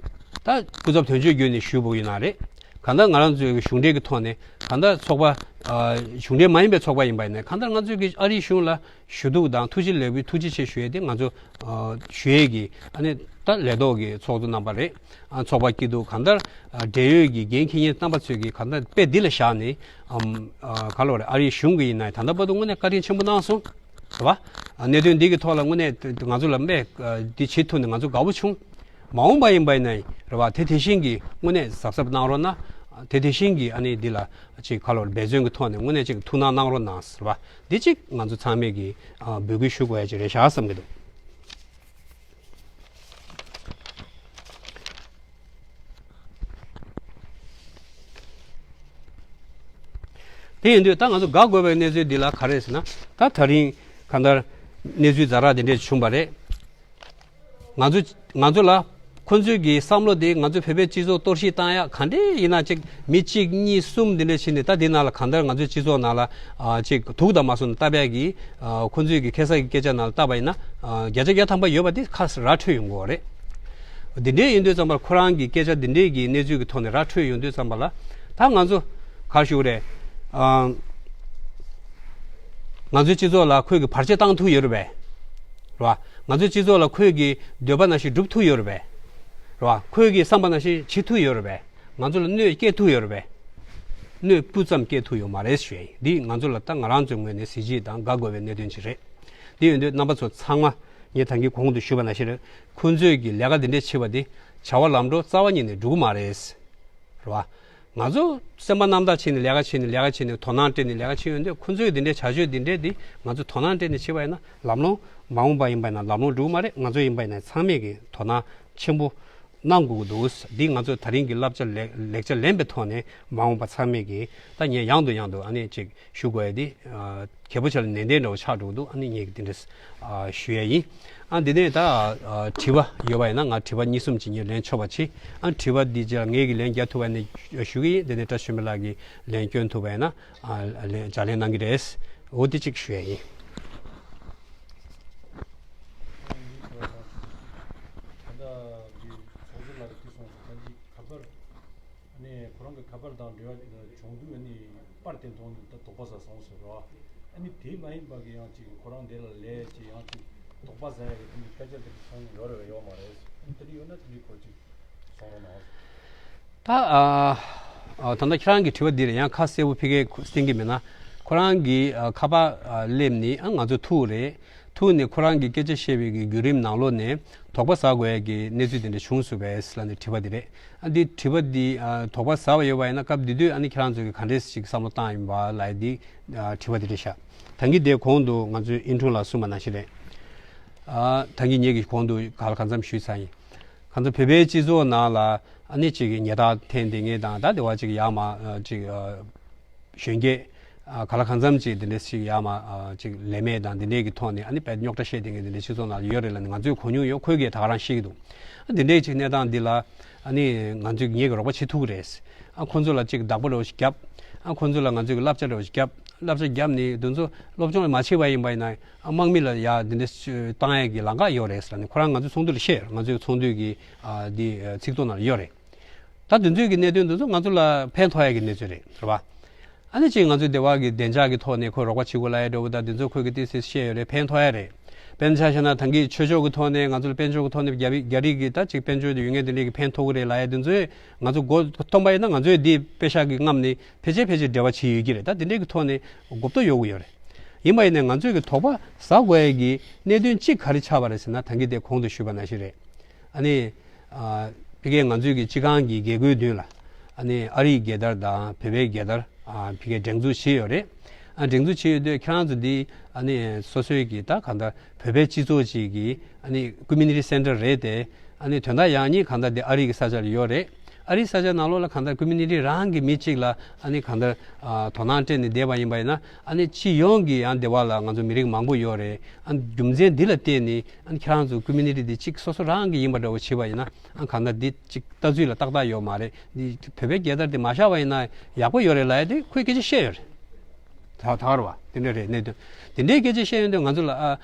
ད་སྐུ་ཚབ་དོན་གཅོད་བརྒྱུད་ནས་ཞུས་པ་ཡིན་ན་རེད། གང་ལྟར་ང་རང་ཚོའི་གི་གཞུང་འབྲེལ་གྱི་ཐོག་ནས། གང་ལྟར་ཚོགས་པ་ཨ་གཞུང་འབྲེལ་མ་ཡིན་པའི་ཚོགས་པ་ཡིན་པ་ཡིན་ནའི། གང་ལྟར་ང་ཚོའི་གི་ཨ་རིའི་གཞུང་ལ་ཞུ་གཏུག་དང་ཐུགས་རྗེ་ལེགས་འབུལ། ཐུགས་རྗེ་ཆེ་ཞུ་ཡས་དེ་ང་ཚོ་ཨ་ཞུ་ཡས་ཀྱི་ཨ་ནི་ད་ལས་ཐོག་གི་ཚོགས་གཙོ་རྣམ་པ་རེད། ཨ་ཚོགས་པ་སྐྱིད་སྡུག་གང་ལྟར་ཨ་འབྲེལ་ཡོད་ཀྱི་འགན་འཁྱེར་མཁན་རྣམ་པ་ཚོས་ཀྱི་གང་ལྟར་དཔེ་འདི་ལ་བཞག་ནས། ཨམ་ཨ་ག་ལབ་དགོས་རེད། ཨ་རིའི་གཞུང་གི་ཡིན་ན་ད་ལྟ་བར་དུ་དངོས་གནས་བཀའ་དྲིན་ཆེན་པོ་གནང་སོང་། རེད་བ། ཨ་གནད་དོན་འདི་གི་ཐོག་ལ་དངོས་གནས་ང་ཚོ་ལ་དཔེ་ཨ་འདི་བྱེད་ཐུབ་ནས་ང་ཚོ་དགའ་པོ་བྱུང་། མ་འོངས་པ་ཡིན་པ་ཡིན་ན་རེད་བ། དེ་དེ་བཞིན་གྱི་དངོས་གནས་གཟབ་གཟབ་གནང་རོགས་གནང་། དེ་དེ་བཞིན་གྱི་ཨ་ནི་འདི་ལ་ཅིག་ག་ལབ་དགོས་རེད། འབད་བརྩོན་གྱི་ཐོག་ནས་དངོས་གནས་ཅིག་ཐུགས་སྣང་གནང་རོགས་གནང་ཟེར་བ། འདི་ཅིག་ང་ཚོ་ཚང་མས་ཀྱི་ཨ་འབོད་སྐུལ་ཞུ་དགོས་ཡ་ཅིག་རེད་ཤག་བསམ་གྱི་འདུག། དེ་ཡིན་དུས་ད་ང་ཚོ་དགའ་དགོས་པའི་གནས་ཚུལ་འདི་ལ་ག་རེ་ཟེར་ན། ད་ད་རིང་གང་ལྟར་གནས་ཚུལ་ཛ་དྲག་འདི་འདྲས་བྱུང་བ་རེད། ང་ཚོ་ང་ཚོ་ལ་ཁོ་ཚོས་ཀྱི་བསམ་བློ་དེ། ང་ཚོ་བོད་པའི་སྤྱི་ཚོགས་གཏོར་བཤིག་བཏང་ཡ་ག་འདྲས་ཡིན་ན། ཅིག་མི་གཅིག་གཉིས་གསུམ་འདི་འདྲས་བྱས་ནས། ད་འདི་ནང་ལ་གང་ལྟར་ང་ཚོའི་སྤྱི་ཚོགས་ནང་ལ་ཨ་ཅིག་དུག་དང་མ་སོང་ནས་བཏབ་ཡ་གི་ཨ་ཁོ་ཚོས་ཀྱི་ཁ་སང་གི་སྐད་ཆ་ནང་ལ་བལྟས་པ་ཡིན་ན། ཨ་བརྒྱ་ཆ་བརྒྱ་ཐམ་པ་ཡོད་པ་དེ་ཁ་ར་འཕྲོད་ཡོང་གི་ཡོད་རེད། འདི་འདྲས་ཡིན་དུས་ཙམ་པར་ཁོ་རང་གི་སྐད་ཆ་འདི་འདྲས་ཀྱི་གནས་ཚུལ་གྱི་ཐོག་ནས་ར་འཕྲོད་ཡོང་དུས་ཙམ་པ་ལ། ད་ང་ཚོ་ག་རེ་ཞུ་དགོས་རེད། ཨ་ང་ཚོའི་སྤྱི་ཚོགས་ལ་ཁོས་ཀྱི་བར་ཆད་བཏང་ཐུབ་ཡོད་རེད་པས། རེད་བ། ང་ཚོའི་སྤྱི་ཚོགས་ལ་ཁོས་ཀྱི་འདོད་པ་ནང་བཞིན་སྒྲུབ་ཐུབ་ཡོད་རེད་པས། རེད་བ། ཁོས་ཀྱི་བསམ་པ་ནང་བཞིན་བྱེད་ཐུབ་ཡོད་རེད་པས། ང་ཚོ་ལ་གནོད་སྐྱེལ་ཐུབ་ཡོད་རེད་པས། གནོད་སྤུ་ཙམ་སྐྱེལ་ཐུབ་ཡོད་མ་རེད་ཞུ་ཡ་ཡིན། འདི་ང་ཚོ་ལ་ད་ང་རང་ཚོའི་ངོས་ནས་གཟི་བརྗིད་དང་དགའ་དགོས་པའི་གནད་དོན་ཅིག་རེད། འདི་ཡིན་དུས་རྣམ་པ་ཚོ་ཚང་མ། ངས་ད་གིན་གོང་དུ་ཞུས་པ་ནང་བཞིན་རེད། ཁོ་ཚོས་ཀྱི་ལས་ཀ་འདི་འདྲས་བྱེད་པ་འདི་བྱ་བ་ལམ་འགྲོ་རྩ་བ་ཉིད་ནས་འགྲོ་གི་མ་རེད། རེད་བ། ང་ཚོ་སེམས་པ་རྣམ་དག་བྱས་ནས་ལས་ཀ་བྱས་ནས། ལས་ཀ་བྱས་ནས་དོ་སྣང་སྤྲད་ནས་ལས་ཀ་བྱས་ཡོང་དུས། ཁོ་ཚོས་འདི་འདྲའི་བྱ་སྤྱོད་འདི་འདྲས་འདི་ང་ཚོ་དོ་སྣང་སྤྲད་ནས་བྱས་པ་ཡིན་ན། ལམ་ལྷོང་མ་འོངས་པ་ཡིན་པ་ཡིན་ན་ལམ་ལྷོང་འགྲོ་གི་མ་རེད། ང་ཚོ་ཡིན་པ་ཡིན་ན་ཚང་མས་ཀྱི་དོ་སྣང་ཆེན་པོ་གནང་དགོས་ཀྱི་འདུག། འདི་ང་ཚོ་ད་རིང་གི་བསླབ་བྱ་ལེགས་ལེགས་ཆ་ལེན་པའི་ཐོག་ནས། མ་འོངས་པ་ཚང་མས་ཀྱི་ད་ངས་ཡང་དུ་ཡང་དུ་ཨ་ནི་ཅིག་ཞུ་དགོས་ཡ་འདི་ཨ་གལ་པོ་ཆེ་ལ་ནན་ཏན་འདྲ་བོ་ཆགས་འགྲོ་གི་འདུག། ཨ་ནི་ངས་འདི་འདྲས་ཨ་ཞུ་ཡ་ཡིན། ཨ་འདི་ནས་ད་ཨ་དྲི་བ་ཡོད་པ་ཡིན་ན། ང་དྲི་བ་གཉིས་གསུམ་ཅིག་ངས་ལན་འཆོར་བ་བྱེད། ཨ་དྲི་བ་འདི་རྗེས་ལ་ངས་ཀྱི་ལན་རྒྱག་ཐུབ་པ་ཡིན་ན་ཞུ་གི་ཡིན། འདི་ནས་བཀྲ་ཤིས་དཔོན་པོ་ལགས་ཀྱིས་ལན་སྐྱོན་ཐུབ་པ་ཡིན་ན། ཨ་ལན་ལྗགས་ལན་གནང་གི་རེད། འོ་འདི་གཅིག་ཞུ་ཡ་ཡིན། ད་ལྟ་འདི་ཚོགས་གཙོ་ལགས་ཀྱིས་གསུངས་སོང་། ད་འདི་ག་པར། ཨ་ནི་ཁོ་རང་གི་ཁ་པར་དང་འབྲེལ་བ་བྱུང་དུས། ཨ་ནི་པར་དེ་མཐོང་དུས་ད་དོགས་པ་ཟ་སོང་ཟེར་རོ། ཨ་ནི་དེ་མ་ཡིན་པ་གི་ཡང་ཅིག་ཁོ་རང་དེ་ལ་ལས་ཅིག་ཡང་ཅིག་དོགས་པ་ཟ་ཡ་གི་དེ་འདྲའི་སྐད་ཆ་དེ་མཐོང་ཡོད་རེད་པས། ཡོད་མ་རེད། ཨ་ནི་དེ་འདྲ་ཡོད་ན་དེ་འདྲའི་སྐོར་ཅིག་གསུང་རོགས་གནང་། ད་ཨ་ཨ་ད་ལྟ་ཁྱེད་རང་གི་དྲི་བ་འདི་ལ་ཡང་ཁ་གསལ་པོ་ཕ་གིར་གསན་གྱི་མེད་ན། ཁོ་རང་གིས་ཨ་ཁ་པར་ཨ་སླེབས་ནས་ཨ་ང་ཚོ་ཐུག་རེད། ཐུག་ནས་ཁོ་རང་གིས་སྐད་ཆ་བཤད་པའི་གི་བརྒྱུད་རིམ་ནང་ལོགས་ནས་དོགས་པ་ཟ་དགོས་ཡ་གི་གནས་ཚུལ་དེ་འདྲ་བྱུང་སོང་བས་ལབ་ནས་དྲིས་པ་དེ་རེད། ཨ་འདི་དྲིས་པ་འདི་ཨ་དོགས་པ་ཟ་བ་ཡོད་པ་ཡིན་ན་སྐབས་དེ་དུས་ཨ་ནི་ཁྱེད་རང་ཚོ་གིས་ག་འདྲས་ཞིག་བསམ་བློ་བཏང་ཡིན་པ་ལབ་ཡ་འདི་ཨ་དྲིས་པ་དེ་རེད་ཤག་ད་གིན་དེ་གོང་དུ་ང་ཚོའི་ཨིན་ཁྲུང་ལགས་གསུངས་པ་ནང་བཞིན་རེད། ཨ་ད་གིན་ངེད་ཀྱིས་གོང་དུ་ག་ལ་གང་འཚམ་ཞུས་ཚར་ཡིན། གང་ཚོ་བོད་པའི་སྤྱི་ཚོགས་ནང་ལ་ཨ་ནི་ཅིག་ཉེས་རྡུང་འཐེན་བསྡད་མཁན་དང་ད་དེ་བ་ཅིག་ཡར་མར་ཨ་ཅིག་ཨ་གཞོན་སྐྱེས་ཨ་ག་ལ་གང་འཚམ་ཅིག་དེ་འདྲས་ཅིག་ཡར་མར་ཨ་ཅིག་ལས་མེད་དང་དེ་འདྲས་ཀྱི་ཐོག་ནས་ཨ་ནི་དཔེ་རྙོག་དྲ་བཤད་བསྡད་མཁན་དེ་འདྲས་སྤྱི་ཚོགས་ནང་ལ་ཡོད་རེད་ལབ་ནས་ང་ཚོས་གོ་མྱོང་ཡོད། ཁོས་གིས་ད་ག་རང་ཤེས་ཀྱི་འདུག་ཨ་དེ་འདྲས་ཅིག་གནས་སྟངས་འདི་ལ་ཨ་ནི་ང་ཚོས་ངེད་ཀྱིས་རོགས་པ་བྱེད་ཐུབ་ཀྱི་རེད། ཨ་ཁོ་ཚོ་ལ་ཅིག་བདག་པོ་འདྲ་བོ་ཞིག་བརྒྱབ། ཨ་ཁོ་ཚོ་ལ་ང་ཚོས་ཀྱི་བསླབ་བྱ་འདྲ་བོ་ཞིག་བརྒྱབ། བསླབ་བྱ་བརྒྱབ་ནས་དེ་ཚོ་སློབ་སྦྱོང་ལ་མ་བྱེད་པ་ཡིན་པ་ཡིན་ན་ཨ་དམག་མི་ལ་ཡ་དེ་འདྲ་བཏང་ཡས་ཀྱི་ལམ་ཁ་ཡོད་རེད་ཟེར་ནས་ཁོ་རང་ང་ཚོའི་ཚོགས་འདུ་ལ་བཤད་ཡོད་རེད། ང་ཚོའི་ཚོགས་འདུ་གི་ཨ་འདི་ཚིག་ཐོ་ནང་ལ་ཡོད་རེད། ད་དེ་ཚོའི་གི་གནད་དོན་དེ་ཚོ་ང་ཚོ་ལ་ཕན་ཐོགས་ཡས་ཀྱི་གནས་ཚུལ་རེད། རེད་བ། ཨ་ནི་ཅིག་ང་ཚོའི་སྡེ་བ་གི་བདེ་འཇགས་ཀྱི་ཐོག་ནས་ཁོས་རོགས་པ་བྱེད་དགོས་ལབ་ཡས་འདྲ་བོ་དང་དེ་ཚོ་ཁོས་གི་ཏོག་ཙམ་བཤད་ཡོད་རེད། ཕན་ཐོགས་ཡས་རེད། དཔེར་ན་ཆ་བཞག་ན་ད་གིན་ཆོས་ཕྱོགས་ཀྱི་ཐོག་ནས་ང་ཚོ་ལ་དཔལ་འབྱོར་གྱི་ཐོག་ནས་རྒྱ་རི་རྒྱ་རིགས་ཀྱི་ད་ཅིག་དཔལ་འབྱོར་དེ་ཡོད་ངེས་དེ་འདྲས་ཀྱི་ཕན་ཐོགས་ཀྱི་རེད་ལབ་ཡས་དེ་ཚོས་ང་ཚོ་མགོ་འཐོམས་པ་ཡིན་ན་ང་ཚོས་འདི་པེ་ཤག་གི་རྔམ་ནས་ཕལ་ཆེར་ཕལ་ཆེར་འབྲེལ་བ་བྱེད་ཡོད་ཀྱི་རེད། ད་དེ་འདྲས་ཀྱི་ཐོག་ནས་གོ་རྟོགས་ཡོད་ཀྱི་ཡོད་རེད། ཡིན་པ་ཡིན་ནའི་ང་ཚོས་ཀྱི་དོགས་པ་ཟ་དགོས་ཡས་ཀྱི་གནད་དོན་གཅིག་ག་རེ་ཆགས་པ་རེད་ཟེར་ན་ད་གིན་དེ་གོང་དུ་ཞུས་པ་ནང་བཞིན་རེད། ཨ་ནི། ཨ་ཕ་གིའི་ང་ཚོའི་གི་སྤྱི་ཁང་གི་རྒྱལ་སྒོའི་མདུན་ལ་ཨ་ནི་ཨ་རིའི་རྒྱལ་དར་དང་བོད་པའི་རྒྱལ་དར་ཨ་ཕ་གིའི་སྒྲེང་འཛུགས་བྱས་ཡོད་རེད། ཨ་སྒྲེང་འཛུགས་བྱས་ཡོད་དུས་ཁྱེད་རང་ཚོ་འདི་ཨ་ནི་སོ་སོའི་གི་ད་གང་ལྟར་བོད་པའི་སྤྱི་ཚོགས་ཅིག་གི་ཨ་ནི་ཀོ་མུ་ནི་ཊི་སེན་ཊར་རེད་དེ། ཨ་ནི་དོན་དག་ཡག་ཉེས་གང་ལྟར་དེ་ཨ་རི་གི་ས་ཆ་ལ་ཡོད་རེད། ཨ་རིའི་ས་ཆ་ནང་ལོགས་ལ་གང་ལྟར་ཀོ་མུ་ནི་ཊི་རང་གི་མི་གཅིག་ལ་ཨ་ནི་གང་ལྟར་ཨ་དོ་སྣང་སྤྲད་ནས་བསྡད་པ་ཡིན་པ་ཡིན་ན་ཨ་ནི་སྤྱི་ཡོངས་ཀྱི་ཡང་སྡེ་བ་ལ་ང་ཚོ་མི་རིགས་མང་པོ་ཡོད་རེད། ཨ་ནི་རྒྱུ་མཚན་འདི་ལ་བརྟེན་ནས་ཨ་ནི་ཁྱེད་རང་ཚོ་ཀོ་མུ་ནི་ཊི་འདི་གཅིག་སོ་སོ་རང་གི་ཡིན་པ་འདྲ་བོ་བྱེད་པ་ཡིན་ན་ཨ་གང་ལྟར་འདི་གཅིག་ལྟ་ཚུལ་ལ་ཏག་ཏག་ཡོད་མ་རེད། འདི་བོད་པའི་རྒྱལ་དར་འདི་མ་བཞག་པ་ཡིན་ན་ཡག་པོ་ཡོད་རེད་ལབ་ཡ་དེ་ཁོས་སྐད་ཆ་བཤད་ཡོད་རེད། ད་ད་ག་རེད་བ། དེ་འདྲ་རེད། གནད་དོན་དེ་འདྲའི་སྐད་ཆ་བཤད་ཡོང་དུས་ང་ཚོ་ལ་ཨ།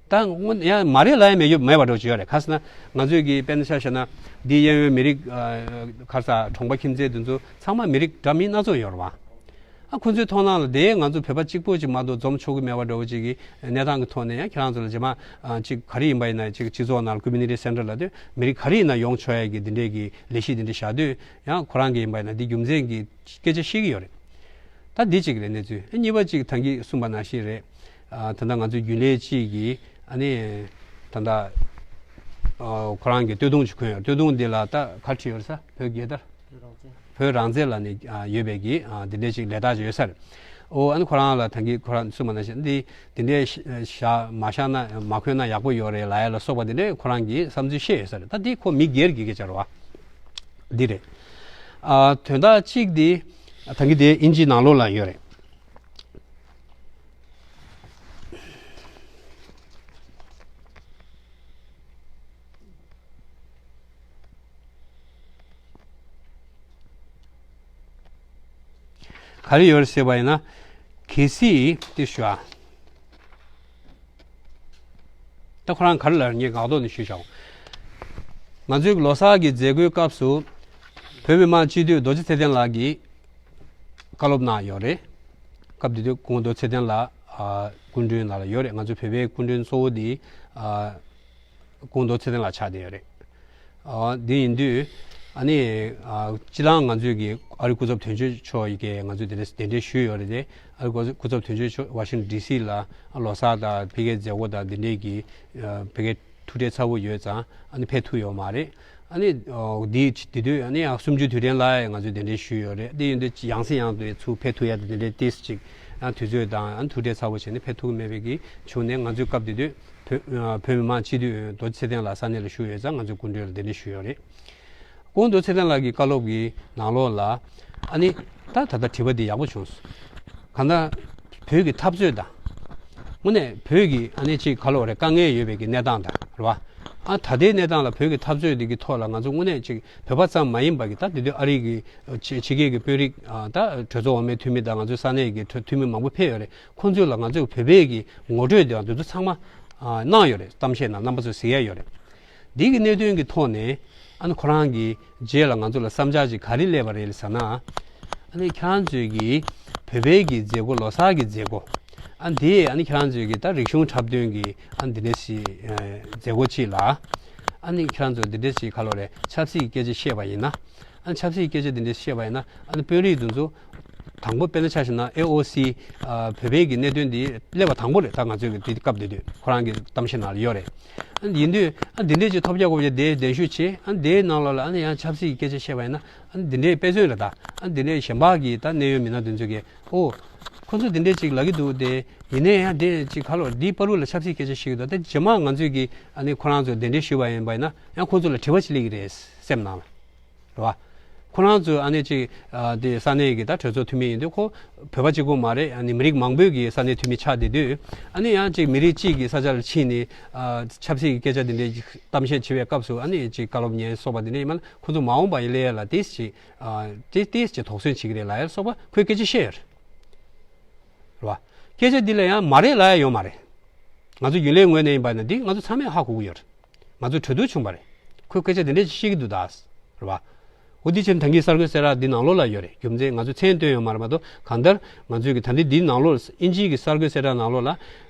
ད་སྔོན་ཡང་མ་རེད་ལབ་ཡ་མེད་ཡོད་མེད་པ་འདྲ་བོ་ཅིག་ཡོད་རེད། ག་ཟེར་ན་ང་ཚོས་ཀྱི་དཔེར་ན་ཆ་བཞག་ན་འདི་གཡས་གཡོན་མི་རིགས་ཨ་ག་རེ་ཟ་གྲོང་པ་ཁྱིམ་མཚེས་དེ་ཚོ་ཚང་མ་མི་རིགས་འདྲ་མིན་སྣ་ཚོགས་ཡོད་རེད་བ། ཨ་ཁོ་ཚོའི་མཐོང་སྣང་ལ་དེ་ང་ཚོ་བོད་པ་གཅིག་པོ་ཅིག་མ་གཏོགས་འཛོམས་ཆོག་གི་མེད་པ་འདྲ་བོ་ཅིག་གི་གནས་སྟངས་ཀྱི་ཐོག་ནས་ཡང་ཁྱེད་རང་ཚོ་ལ་རྗེས་མ་ཨ་ཅིག་ག་རེ་ཡིན་པ་ཡིན་ན་ཅིག་སྤྱི་ཚོགས་ནང་ལ་ཀོ་མུ་ནི་ཊི་སེན་ཊར་ལབ་དུས་མི་རིགས་ག་རེ་ཡིན་ན་ཡོང་ཆོག་ཡ་གི་འདི་འདྲའི་གི་ལས་གཞི་འདི་འདྲ་བཞག་དུས་ཡང་ཁོ་རང་གི་ཡིན་པ་ཡིན་ན་འདི་རྒྱུ་མཚན་གྱི་སྐད་ཆ་བཤད་ཀྱི་ཡོད་རེད། ད་འདི་གཅིག་རེད་གནས་ཚུལ། ཨ་གཉིས་པ་གཅིག་ད་གིན་གསུངས་པ་ནང་བཞིན་རེད། ཨ་ད་ལྟ་ང་ཚོའི་རྒྱུན་ལས་གཅིག་གིས་ཨ་ནི་ད་ལྟ་ཨ་ཁོ་རང་གི་སྟོད་ཐུང་ཅིག་གོན་ཡོད། སྟོད་ཐུང་འདི་ལ་ད་ག་རེ་བྲིས་ཡོད་རེད་ཟེར། བོད་རྒྱལ་དར། བོད་རང་བཙན་ལབ་ནས་ཨ་ཡོད་པའི་གི་ཨ་འདི་འདྲའི་ཅིག་ལས་རྟགས་ཅིག་ཡོད་ས་རེད། ཨོ་ཨ་ནི་ཁོ་རང་ལ་ད་གིན་ཁོ་རང་གསུངས་པ་ནང་བཞིན་འདི་འདི་འདྲའི་བཞག་མ་བཞག་ན་མ་གོན་ན་ཡག་པོ་ཡོད་རེད་ལབ་ཡ་ལ་སོགས་པ་འདི་འདྲའི་ཁོ་རང་གིས་བསམ་ཚུལ་བཤད་ཡོད་ས་རེད། ད་འདི་ཁོ་མི་སྒེར་གྱི་སྐད་ཆ་རེད་བ། འདི་རེད། ཨ་དོན་དག་གཅིག་འདི་ད་གིན་དེ་ཨིན་ཇི་ནང་ལོགས་ལ་ཡོད་རེད། ག་རེ་ཡོད་རེད་ཟེར་བ་ཡིན་ན། གལ་སྲིད་དེ་ཞུ་ཨ། ད་ཁོ་རང་ག་རེ་ལབ་རེད་ངས་ངག་ཐོག་ནས་ཞུས་བཞག་ང་ཚོའི་ལོ་གསར་གྱི་མཛད་སྒོའི་སྐབས་སུ་བོད་མི་མང་སྤྱི་འཐུས་རྡོ་རྗེ་ཚེ་བརྟན་ལགས་ཀྱིས་བཀའ་སློབ་གནང་ཡོད་རེད། སྐབས་དེ་དུས་སྐུ་ངོ་རྡོ་རྗེ་ཚེ་བརྟན་ལགས་ཨ་སྐུ་མགྲོན་ནང་ལ་ཡོད་རེད། ང་ཚོ་བོད་པའི་སྐུ་མགྲོན་གཙོ་བོ་དེ་ཨ་སྐུ་ངོ་རྡོ་རྗེ་ཚེ་བརྟན་ལགས་ཆགས་བསྡད་ཡོད་རེད། ཨ་འདི་ཡིན་དུས་ཨ་ནི་ཨ་སྤྱི་བཏང་ང་ཚོས་ཀྱི་ཨ་རི་སྐུ་ཚབ་དོན་གཅོད་མཆོག་ཡི་གེ་ང་ཚོས་དེ་འདྲ་གདན་འདྲེན་ཞུས་ཡོད་རེད་དེ། ཨ་རི་སྐུ་ཚབ་དོན་གཅོད་མཆོག་ཝ་ཤིང་ཊོན་ཌི་སི་ལ་ཨ་ལོ་གསར་དང་ཕ་གིའི་མཛད་སྒོ་དང་འདི་འདྲའི་གི་ཨ་ཕ་གིའི་ཐུག་འཕྲད་ཚ་པོ་ཡོད་ཙང་ཨ་ནི་ཕེབས་ཐུབ་ཡོད་མ་རེད། ཨ་ནི་ཨོ་འདི་དེ་དུས་ཨ་ནི་ཡང་གསུམ་བཅུའི་དུས་དྲན་ལ་ང་ཚོས་གདན་འདྲེན་ཞུས་ཡོད་རེད། དེ་ཡིན་དུས་ཡང་སེ་ཡང་དུ་ཚུར་ཕེབས་ཐུབ་ཡ་དེ་འདྲའི་ཏོག་ཙམ་ཅིག་ཨ་དུས་ཚོད་དང་ཨ་ནི་ཐུག་འཕྲད་ཚ་པོ་བྱས་ནས་ཕེབས་ཐུབ་ཀྱི་མེད་པའི་གི་བྱུང་ནས་ང་ཚོའི་སྐབས་དེ་དུས་བོད་ཨ་བོད་མི་མང་སྤྱི་འཐུས་རྡོ་རྗེ་ཚེ་བརྟན་ལགས་ས་གནས་ལ་བཞུགས་ཡོད་ཙང་ང་ཚོས་སྐུ་མགྲོན་ལ་གདན་འདྲེན་ཞུས་ཡོད་རེད། སྐུ་ངོ་རྡོ་རྗེ་ཚེ་བརྟན་ལགས་ཀྱི་བཀའ་སློབ་ཀྱི་ནང་ལོགས་ལ་ཨ་ནི་ད་ད་ལྟ་དྲི་བ་འདི་ཡག་པོ་བྱུང་སོང་། གང་ལྟར་བོད་ཀྱི་འཐབ་རྩོད་དང་། དངོས་གནས་བོད་ཀྱི་ཨ་ནི་ཅིག་ག་ལབ་དགོས་རེད། དཀའ་ངལ་ཡོད་པའི་གི་གནས་སྟངས་དང་རེད་བ། ཨ་ད་ལྟའི་གནས་སྟངས་ལ་བོད་ཀྱི་འཐབ་རྩོད་འདི་གི་ཐོག་ལ་ང་ཚོ་དངོས་གནས་ཅིག་བོད་པ་ཙམ་མ་ཡིན་པ་གི་ད་དེ་དུས་ཨ་རི་གི་ཕྱི་ཕྱི་རྒྱལ་གྱི་དཔོན་རིགས་ཨ་ད་གྲོས་ཚོགས་འོག་མའི་འཐུས་མི་དང་ང་ཚོའི་ས་གནས་ཀྱི་གྲོས་འཐུས་མི་མང་པོ་ཕེབས་ཡོད་རེད། ཁོང་ཚོས་ལ་ང་ཚོའི་བོད་པའི་གི་ངོ་སྤྲོད་དེ་དང་དེ་ཚོ་ཚང་མ་ཨ་གནང་ཡོད་རེད། གཏམ་བཤད་ནང་རྣམ་པ་ཚོས་གཟིགས་ཡ་ཡོད་རེད། འདི་གི་གནད་དོན་གྱི་ཐོག་ནས་ཨ་ནི་ཁོ་རང་གི་རྗེས་ལ་ང་ཚོ་ལ་བསམ་འཆར་ཅིག་ག་རེ་སླེབས་པ་རེད་ཟེར་ན། ཨ་ནི་ཁྱེད་རང་ཚོས་ཀྱི་བོད་པའི་གི་མཛད་སྒོ་ལོ་གསར་གྱི་མཛད་སྒོ་ཨ་འདི་ཨ་ནི་ཁྱེད་རང་ཚོས་ཀྱི་ད་རིག་གཞུང་འཁྲབ་སྟོན་གྱི་ཨ་འདི་འདྲ་ཞིག་མཛད་སྒོ་ཅིག་ལ་ཨ་ནི་ཁྱེད་རང་ཚོ་འདི་འདྲ་ཞིག་ག་ལབ་དགོས་རེད། ཆབ་སྲིད་ཀྱི་སྐད་ཆ་བཤད་པ་ཡིན་ན། ཨ་ནི་ཆབ་སྲིད་ཀྱི་སྐད་ཆ་འདི་འདྲ་བཤད་པ་ཡིན་ན་ཨ་ནི་དཔོན་རིགས་དེ་ཚོ་ དང་པོ་དཔེར་ན་ཆ་བཞག་ན་ཨེ་ཨོ་སི་ཨ་བོད་པའི་གི་གནད་དོན་འདི་སླེབས་པ་དང་པོ་རེད། ད་ང་ཚོའི་གི་དེ་སྐབས་དེ་དུས་ཁོ་རང་གི་གཏམ་བཤད་ནང་ལ་ཡོད་རེད། ཨ་ཡིན་དུས་ཨ་འདི་འདྲས་ཅིག་ཐོབ་རྒྱག་དགོས་པ་དེ་གདན་ཞུ་བྱས། ཨ་འདིའི་ནང་ལོགས་ལ་ཨ་ནི་ཡང་ཆབ་སྲིད་ཀྱི་སྐད་ཆ་བཤད་པ་ཡིན་ན། ཨ་འདི་འདྲའི་དཔེ་མཚོན་རེད། ད་ཨ་འདི་འདྲའི་གཞན་པ་གི་ད་གནད་ཡོད་མི་སྣ་དེ་ཚོ་གིས་ཨོ་ཁོ་ཚོ་འདི་འདྲས་ཅིག་ལབ་ཀྱི་འདུག་སྟེ། ཡིན་ནའི་ཡང་དེ་ཅིག་ཁ་ལོ་འདིའི་བར་དུ་ལ་ཆབ་སྲིད་སྐད་ཆ་བཤད་ཀྱི་འདུག། ད་རྗེས་མ་ང་ཚོས་ཀྱི་ཨ་ནི་ཁོ་རང་ཚོ་གདན་འདྲེན་ཞུས་པ་ཡིན་པ་ཡིན་ན་ཡང་ཁོ་ཚོ་ལ་དྲི་བ་ཅིག་སླེབས་ཀྱི་རེད་སེམས་ནང་ལ། རེད་བ། ཁོ་རང་ཚོས་ཨ་ནི་ཅིག་ཨ་དེ་ས་གནས་ཀྱི་ད་གྲོས་ཚོགས་འཐུས་མི་ཡིན་དུས་ཁོ་བོད་པ་གཅིག་པོ་མ་རེད། ཨ་ནི་མི་རིགས་མང་པོའི་གི་ས་གནས་འཐུས་མི་ཆགས་བསྡད་དུས། ཨ་ནི་ཡང་ཅིག་མི་རིགས་གཅིག་གི་ས་ཆ་ལ་ཕྱིན་ནས་ཨ་ཆབ་སྲིད་ཀྱི་སྐད་ཆ་དེ་འདྲའི་གཏམ་བཤད་བྱེད་པའི་སྐབས་སུ་ཨ་ནི་ཅིག་བཀའ་སློབ་ཉན་སོགས་པ་དེ་འདྲ་ཡིན་མ་ལ་ཁོ་ཚོ་མ་འོངས་པ་ཡི་སླེབས་ཡ་ལ་ཏིས་ཅིག་ཨ་ཏིས་ཏིས་ཅིག་དོགས་ཟོན་བྱེད་ཀྱི་རེད་ལབ་ཡ་སོགས་པ་ཁོས་སྐད་ཆ་བཤད་ཡོད་རེད། རེད་བ། སྐད་ཆ་འདི་ལ་ཡང་མ་རེད་ལབ་ཡ་ཡོད་མ་རེད། ང་ཚོ་རྒྱུན་ལས་ངོས་ནས་ཡིན་པ་ན་འདི་ང་ཚོ་ཚང་མས་ཧ་གོ་གི་ཡོད་རེད། ང་ཚོ་གྲོས་བསྡུར་བྱུང་བ་རེད། ཁོས་སྐད་ཆ་འདི་འདྲས་ཅིག་བཤད་ཀྱི་འདུག་ད། རེད་བ། འོ་འདི་ཕྱིར་ད་གིན་གསར་འགོད་གསལ་བསྒྲགས་འདི་ནང་ལོགས་ལ་ཡོད་རེད། རྒྱུ་མཚན་ང་ཚོ་མཚན་བཏོན་ཡོད་མ་རེད་མ་གཏོགས། གང་ལྟར་ང་ཚོས་ཀྱི་ད་འདི་འདིའི་ནང་ལོགས་ཨིན་ཇིའི་གི་གསར་འགོད་གསལ་བསྒྲགས་ནང་ལོགས་ལ་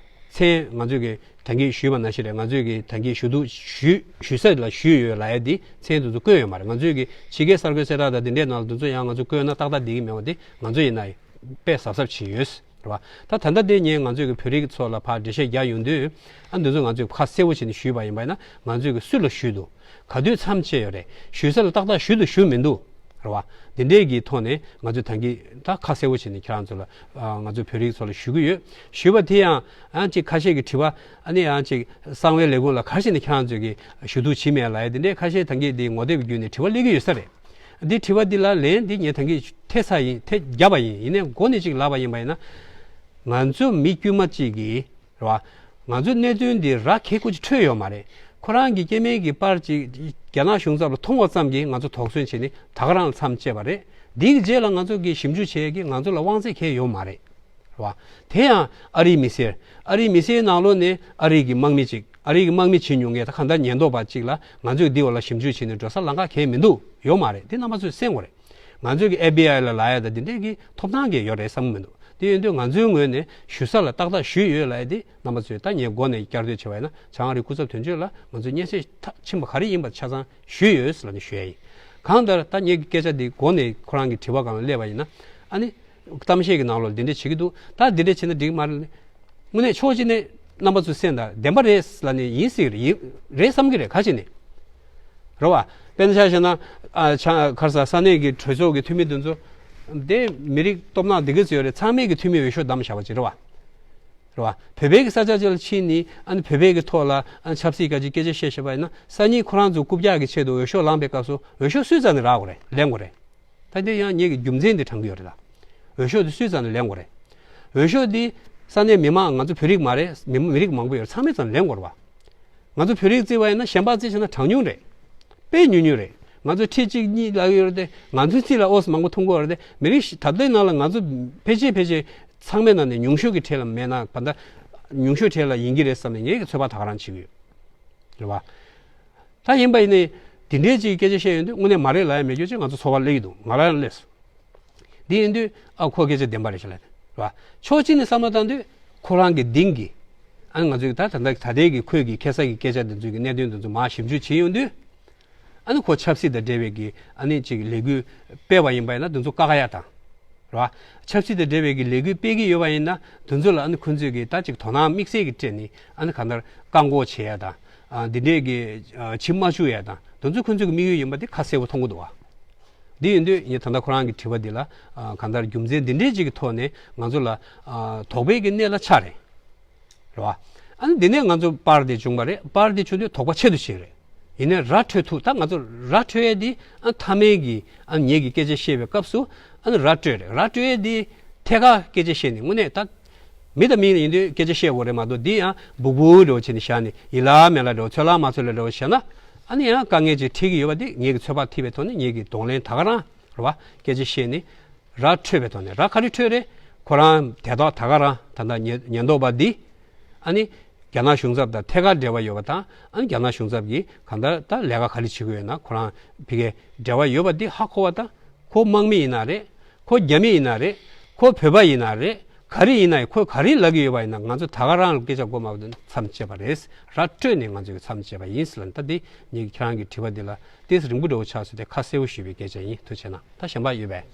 མཚན་ང་ཚོས་ཀྱི་ད་གིན་ཞུས་པ་ནང་བཞིན་རེད། ང་ཚོས་ཀྱི་ད་གིན་ཞུ་གཏུག་ཞུས་ཞུ་ས་ལ་ཞུས་ཡོད་ལབ་ཡ་འདི་མཚན་དེ་ཚོ་བཀོད་ཡོད་མ་རེད། ང་ཚོས་ཀྱི་ཕྱི་རྒྱལ་གསར་འགོད་གསལ་བསྒྲགས་དང་འདི་འདྲའི་ནང་ལ་དེ་ཚོ་ཡང་ང་ཚོས་བཀོད་ན་ཏག་ཏག་བསྡད་ཀྱི་མེད་པ་དེ་ང་ཚོ་ཡིན་ན་དཔེ་གཟབ་གཟབ་བྱས་ཡོད། རེད་བ། ད་ད་ལྟ་དེ་ངས་ང་ཚོས་ཀྱི་བོད་རིགས་ཚོ་ལ་ཕར་འགྲེལ་བཤད་རྒྱག་ཡོང་དུས། ཨ་འདི་ཚོ་ང་ཚོས་ཁ་གསལ་པོ་བྱས་ནས་ཞུས་པ་ཡིན་པ་ཡིན་ན། ང་ཚོས་ཀྱི་སུ་ལ་ཞུས་འདུག། ག་དུས་མཚམས་བཅད་ཡོད་རེད། ཞུ་ས་ལ་ཏག་ཏག་ཞུས་འདུག་ཞུས་མི་འདུག། རེད་བ། འདི་འདྲས་ཀྱི་ཐོག་ནས་ང་ཚོས་ད་གིན་ད་ཁ་གསལ་པོ་བྱས་ནས་ཁྱེད་རང་ཚོ་ལ་ཨ་ང་ཚོའི་བོད་རིགས་ཚོ་ལ་ཞུ་གི་ཡོད། ཞུས་པ་དེ་ཡང་ཨ་ཅིག་ཁ་ཤས་ཀྱི་དྲི་བ། ཨ་ནི་ཡང་ཅིག་གསང་བའི་ལས་ཁུངས་ལ་ག་རེ་བྱས་ནས་ཁྱེད་རང་ཚོས་ཀྱི་ཞུ་གཏུག་བྱས་མེད་ལབ་ཡ་དེ་འདྲས་ཁ་ཤས་ད་གིན་འདི་ངོ་དེབ་བརྒྱུད་ནས་དྲི་བ་སླེབས་ཀྱི་ཡོད་ས་རེད། འདི་དྲི་བ་འདི་ལ་ལན་འདི་ངས་ད་གིན་ཐེབས་ཚར་ཡིན། ཐེབས་བརྒྱབ་པ་ཡིན། ཡིན་ནའི་འགོ་ནས་ཅིག་ལབ་པ་ཡིན་པ་ཡིན་ན། ང་ཚོ་མི་དཀྱུས་མ་གཅིག་གིས་རེད་བ། ང་ཚོ་གནད་དོན་འདི་ར་གེ་ཀོ་ཅིག་འཕྲོད་ཡོད་མ་རེད། ཁོ་རང་གི་སྐྱེ་དམན་གྱི་པར་ཅིག་རྒྱ་ནག་གཞུང་ཚབ་ལ་མཐོང་བ་ཙམ་གྱིས་ང་ཚོ་དོགས་ཟོན་བྱས་ནས་ད་ག་རང་ལ་མཚམས་བཅད་པ་རེད། འདིའི་རྗེས་ལ་ང་ཚོ་གིས་ཞིབ་འཇུག་བྱེད་ཀྱི་ང་ཚོ་ལ་དབང་ཚད་གང་ཡང་ཡོད་མ་རེད། རེད་བ། དེ་ཡང་ཨ་རིའི་མི་སེར། ཨ་རིའི་མི་སེར་ནང་ལོགས་ནས་ཨ་རིའི་གི་དམག་མི་ཅིག། ཨ་རིའི་གི་དམག་མི་བྱེད་མྱོང་མཁན་ད་གང་ལྟར་ཉེན་རྟོག་པ་ཅིག་ལ་ང་ཚོས་འདི་འོག་ལ་ཞིབ་འཇུག་བྱེད་ནས་འགྲོ་ས་ལམ་ཁ་གང་ཡང་མི་འདུག། ཡོད་མ་རེད། འདི་རྣམ་པ་ཚོས་གསན་དགོས་རེད། ང་ཚོས་ཀྱི་ཨེཕ་བི་ཨའི་ལ་ལབ་ཡ་དང་འདི་འདྲས་ཀྱི་ཐོབ་ཐང་གང་ཡང་ཡོད་རེད་བསམ་གྱི་མི་འདུག། དེ་ཡིན་དུས་ང་ཚོའི་ངོས་ནས་ཞུ་ས་ལ་ཏག་ཏག་ཞུས་ཡོད་ལབ་ཡ་དེ་རྣམ་པ་ཚོས་ད་ངས་འགོ་ནས་བསྐྱར་ཟློས་བྱས་པ་ཡིན་ན། བྱང་ཨ་རིའི་སྐུ་ཚབ་དོན་གཅོད་ལ་ང་ཚོས་སྙན་སེང་མཐའ་ཕྱིན་པ་ག་རེ་ཡིན་པ་ཆ་ཚང་ཞུས་ཡོད་ལབ་ནས་ཞུ་ཡ་ཡིན། གང་ལྟར་ད་ངས་ཀྱི་སྐད་ཆ་འདི་འགོ་ནས་ཁོ་རང་གི་དྲི་བ་སྒང་ལ་སླེབས་པ་ཡིན་ན། ཨ་ནི། གཏམ་བཤད་ཀྱི་ནང་ལོགས་འདི་འདྲས་བྱེད་ཀྱི་འདུག། ད་འདི་འདྲས་བྱས་ན་འགྲིག་མ་རེད། དངོས་གནས་ཕྱོགས་གཅིག་ནས་རྣམ་པ་ཚོས་གསན་དང་བདེན་པ་རེད་ལབ་ནས་ཡིན་སྲིད་ཀྱི་རེད། ཡིན་རེད་བསམ་གྱི་རེད། ག་ཅི་ནས། རེད་བ། དཔེར་ན་ཆ་བཞག་ན། ཨ་ཆ་ཁར་ས་ས་གནས་ཀྱི་གྲོས་ཚོགས་ཀྱི་འཐུས་མི་དེ་ཚོ། དེ་མི་རིགས་སྟོབས་ན་འདི་ག་ཚོད་ཡོད་རེད། ཚང་མས་ཀྱི་འཐུས་མི་འོས་ཤོག་བདམས་བཞག་པ་ཅིག་རེད་བ། རེད་བ། བོད་པའི་གི་ས་ཆ་ཅིག་ལ་ཕྱིན་ནས་ཨ་ནི་བོད་པའི་གི་ཐོག་ལ་ཨ་ནི་ཆབ་སྲིད་ག་ཅིག་སྐད་ཆ་བཤད་བཞག་པ་ཡིན་ན། སང་ཉིན་ཁོ་རང་ཚོ་རྐུབ་བཀྱག་གི་ཆེད་དུ་འོས་ཤོག་ལངས་པའི་སྐབས་སུ་འོས་ཤོག་སུའི་རྩ་ནས་རག་དགོས་རེད། ལེན་དགོས་རེད། ད་དེ་ཡང་ངེད་ཀྱི་རྒྱུ་མཚན་དེ་དྲངས་ཀྱི་ཡོད་རེད་ད། འོས་ཤོག་དེ་སུའི་རྩ་ནས་ལེན་དགོས་རེད། འོས་ཤོག་དེ་ས་གནས་མི་མང་། ང་ཚོ་བོད་རིགས་མ་རེད། མི་མི་རིགས་མང་པོ་ཡོད་རེད། ཚང་མའི་རྩ་ནས་ལེན་དགོས་རེད་བ། ང་ཚོ་བོད་རིགས་བརྩིས་པ་ཡིན་ན་གཞན་པ་བརྩིས་བྱས་ན་གྲངས་ཉུང་རེད། དཔེ་ཉུང་ཉུང་རེད། ང་ཚོ་ཁྲི་གཅིག་གཉིས་ལབ་ཡོད་རེད་དེ། ང་ཚོའི་རྩིས་ལ་ཨོ་ཙམ་མང་པོ་མཐོང་གི་ཡོད་རེད་དེ། མི་རིགས་ཤི་ད་ལྟའི་ནང་ལ་ང་ཚོ་ཕལ་ཆེར་ཕལ་ཆེར་ཚང་མའི་ནང་ནས་ཉུང་ཤོས་ཀྱི་གྲས་ལ་མེད་ན་ག་འདྲ། ཉུང་ཤོས་གྲས་ལ་ཡིན་གྱི་རེད་བསམ་ནས་ངེད་ཀྱི་ཚོད་དཔག་ད་ག་རང་བྱེད་ཀྱི་ཡོད། རེད་བ། ད་ཡིན་པ་ཡིན་ནའི། དེ་འདྲའི་ཅིག་སྐད་ཆ་བཤད་ཡོང་དུས་དངོས་གནས་མ་རེད་ལབ་ཡ་མེད་རྒྱུ་ཅིག་ང་ཚོ་ཚོར་བ་སླེབས་ཀྱི་འདུག། ང་རང་སླེབས་སོང་། འདི་ཡིན་དུས་ཨ་ཁོ་སྐད་ཆ་བདེན་པ་རེད་ཤག་ལབ་ནས་རེད་བ། ཕྱོགས་གཅིག་ནས་བསམ་བློ་བཏང་དུས་ཁོ་རང་གི་གདིང་གིས། ཨ་ནི་ང་ཚོས་ད་ད་ལྟ་ད་ལྟའི་གི་ཁོས་གི་ཁ་སང་གི་སྐད་ཆ་འདི་ཚོའི་གི་གནད་དོན་འདི་ཚོ་མར་ཞིབ་འཇུག་བྱེད་ཡོང་དུས། ཨ་ནི་ཁོ་ཆབ་སྲིད་དང་འབྲེལ་བའི་གི་ཨ་ནི་ཅིག་ལས་འགུལ་སྤེལ་བ་ཡིན་པ་ཡིན་ན་འདི་ཚོ་བཀག་ཡ་དང་། རེད་བ། ཆབ་སྲིད་དང་འབྲེལ་བའི་གི་ལས་འགུལ་སྤེལ་གྱི་ཡོད་པ་ཡིན་ན་འདི་ཚོ་ལ་ཨ་ནི་ཁོ་ཚོས་གི་ད་ཅིག་དོ་སྣང་དམིགས་བསལ་གྱི་སྤྲད་ནས་ཨ་ནི་གང་ལྟར་བཀག་འགོག་བྱེད་ཡ་དང་། ཨ་འདི་འདྲས་གི་ཨ་ཕྱི་མ་བཅུག་ཡ་དང་འདི་ཚོ་ཁོ་ཚོའི་གི་དམིགས་ཡུལ་ཡིན་པ་དེ་ཁ་གསལ་པོ་མཐོང་གི་འདུག་བ། འདི་ཡིན་དུས་ངས་ད་ལྟ་ཁོ་རང་གི་དྲི་བ་འདི་ལ་ཨ་གང་ལྟར་རྒྱུ་མཚན་འདི་འདྲས་ཅིག་གི་ཐོག་ནས་ང་ཚོ་ལ་ཨ་དོགས་པའི་གི་གནས་ལ་ཆགས་རེད། རེད་བ། ཨ་ནི་འདི་ནས་ང་ཚོ་པར་དེ་བྱུང་བ་རེད། པར་དེ་བྱུང་དུས་དོགས་པ་ཆེ་རུ་ཕྱིན་རེད། ཡིན་ནའི་ར་འཕྲོད་ཐུབ། ད་ང་ཚོ་ར་འཕྲོད་ཡས་འདི་ཨ་མཐའ་མའི་གི་ཨ་ངེད་ཀྱི་སྐད་ཆ་བཤད་པའི་སྐབས་སུ་ཨ་ནི་ར་འཕྲོད་རེད། ར་འཕྲོད་ཡས་འདི་ཐད་ཀར་སྐད་ཆ་བཤད་ནས་དངོས་གནས་ད་མི་དང་མི་ཡིན་དུས་སྐད་ཆ་བཤད་དགོས་རེད་མ་གཏོགས། འདི་ཡང་སྦུག་སྦུག་འདྲ་བོ་བྱས་ནས་བཞག་ནས་ཡིད་ལ་མེད་ལ་འདྲ་བོ་ཚོད་ལ་མ་ཚོད་ལ་འདྲ་བོ་བྱས་ན་ཨ་ནི་ཡང་དཀའ་ངལ་ཅིག་འཕྲད་ཀྱི་ཡོད་པ་འདི་ངེད་ཀྱི་ཚོད་དཔག་ཐེབས་པའི་ཐོག་ནས་ངེད་ཀྱི་གདོང་ལེན་ད་ག་རང་རེད་བ། སྐད་ཆ་བཤད་ནས། ར་འཕྲོད་པའི་ཐོག་ནས་ར་ག་རེ་འཕྲོད་རེད། ཁོ་རང་དེ་དག་ད་ག་རང་ད་ལྟ་ཉེན་ཉེན་རྟོག་པ་འདི། ཨ་ནི། རྒྱ་ནག་གཞུང་ཚབ་དང་ཐད་ཀར་འབྲེལ་བ་ཡོད་པ་དང་། ཨ་ནི་རྒྱ་ནག་གཞུང་ཚབ་ཀྱིས་གང་ལྟར་ད་ལས་ཀ་ག་རེ་བྱེད་ཀྱི་ཡོད་ན་ཁོ་རང་ཕ་གིའི་འབྲེལ་བ་ཡོད་པ་འདི་ཧ་གོ་བ་དང་། ཁོ་དམག་མི་ཡིན་ན་རེད། ཁོ་རྒྱ་མི་ཡིན་ན་རེད། ཁོ་བོད་པ་ཡིན་ན་རེད། ག་རེ་ཡིན་ན་ཡང་ཁོས་ག་རེ་ལབ་ཀྱི་ཡོད་པ་ཡིན་ན་ང་ཚོ་ད་ག་རང་ལ་སྐད་ཆ་གོ་མ་བ་དེ་མཚམས་བཅད་པ་རེད། ར་སྤྲོད་ནས་ང་ཚོས་མཚམས་བཅད་པ་ཡིན་ཟེར་ལབ་ནས། ད་འདི་ངེད་ཀྱི་ཁྱེད་རང་གི་དྲི་བ་འདི་ལ་ཏོག་ཙམ་རིང་པོ་འདྲ་བོ་ཆགས་སོང་སྟེ་ཁ་གསལ་པོ་ཞུས་པའི་སྐད་ཆ་ཡིན། ཐུགས་རྗེ་གནང་། ད་གཞན་པ་ཡོད་པས།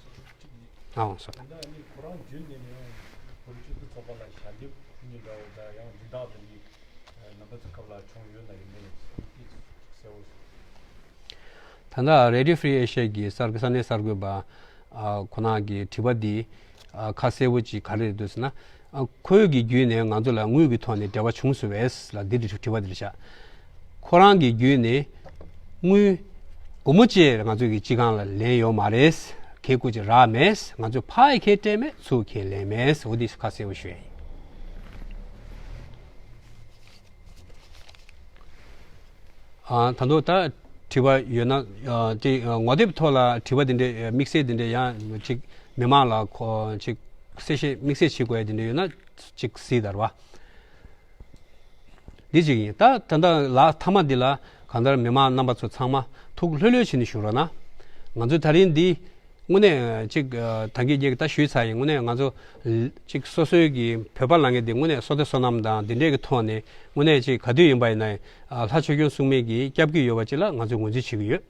ཨང་སོ། ད་ནི་ཁོ་རང་བརྒྱུད་ནས་ནི་བོད་རིགས་སྤྱི་མཐུན་ཚོགས་པ་ལ་ཞལ་འདེབས་ཞུ་མཁན་འདྲ་བོ་དང་ཡང་སྦྱིན་བདག་དེ་འདྲའི་རྣམ་པ་ཚོའི་སྐབས་ལ་བྱུང་ཡོད་ན་ཡིན་ནའི་ཅིག་གསལ་བོ་ཞིག་ད་ལྟ་Radio Free Asia གི་གསར་ས་གནས་གསར་འགོད་པ་ཁོ་ན་གི་དྲི་བ་འདི་ཁ་གསལ་བོ་ཅིག་ག་རེ་རེད་འདུག་ཟེར་ན། ཁོའི་གི་བརྒྱུད་ནས་ང་ཚོ་ལ་དངུལ་གྱི་ཐོག་ནས་འབྲེལ་བ་བྱུང་སོང་བས་ལ་འདི་དྲི་བ་འདི་རེད་ཤག་ཁོ་རང་གི་བརྒྱུད་ནས་དངུལ་སྒོར་མོ་གཅིག་ང་ཚོ་གི་སྤྱི་ཁང་ལ་ལེན་ཡོད་མ་རེད། ཁེ་ཀུ་ཅིག་རག་མེད། ང་ཚོ་ཕ་ཡི་ཁེ་སྤྲད་མེད་ཚུར་ཁེ་ལེན་མེད། འོ་འདི་ཁ་གསལ་བོ་ཞུ་ཡ་ཡིན། ཨ་ད་དུང་ད་དྲི་བ་ཡོད་ན་ཨ་དེ་ངོ་དེབ་ཐོག་ལ་དྲི་བ་དེ་འདྲས་དམིགས་བསལ་དེ་འདྲས་ཡང་ཅིག་མི་མང་ལ་ཁོ་ཅིག་གསལ་བཤད་དམིགས་བསལ་བྱེད་དགོས་ཡ་དེ་འདྲས་ཡོད་ན་ཅིག་གཟིགས་དར་བ། འདི་གཅིག་ཡིན། ད་ད་ལྟ་ལ་མཐའ་མ་འདི་ལ་གང་ལྟར་མི་མང་རྣམ་པ་ཚོ་ཚང་མ་ཐུགས་ལྷོད་ལྷོད་བྱས་ནས་བཞུགས་རོགས་གནང་། ང་ཚོས་ད་རིང་འདི་དངོས་གནས་ཅིག་ད་གིན་ངས་ད་ཞུས་ཚར་ཡིན། དངོས་གནས་ང་ཚོ་ཅིག་སོ་སོའི་གི་བོད་པ་ལབ་མཁན་འདི་དངོས་གནས་བསོད་བདེ་བསོད་ནམས་དང་འདི་འདྲས་ཀྱི་ཐོག་ནས་དངོས་གནས་ཅིག་ག་དུས་ཡིན་པ་ཡིན་ན་ལྷ་ཆོས་སྐྱོང་སྲུང་མས་ཀྱི་སྐྱབས་ཀྱི་ཡོད་པ་ཅིག་ལ་ང་ཚོས་ངོས་འཛིན་བྱེད་ཀྱི་ཡོད།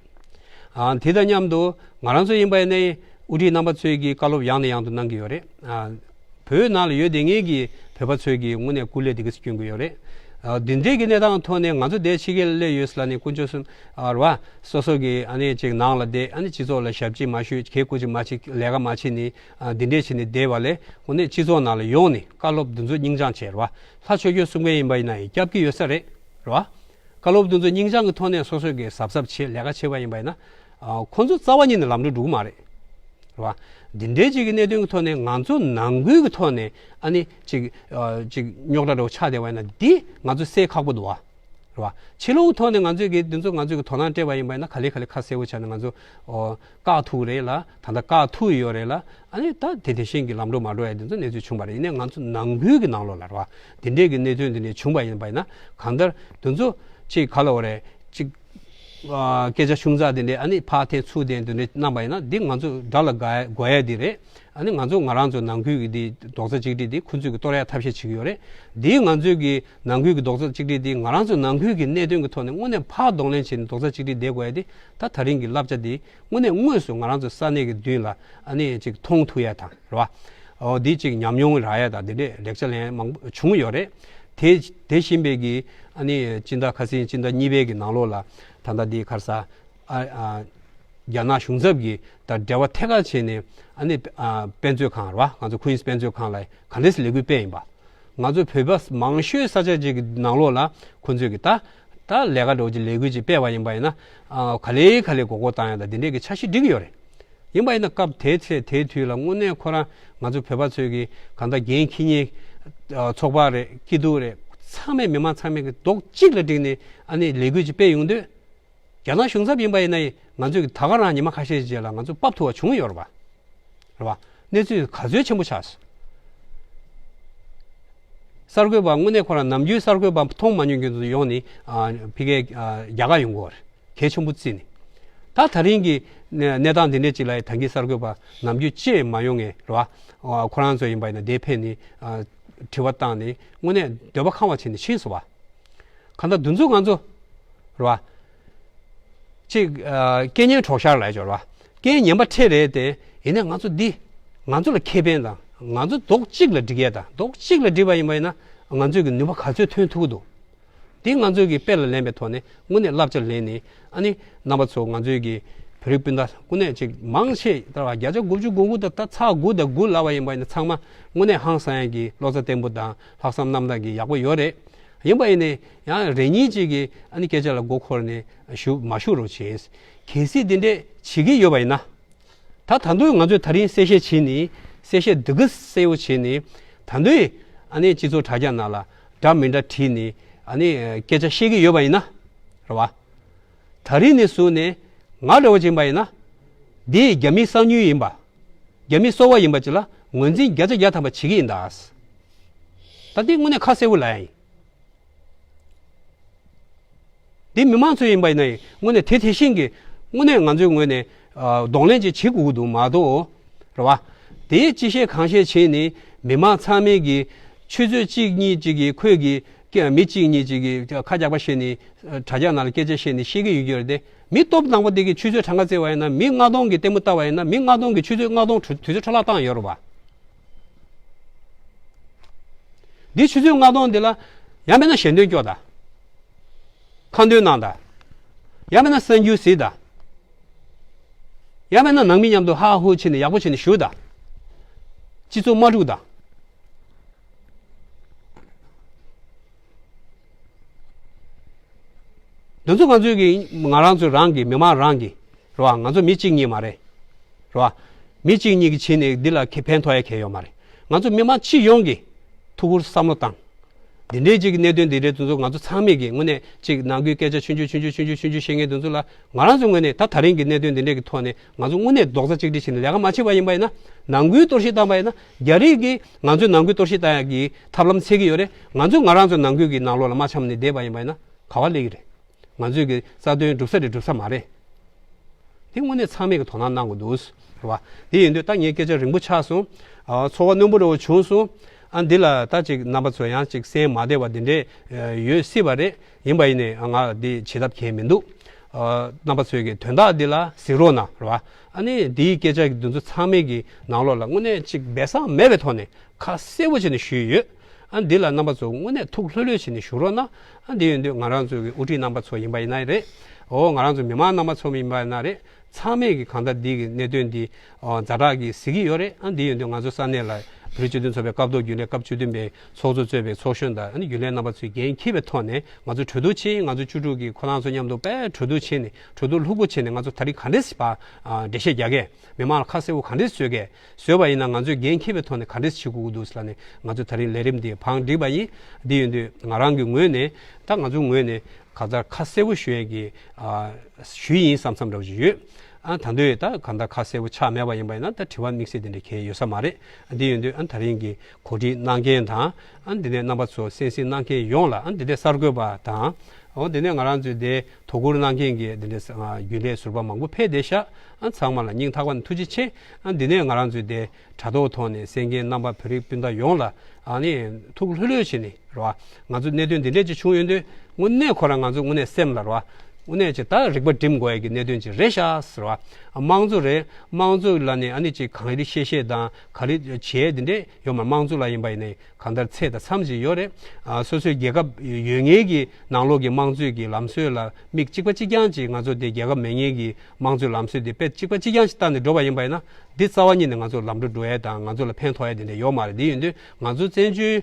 ཨ་དེ་དང་མཉམ་དུ་ང་རང་ཚོ་ཡིན་པ་ཡིན་ནའི་དབུ་ཁྲིད་རྣམ་པ་ཚོས་ཀྱི་བཀའ་སློབ་ཡང་ནས་ཡང་དུ་གནང་གི་ཡོད་རེད། ཨ་བོད་ནང་ལ་ཡོད་བསྡད་མཁན་གྱི་བོད་པ་ཚོས་ཀྱི་དངོས་གནས་སྐུ་ལས་འདི་ག་ཚོད་སྐྱོན་གྱི་ཡོད་རེད། ཨ་དེ་འདྲའི་གི་གནས་སྟངས་ཐོག་ནས་ང་ཚོ་དེ་ཕྱི་རྒྱལ་སླེབས་ཡོད་ཟེར་ལབ་ནས་དཀོན་མཆོག་གསུམ་ཨ་རེད་བ། སོ་སོ་གི་ཨ་ནི་ཅིག་ནང་ལ་བསྡད་ཨ་ནི་སྤྱི་ཚོགས་ལ་ཞབས་ཕྱི་མ་ཞུས། ཁེ་ཀུ་ཅིག་མ་བྱེད། ལས་ཀ་མ་བྱེད་ནས་ཨ་འདི་འདྲས་བྱས་ནས་བསྡད་པ་ལས་དངོས་གནས་སྤྱི་ཚོགས་ནང་ལ་ཡོང་ནས་བཀའ་སློབ་འདི་ཚོ་སྙིང་བཅངས་བྱས་རེད་བ། ལྷ་ཆོས་སྐྱོང་སྲུང་མཁན་ཡིན་པ་ཡིན་ན་ཡང་སྐྱབས་ཀྱི་ཡོད་ས་རེད། རེད་བ། བཀའ་སློབ་འདི་ཚོ་སྙིང་བཅངས་ཀྱི་ཐོག་ནས་སོ་སོས་ཀྱི་གཟབ་གཟབ་བྱེད་ལས་ཀ་བྱེད་པ་ཡིན་པ་ཡིན་ན། ཨ་ཁོང་ཚོ་རྩ་བ་ཉིད་ནས་ལམ་འགྲོ་འགྲོ་གི་མ་རེད། རེད་བ། འདི་འདྲའི་ཅིག་གི་གནད་དོན་གྱི་ཐོག་ནས་ང་ཚོ་ནང་ཁུལ་གྱི་ཐོག་ནས་ཨ་ནི་ཅིག་ཨ་ཅིག་རྙོག་དྲ་འདྲ་བོ་ཆགས་བསྡད་པ་ཡིན་ན་འདི་ང་ཚོ་སེལ་ཁག་པོ་འདུག་བ། རེད་བ། ཕྱི་ལོགས་ཐོག་ནས་ང་ཚོས་ཀྱི་འདི་ཚོ་ང་ཚོས་ཀྱི་དོ་སྣང་སྤྲད་པ་ཡིན་པ་ཡིན་ན་ག་ལེ་ག་ལེ་ཁ་གསལ་པོ་ཆགས་ནས་ང་ཚོ་ཨོ་བཀག་ཐུབ་ཀྱི་རེད་ལ། ད་ལྟ་བཀག་ཐུབ་ཡོད་རེད་ལ། ཨ་ནི་ད་དེ་དེ་བཞིན་གྱི་ལམ་འགྲོ་མ་འགྲོ་ཡ་འདི་ཚོ་གནས་ཚུལ་བྱུང་བ་རེད། ཡིན་ནའི་ང་ཚོ་ནང་ཁུལ་གྱི་ནང་ལོགས་ལ་རེད་བ། འདི་འདྲས་ཀྱི་གནས་ཚུལ་འདི་འདྲས་བྱུང་བ་ཡིན་པ་ཡིན་ན་གང་ལྟར་འདི་ཚོ་ཅིག་ག་ལ་འོ་རེད་ཅིག་ཨ་སྐད་ཆ་ཆུང་ཙག་དེ་འདྲས་ཨ་ནི་ཕར་འཐེན་ཚུར་འཐེན་དེ་འདྲས་གནང་པ་ཡིན་ན་འདི་ང་ཚོ་དགྲ་ལ་དགའ་དགོས་ཡ་འདི་རེད། ཨ་ནི་ང་ཚོ་ང་རང་ཚོ་ནང་ཁུལ་གྱི་འདི་རྡོག་རྩ་གཅིག་སྒྲིལ་འདི་ཁོ་ཚོས་ཀྱི་གཏོར་ཡ་ཐབས་ཤེས་བྱེད་ཀྱི་ཡོད་རེད། འདིའི་ང་ཚོའི་གི་ནང་ཁུལ་གྱི་རྡོག་རྩ་གཅིག་སྒྲིལ་འདི་ང་རང་ཚོ་ནང་ཁུལ་གྱི་གནད་དོན་གྱི་ཐོག་ནས་དངོས་གནས་ཕར་གདོང་ལེན་བྱས་ནས་རྡོག་རྩ་གཅིག་སྒྲིལ་བསྡད་དགོས་ཡ་འདི་ད་ད་རིང་གི་བསླབ་བྱ་འདི་དངོས་གནས་དངོས་སུ་ང་རང་ཚོ་ས་གནས་ཀྱི་མདུན་ལ་ཨ་ནི་ཅིག་མཐོང་ཐུབ་ཡ་དང་རེད་བ། འོ་འདི་ཅིག་ཉམས་མྱོང་རག་ཡ་དང་འདི་འདྲས་ལེགས་ཆ་ལེན་ཡ་མང་པོ་བྱུང་ཡོད་རེད། དེ་དེ་བཞིན་པའི་གི་ཨ་ནི་སྤྱི་ཟླ་ཁ་སང་སྤྱི་ཟླ་གཉིས་པའི་གི་ནང་ལོགས་ལ་ད་ལྟ་འདི་ག་རེ་ཟ། ཨ་ཨ་རྒྱ་ནག་གཞུང་ཚབ་ཀྱིས་ད་འབྲེལ་བ་ཐད་ཀར་བྱས་ནས་ཨ་ནི་ཨ་དཔེ་མཛོད་ཁང་རེད་བ། ང་ཚོ་ཀུན་སི་དཔེ་མཛོད་ཁང་ལ་ག་འདྲས་སེ་ལས་འགུལ་སྤེལ་ཡིན་པ། ང་ཚོ་བོད་པ་མང་ཤོས་ས་ཆ་ཅིག་གི་ནང་ལོགས་ལ་ཁོ་ཚོས་ཀྱི་ད་ད་ལས་ཀ་འདྲ་བོ་ཅིག་ལས་འགུལ་ཅིག་སྤེལ་བ་ཡིན་པ་ཡིན་ན་ཨ་ག་ལེ་ག་ལེ་མགོ་སྐོར་བཏང་ཡ་ད་འདི་འདྲས་ཀྱི་འཆར་གཞི་སྒྲིག་གི་ཡོད་རེད། ཡིན་པ་ཡིན་ན་སྐབས་དེའི་ཚེ་དེའི་དུས་ལ་དངོས་གནས་ཁོ་རང་ང་ཚོ་བོད་པ་ཚོས་ཀྱི་གང་ལྟར་འགན་འཁྱེར་མཁན་ཚོགས་པ་རེད། སྐྱིད་སྡུག་རེད། ཚང་མས་མི་མང་ཚང་མས་ཀྱི་རྡོག་གཅིག་ལ་བསྒྲིལ་ནས་ཨ་ནི་ལས་འགུལ་ཅིག་སྤེལ་ཡོང་དུས། རྒྱ་ནག་གཞུང་ཚབ་ཡིན་པ་ཡིན་ན་ང་ཚོས་ད་ག་རང་ཉི་མ་ཁ་ཤས་རྗེས་ལ་ང་ཚོ་ཕབ་ཐུབ་པ་བྱུང་ཡོད་རེད་པ། རེད་པ། གནས་ཚུལ་ག་ཚོད་ཆེན་པོ་ཆགས་སོང་། གསར་འགོད་པ་དངོས་གནས་ཁོ་རང་ནམ་རྒྱུན་གསར་འགོད་པ་མཐོང་མ་མྱོང་མཁན་ཚོ་ཡོང་ནས་ཕ་གིའི་རྒྱ་གར་ཡོང་གི་ཡོད་རེད། གལ་ཆེན་པོ་བརྩིས་ནས། ད་ད་རིང་གི་གནས་སྟངས་འདི་འདྲས་ཅིག་ལ་ད་གིན་གསར་འགོད་པ་ནམ་རྒྱུན་ཅིག་མ་ཡོང་ངེས་རེད་པ། ཁོ་རང་ཚོ་ཡིན་པ་ཡིན་ན་དེ་ཕེབས་ནས་དྲི་བ་བཏང་ནས་དངོས་གནས་འདོད་པ་ཁེངས་པ་བྱས་ནས་ཕྱིན་སོང་བ། གང་ལྟར་འདི་ཚོ་ང་ཚོ་རེད་བ། ཅིག་ཨ་རྐྱེན་ངན་གྲོགས་ཤར་ལབ་ཡ་ཅིག་ཡོད་རེད་བ། རྐྱེན་ངན་པ་འཕྲད་རེད་དེ། ཡིན་ནའི་ང་ཚོ་འདི་ང་ཚོ་ལ་ཁེ་ཕན་དང་ང་ཚོ་རྡོག་གཅིག་ལ་སྒྲིལ་ཡ་དང་རྡོག་གཅིག་ལ་སྒྲིལ་བ་ཡིན་པ་ཡིན་ན་ང་ཚོས་ཀྱི་ནུས་པ་ག་ཚོད་ཐོན་ཐུབ་ཀྱི་འདུག་འདི་ང་ཚོས་ཀྱི་དཔེ་ལ་ལེན་པའི་ཐོག་ནས་དངོས་གནས་བསླབ་བྱ་ལེན་ནས་ཨ་ནི་རྣམ་པ་ཚོ་ང་ཚོའི་གི་བོད་རིགས་སྤུན་ཟླ་དངོས་གནས་ཅིག་མང་ཆེ་ལྟར་བ་བརྒྱ་ཆ་དགུ་བཅུ་གོ་དགུ་དང་ད་ཚེག་དགུ་དང་དགུ་ལབ་པ་ཡིན་པ་ཡིན་ན་ཚང་མ་དངོས་གནས་ཧང་སང་ཡ་གི་བློ་རྩ་བརྟན་པོ་དང་ལྷག་བསམ་རྣམ་དག་གི་ཡག་པོ་ཡོད་རེད། ཡིན་པ་ཡིན་ནའི་ཡང་རེ་གཉིས་ཅིག་གིས་ཨ་ནི་སྐད་ཆ་ལ་མགོ་འཁོར་ནས་ཞུ་མ་ཞུ་རོགས་བྱེད། གལ་སྲིད་འདི་འདྲས་བྱེད་ཀྱི་ཡོད་པ་ཡིན་ན། ད་ད་དུང་ང་ཚོས་ད་རིང་གསལ་བཤད་བྱས་ནས་གསལ་བཤད་འདི་ག་གསལ་བོ་བྱས་ནས་ད་དུང་ཨ་ནི་སྤྱི་ཚོགས་དྲ་རྒྱ་ནང་ལ་འདྲ་མི་འདྲ་བྲིས་ནས་ཨ་ནི་སྐད་ཆ་བཤད་ཀྱི་ཡོད་པ་ཡིན་ན། རེད་བ། ད་རིང་ནས་བཟུང་ནས་ང་འདྲ་བོ་ཅིག་ཡིན་པ་ཡིན་ན། འདི་རྒྱ་མིའི་གསང་ཉུལ་ཡིན་པ། རྒྱ་མིའི་སོ་པ་ཡིན་པ་ཅིག་ལ་ངོས་འཛིན་བརྒྱ་ཆ་བརྒྱ་ཐམ་པ་བྱེད་ཀྱི་ཡིན་ད། ད་འདི་དངོས་གནས་ཁ་གསལ་བོ་ལབ་ཡ་ཡིན། འདི་མི་མང་ཚོ་ཡིན་པ་ཡིན་ན་ཡང་དངོས་གནས་དེ་དེ་བཞིན་གྱི་དངོས་གནས་ང་ཚོའི་ངོས་ནས་གདོང་ལེན་ཅིག་བྱེད་དགོས་ཀྱི་འདུག་མ་གཏོགས། རེད་བ། དེའི་ཅི་བཤད་གང་བཤད་བྱས་ནས་མི་མང་ཚང་མས་ཀྱི་ཆུ་ཚོད་གཅིག་གཉིས་ཅིག་གི་ཁོས་ཀྱི་ ཀྱི་མི་གཅིག་གཉིས་གཅིག་གིས་ཁ་རྒྱག་པ་བཤད་ནས་དྲ་རྒྱ་ནང་ལ་སྐད་ཆ་བཤད་ནས་བཤད་ཀྱི་ཡོད་ཀྱི་རེད་དེ། མི་སྟོབས་དང་པོ་དེ་གིས་ཆུ་ཚོད་གྲངས་ཀ་བརྩིས་པ་ཡིན་ན། མི་ལྔ་སྟོང་གིས་ལྟད་མོ་ལྟ་བ་ཡིན་ན། མི་ལྔ་སྟོང་གིས་ཆུ་ཚོད་ལྔ་སྟོང་དུས་ཚོད་འཕྲོ་བརླག་བཏང་ཡོད་རེད་པ། འདི་ཆུ་ཚོད་ལྔ་སྟོང་འདི་ལ་ཡང་མིན་ན་ཞལ་འདོན་སྐྱོར་དང་། ཁ་འདོན་གནང་དང་། ཡང་མིན་ན་གསར་འགྱུར་གཟིགས་དང་། ཡང་མིན་ན་ནང་མི་མཉམ་དུ་ཧ་ཧུ་བྱས་ནས་ཡག་པོ་བྱས་ནས་བཞུགས་དང་། སྤྱི་ཚོགས་དམག་འཁྲུག་དང་། འདི་ཚོ་ང་ཚོའི་གི་ང་རང་ཚོ་རང་གི་མི་མང་རང་གི་རེད་པ། ང་ཚོ་མི་གཅིག་གཉིས་མ་རེད། རེད་པ། མི་གཅིག་གཉིས་ཀྱིས་བྱས་ནས་འདི་ལ་ཁེ་ཕན་ཐོགས་ཡ་གང་ཡང་ཡོད་མ་རེད། ང་ཚོ་མི་མང་སྤྱི་ཡོངས་ཀྱིས་ཐུགས་ཁུར་བསམ་བློ་བཏང་། འདི་འདྲའི་ཅིག་གི་གནད་དོན་འདི་འདྲའི་དེ་ཚོ་ང་ཚོ་ཚང་མས་ཀྱིས་དངོས་གནས་ཅིག་ནང་ཁུལ་སྐད་ཆ་ཆུང་ཆུང་ཆུང་ཆུང་ཆུང་ཆུང་བཤད་མཁན་དེ་ཚོ་ལ། ང་རང་ཚོའི་ངོས་ནས་ད་ད་རིང་གི་གནད་དོན་འདི་འདྲའི་གི་ཐོག་ནས་ང་ཚོ་དངོས་གནས་རྡོག་རྩ་གཅིག་སྒྲིལ་བྱས་ནས་ལས་ཀ་མ་བྱས་པ་ཡིན་པ་ཡིན་ན། ནང་ཁུལ་གཏོར་བཤིག་བཏང་པ་ཡིན་ན། རྒྱ་རིགས་ཀྱིས་ང་ཚོའི་ནང་ཁུལ་གཏོར་བཤིག་བཏང་ཡག་གི་ཐབས་ལམ་འཚོལ་གྱི་ཡོད་རེད། ང་ཚོས་ང་རང་ཚོའི་ནང་ཁུལ་གྱི་ནང་ལོགས་ལ་མ་འཆམ་ནས་བསྡད་པ་ཡིན་པ་ཡིན་ན་ག་པར་སླེབས་ཀྱི་རེད། ང་ཚོས་ཀྱི་རྩ་དོན་སྒྲུབ་ས་རེད་སྒྲུབ་ས་མ་རེད། དེ་དངོས་གནས་ཚང་མས་ཀྱི་དོ་སྣང་གནང་དགོས་འདུག་རེད་པ། དེ་ཡིན་དུས་ད་ངའི་སྐད་ཆ་རིང་པོ་ཆགས་སོང་། ཨ། ཚོར་བ་རྣོན་པོ་འདྲ་བོ་བྱུང་སོང་། ཨ། འདི་ལ་ད་ཅིག་རྣམ་པ་ཚོ་ཡང་ཅིག་སེམས་མ་བདེ་བ་འདི་འདྲས་ཡོད་སྲིད་པ་རེད། ཡིན་པ་ཡིན་ནའི་ང་འདི་བྱེད་ཐབས་གང་ཡང་མི་འདུག་ཨ། རྣམ་པ་ཚོས་ཀྱི་དོན་དག་འདི་ལ་གཟིགས་རོགས་གནང་རེད་པ། ཨ་ནི་འདིའི་སྐད་ཆ་འདི་ཚོ་ཚང་མས་ཀྱི་ནང་ལོགས་ལ་དངོས་གནས་ཅིག་སྦས་གསང་མེད་པའི་ཐོག་ནས་ཁ་གསལ་པོ་བྱས་ནས་ཞུས་ཡོད། ཨ། འདི་ལ་རྣམ་པ་ཚོ་དངོས་གནས་ཐུགས་ལྷོད་ལྷོད་བྱས་ནས་བཞུགས་རོགས་གནང་། ཨ། འདི་ཡིན་དུས་ང་རང་ཚོའི་གི་དབུ་ཁྲིད་རྣམ་པ་ཚོ་ཡིན་པ་ཡིན་ན་རེད། འོ། ང་རང་ཚོ་མི་མང་རྣམ་པ་ཚོ་ཡིན་པ་ཡིན་ན་རེད། ཚང་མས་ཀྱི་གང་ལྟར་འདི་གི་གནད་དོན་འདི་ཨ། ཛ་དྲག་གི་གཟིགས་ཀྱི་ཡོད་རེད། ཨ། འདི་ཡིན་དུས་ང་ཚོ་ས་གནས་ལ་བོད་རིགས་སྤྱི་མཐུན་ཚོགས་པའི་སྐབས་ཐོག་རྒྱུན་ལས་སྐབས་བཅུ་བདུན་པའི་ཚོགས་གཙོ་གཙོས་པའི་ཚོགས་གཞོན་དང་། ཨ་ནི་རྒྱུན་ལས་རྣམ་པ་ཚོས་འགན་འཁྱེར་བའི་ཐོག་ནས་ང་ཚོ་གྲོས་བསྡུར་བྱས། ང་ཚོ་བཅུ་དྲུག་གི་ཁོ་རང་ཚོ་མཉམ་དུ་དཔེ་གྲོས་བསྡུར་བྱས་ནས། གྲོས་བསྡུར་ལྷུག་པོ་བྱས་ནས་ང་ཚོ་ད་རིང་ག་འདྲས་ཞིག་པ། ཨ། འགྲེལ་བཤད་རྒྱག་གས། མི་མང་ལ་ཁ་གསལ་པོ་ག་འདྲས་བཟོ་གས། བཟོས་པ་ཡིན་ན་ང་ཚོས་འགན་འཁྱེར་བའི་ཐོག་ནས་ག་འདྲས་བྱེད་དགོས་ཀྱི་འདུག་ཟེར་ལབ་ནས་ང་ཚོ་ད་རིང་ལས་རིམ་འདི་བང་བསྒྲིགས་པ་ཡིན། འདི་ཡིན་དུས་ང་རང་གི་ངོས་ནས། ད་ང་ཚོའི་ངོས་ནས་གང་ལྟར་ཁ་གསལ་པོ་ཞུ་ཡས་ཀྱི། ཨ། ཞུས་ཡིན་བསམ་བསམ་འདྲ་བོ་ཅིག་ཡོད། ཨ། ད་དུང་ད་གང་ལྟར་ཁ་གསལ་པོ་ཆགས་མེད་པ་ཡིན་པ་ཡིན་ན། ད་དྲི་བ་དམིགས་བསལ་དེ་འདྲ་གང་ཡང་ཡོད་ས་མ་རེད། འདི་ཡིན་དུས་ཨ། ད་རིང་གི་གོ་སྒྲིག་གནང་མཁན་དང་། ཨ། འདི་ནས་རྣམ་པ་ཚོ་གསན་གཟིགས་གནང་མཁན་ཡོངས་ལ། ཨ། འདི་ནས་གསར་འགོད་པ་དང་། འོ། འདི་ནས་ང་རང་ཚོའི་དེ་དོ་ཁུར་གནང་མཁན་གྱི་འདི་འདྲའི་རྒྱུན་ལས་ཟུར་པ་མང་པོ་ཕེབས་བསྡད་ཤག་ཨ། ཚང་མ་ལ་སྙིང་ཐག་པ་ནས་ཐུགས་རྗེ་ཆེ། ཨ། འདི་ནས་ང་རང་ཚོའི་དེ་དྲ་ཐོག་ཐོག་ནས་གསན་མཁན་རྣམ་པ་བོད་རིགས་སྤུན་ཟླ་ཡོངས་ལ། ཨ་ནི་ཐུགས་ལྷོད་ལྷོད་བྱས་ནས་རེད་པ། ང་ཚོ་གནད་དོན་འདི་འདྲས་ཅིག་བྱུང་ཡོང་དུས་དངོས་གནས་ཁོ་རང་ང་ཚོ་དངོས་གནས་སེམས་ལ་རེད་པ། དངོས་གནས་ཅིག་ད་རིག་པ་སྒྲིམ་དགོས་ཡ་གི་གནད་དོན་ཅིག་རེད་ཤག་ཟེར་བ། དམངས་གཙོ་རེད། དམངས་གཙོ་ལ་ནི་ཨ་ནི་ཅིག་གངས་རི་བཤད་བཤད་དང་གངས་རི་བྱེད་འདི་འདྲས་ཡོད་མ། དམངས་གཙོ་ལ་ཡིན་པ་ཡིན་ནའི་གང་ལྟར་ཚད་དང་མཚམས་ཅིག་ཡོད་རེད། ཨ། སོ་སོའི་རྒྱལ་ཁབ་ཡོད་མཁན་གྱི་ནང་ལོགས་ཀྱི་དམངས་གཙོའི་གི་ལམ་སྲོལ་ལ་མིག་གཅིག་པ་གཅིག་རྐྱང་ཅིག་ང་ཚོ་དེ་རྒྱལ་ཁབ་མེད་མཁན་གྱི་དམངས་གཙོའི་ལམ་སྲོལ་དེ་དཔེ་གཅིག་པ་གཅིག་རྐྱང་ཅིག་བལྟས་ནས་འགྲོ་བ་ཡིན་པ་ཡིན་ན། འདི་རྩ་བ་ཉིད་ནས་ང་ཚོ་ལམ་འགྲོ་འགྲོ་ཡས་དང་ང་ཚོ་ལ་ཕན་ཐོགས་ཡས་དེ་འདྲ་ཡོད་མ་རེད། འདི་ཡིན་དུས་ང་ཚོ་བཙན་བྱོལ་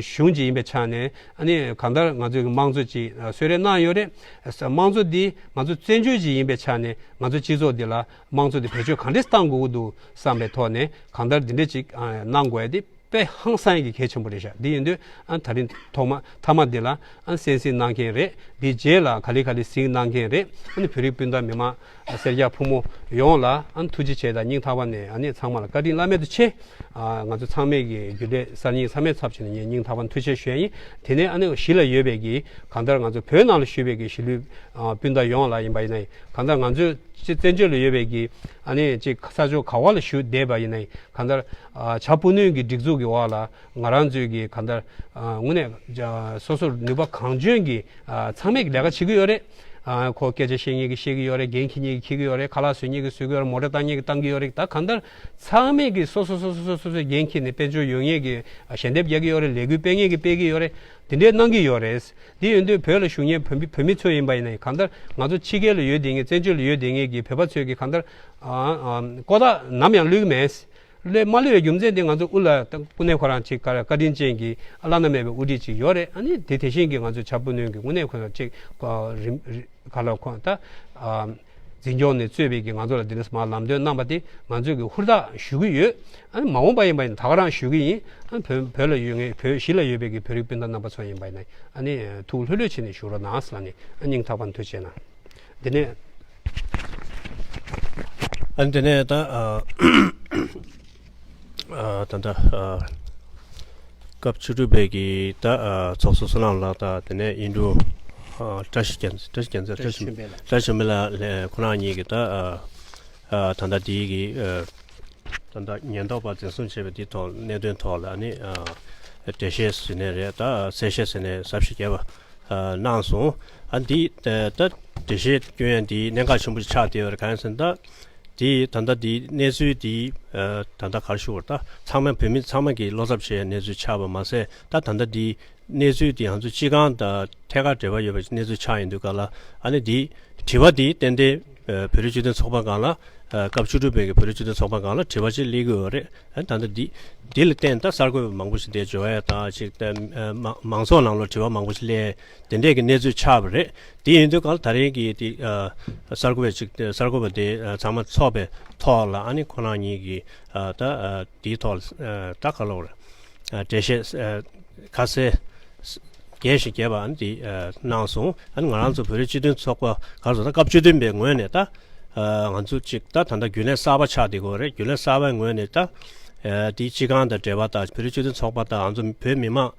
གཞུང་ཅིག་ཡིན་པའི་ཆ་ནས། ཨ་ནི་གང་ལྟར་ང་ཚོའི་དམངས་གཙོ་ཅིག་གསོལ་རས་གནང་ཡོད་རེད། དམངས་གཙོ་འདི་ང་ཚོ་བཙན་བྱོལ་ཅིག་ཡིན་པའི་ཆ་ནས་ང་ཚོ་སྤྱི་ཚོགས་འདི་ལ་དམངས་གཙོ་འདི་བེད་སྤྱོད་གང་འདྲས་གཏང་དགོས་ཀྱི་འདུག་བསམ་པའི་ཐོག་ནས། གང་ལྟར་འདི་འདྲས་ཅིག་ཨ། གནང་དགོས་ཡ་དེ་དཔེ་ཧང་སང་ཡ་གི་གལ་ཆེན་པོ་རེད་ཤག་འདི་ཡིན་དུས་ཨ། ད་རིང་ཐོག་མ་མཐའ་མ་འདི་ལ་ཨ། གསན་གཟིགས་གནང་མཁན་རེད། འདི་རྗེས་ལ་ག་ལེ་ག་ལེ་གཟིགས་གནང་མཁན་རེད། ཨ་ནི་བོད་རིགས་སྤུན་ཟླ་མི་མང་། ཨ། སེར་སྐྱ་ཕོ་མོ་ཡོངས་ལ་ཨ། ཐུགས་རྗེ་ཆེ་དང་སྙིང་ཐག་པ་ནས། ཨ་ནི་ཚང་མ་ལ་བཀའ་དྲིན་བླ་མེད་དུ་ཆེ། ཨ། ང་ཚོ་ཚང་མས་ཀྱི་རྒྱུན་ལས་གསར་རྙིང་ཚང་མའི་ཚབ་བྱས་ནས་ངས་སྙིང་ཐག་པ་ནས་ཐུགས་རྗེ་ཆེ་ཞུ་ཡ་ཡིན། དེ་ནས་ཨ་ནི་གཞིས་ལ་ཡོད་པའི་གི་གང་ལྟར་ང་ཚོ་བོད་ནང་ལ་བཞུགས་པའི་གི་གཞིས་ལུས་ཨ། སྤུན་ཟླ་ཡོངས་ལ་ཡིན་པ་ཡིན་ནའི། གང་ལྟར་ང་ཚོའི་ཅིག་བཙན་བྱོལ་ལ་ཡོད་པའི་གི་ཨ་ནི་ཅིག་ས་ཕྱོགས་ག་བ་ལ་བཞུགས་བསྡད་པ་ཡིན་ནའི། གང་ལྟར་ཨ། བྱ་སྤུ་ནུས་ཀྱི་སྒྲིག་འཛུགས་ཀྱི་འོག་ལ་ང་རང་ཚོའི་གི་གང་ལྟར་ཨ། དངོས་གནས་སོ་སོར་ནུས་པ་གང་འཇོན་གྱིས་ཨ། ཚང་མས་ཀྱི་ལས་ཀ་བྱེད་ཀྱི་ཡོད་རེད། ཨ། ཁོ་སྐད་ཆ་བཤད་མཁན་གྱིས་བཤད་ཀྱི་ཡོད་རེད། འགན་འཁྱེར་མཁན་གྱིས་འཁྱེར་གྱི་ཡོད་རེད། ཁ་ལག་བཟོ་མཁན་གྱིས་བཟོ་གི་ཡོད་རེད། མོ་ཊ་བཏང་མཁན་གྱིས་བཏང་གི་ཡོད་རེད། ད་གང་ལྟར་ཚང་མས་ཀྱི་སོ་སོ་སོ་སོ་སོ་སོའི་འགན་འཁྱེར་ནས་དཔལ་འབྱོར་ཡོང་མཁན་གྱིས་ཞལ་འདེབས་རྒྱག་གི་ཡོད་རེད། ལས་འགུལ་སྤེལ་མཁན་གྱིས་སྤེལ་གྱི་ཡོད་རེད། དེ་འདྲའི་གནང་གི་ཡོད་རེད། དེ་ཡིན་དུས་བོད་ལ་བཞུགས་མཁན་བོད་མི་བོད་མི་ཚོ་ཡིན་པ་ཡིན་ནའི་གང་ལྟར་ང་ཚོ་ཕྱི་རྒྱལ་ལ་ཡོད་བསྡད་མཁན། བཙན་བྱོལ་ལ་ཡོད་བསྡད་མཁན་གྱི་བོད་པ་ཚོས་ཀྱི་གང་ལྟར་ཨ། ཨ། ཀོ་ཐག་ནམ་ཡང་བླུག་གི་མེད། བློས་མ་བླུག་པའི་རྒྱུ་མཚན་དེ་ང་ཚོ་དབུ་ལ་ད་དངོས་གནས་ཁོ་རང་ཅིག་བཀའ་བཀའ་དྲིན་ཅན་གྱི་བླ་ན་མེད་པའི་དབུ་ཁྲིད་ཅིག་ཡོད་རེད། ཨ་ནི་དེ་དེ་བཞིན་གྱི་ང་ཚོ་བྱ་སྤུ་ནུས་ཀྱི་དངོས་གནས་ཁོ་རང་ཅིག་ཨ། རིམ་རིམ་ག་ལ་ཁོང་ད་ཨ། འཛིན་སྐྱོང་ནས་གཙོས་པའི་གི་ང་ཚོ་ལ་དེ་འདྲ་མར་ལམ་སྟོན་གནང་པ་དེ་ང་ཚོས་ཀྱི་ཧུར་ཐག་ཞུ་གི་ཡོད། ཨ་ནི་མ་འོངས་པ་ཡིན་པ་ཡིན་ད་ག་རང་ཞུ་གི་ཡིན། ཨ་ནི་བོད་བོད་ལ་ཡོད་མཁན་བོད་གཞིས་ལ་ཡོད་པའི་གི་བོད་རིགས་སྤུན་ཟླ་རྣམ་པ་ཚོ་ཡིན་པ་ཡིན་ན། ཨ་ནི་ཐུགས་ལྷོད་ལྷོད་བྱས་ནས་བཞུགས་རོགས་གནང་ཟེར་ལབ་ནས། ཨ། སྙིང་ཐག་པ་ནས་ཐུགས་རྗེ་གནང་། དེ་ནས། ཨ་ནི་དེ་ནས་ད་ཨ། ཨ། ད་ལྟ་ཨ། སྐབས་བཅུ་དྲུག་པའི་གི་ད་ཨ། ཚོགས་གཙོ་བསོད་ནམས་ལགས་དང་། དེ་ནས་ཨིན་འབྲུག་ཨ། བཀྲ་ཤིས་རྒྱལ་མཚན། བཀྲ་ཤིས་རྒྱལ་མཚན། བཀྲ་ཤིས་བཀྲ་ཤིས་ཆོས་འཕེལ་ལགས། བཀྲ་ཤིས་ཆོས་འཕེལ་ལགས་ཁོ་རང་གཉིས་ཀྱིས་ད་ཨ། ཨ། ད་ལྟ་དེའི་གི་ཨ། ད་ལྟ་ཉེན་རྟོག་པ་འཛིན་བཟུང་བྱས་པའི་དེའི་ཐོག་གནད་དོན་ཐོག་ལ་ནི་ཨ། འགྲེལ་བཤད་ཟེར་ནས་རེད། ད་གསལ་བཤད་ཟེར་ནས་ཟབ་ཞིག་རྒྱས་པ་གནང་སོང་། ཨ་འདི་ད་འགྲེལ་བཤད་སྐྱོན་ཡ་འདི་གནད་འགག་ཆེན་པོ་ཆགས་བསྡད་ཡོད་རེད། གང་ཡིན་ཟེར་ན་ད་འདི་ད་ལྟ་འདི་གནས་ཚུལ་འདི་ད་ལྟ་ག་རེ་ཞུ་དགོས་རེད། ད་ཚང་མ་བོད་མི་ཚང་མ་གིས་བློ་འཚབ་བྱེད་ཡ་གནས་ཚུལ་ཆགས་པ་མ་ཟད། ད་ད་ལྟ་འདི་གནས་ཚུལ་འདི་ང་ཚོ་སྤྱི་ཁང་དང་ཐད་ཀར་འབྲེལ་བ་ཡོད་པའི་གནས་ཚུལ་ཆགས་ཡོང་དུས་སྒང་ལ་ཨ་ནི་འདི་དྲི་བ་འདི་ཏན་ཏན་བོད་རིགས་སྤྱི་མཐུན་ཚོགས་པ་སྒང་ལ་སྐབས་བཅུ་དྲུག་པའི་གི་བོད་རིགས་སྤྱི་མཐུན་ཚོགས་པ་སྒང་ལ་དྲི་བ་ཅིག་སླེབས་ཀྱི་ཡོད་རེད། ཨ་ད་ལྟ་འདི་འདི་ལ་བརྟེན་ད་གསར་འགོད་པ་མང་པོ་ཞིག་འདིར་འབྱོར་ཡ་དང་ཅིག་ད་མང་ཚོགས་ནང་ལོགས་དྲི་བ་མང་པོ་ཞིག་སླེབས་དེ་འདྲས་ཀྱི་གནས་ཚུལ་ཆགས་པ་རེད། དེ་ཡིན་དུས་སྒང་ལ་ད་རེས་ཀྱི་དེ་གསར་འགོད་པ་ཅིག་གསར་འགོད་པ་དེ་ཚང་མ་ཚོགས་པའི་ཐོག་ལ་ཨ་ནི་ཁོ་རང་གཉིས་ཀྱིས་ད་དེའི་ཐོག་ལ་ད་ག་ལབ་དགོས་རེད། འགྲེལ་བཤད་ཁ་གསལ་རྒྱས་ཤིང་རྒྱས་པ་ཨ་ནི་དེ་གནང་སོང་། ཨ་ནི་ང་རང་ཚོ་བོད་རིགས་སྤྱི་མཐུན་ཚོགས་པ་ག་རེ་ཟེར་ན་སྐབས་བཅུ་བདུན་པའི་ངོས་ནས་ད་ང་ཚོ་ཅིག་ད་ད་ལྟ་རྒྱུན་ལས་གསར་པ་ཆགས་བསྡད་ཀྱི་ཡོད་རེད། རྒྱུན་ལས་གསར་པའི་ངོས་ནས་ད་དེའི་སྤྱི་ཁང་དང་འབྲེལ་བ་དང་བོད་རིགས་སྤྱི་མཐུན་ཚོགས་པ་དང་ང་ཚོ་བོད་མི་མང་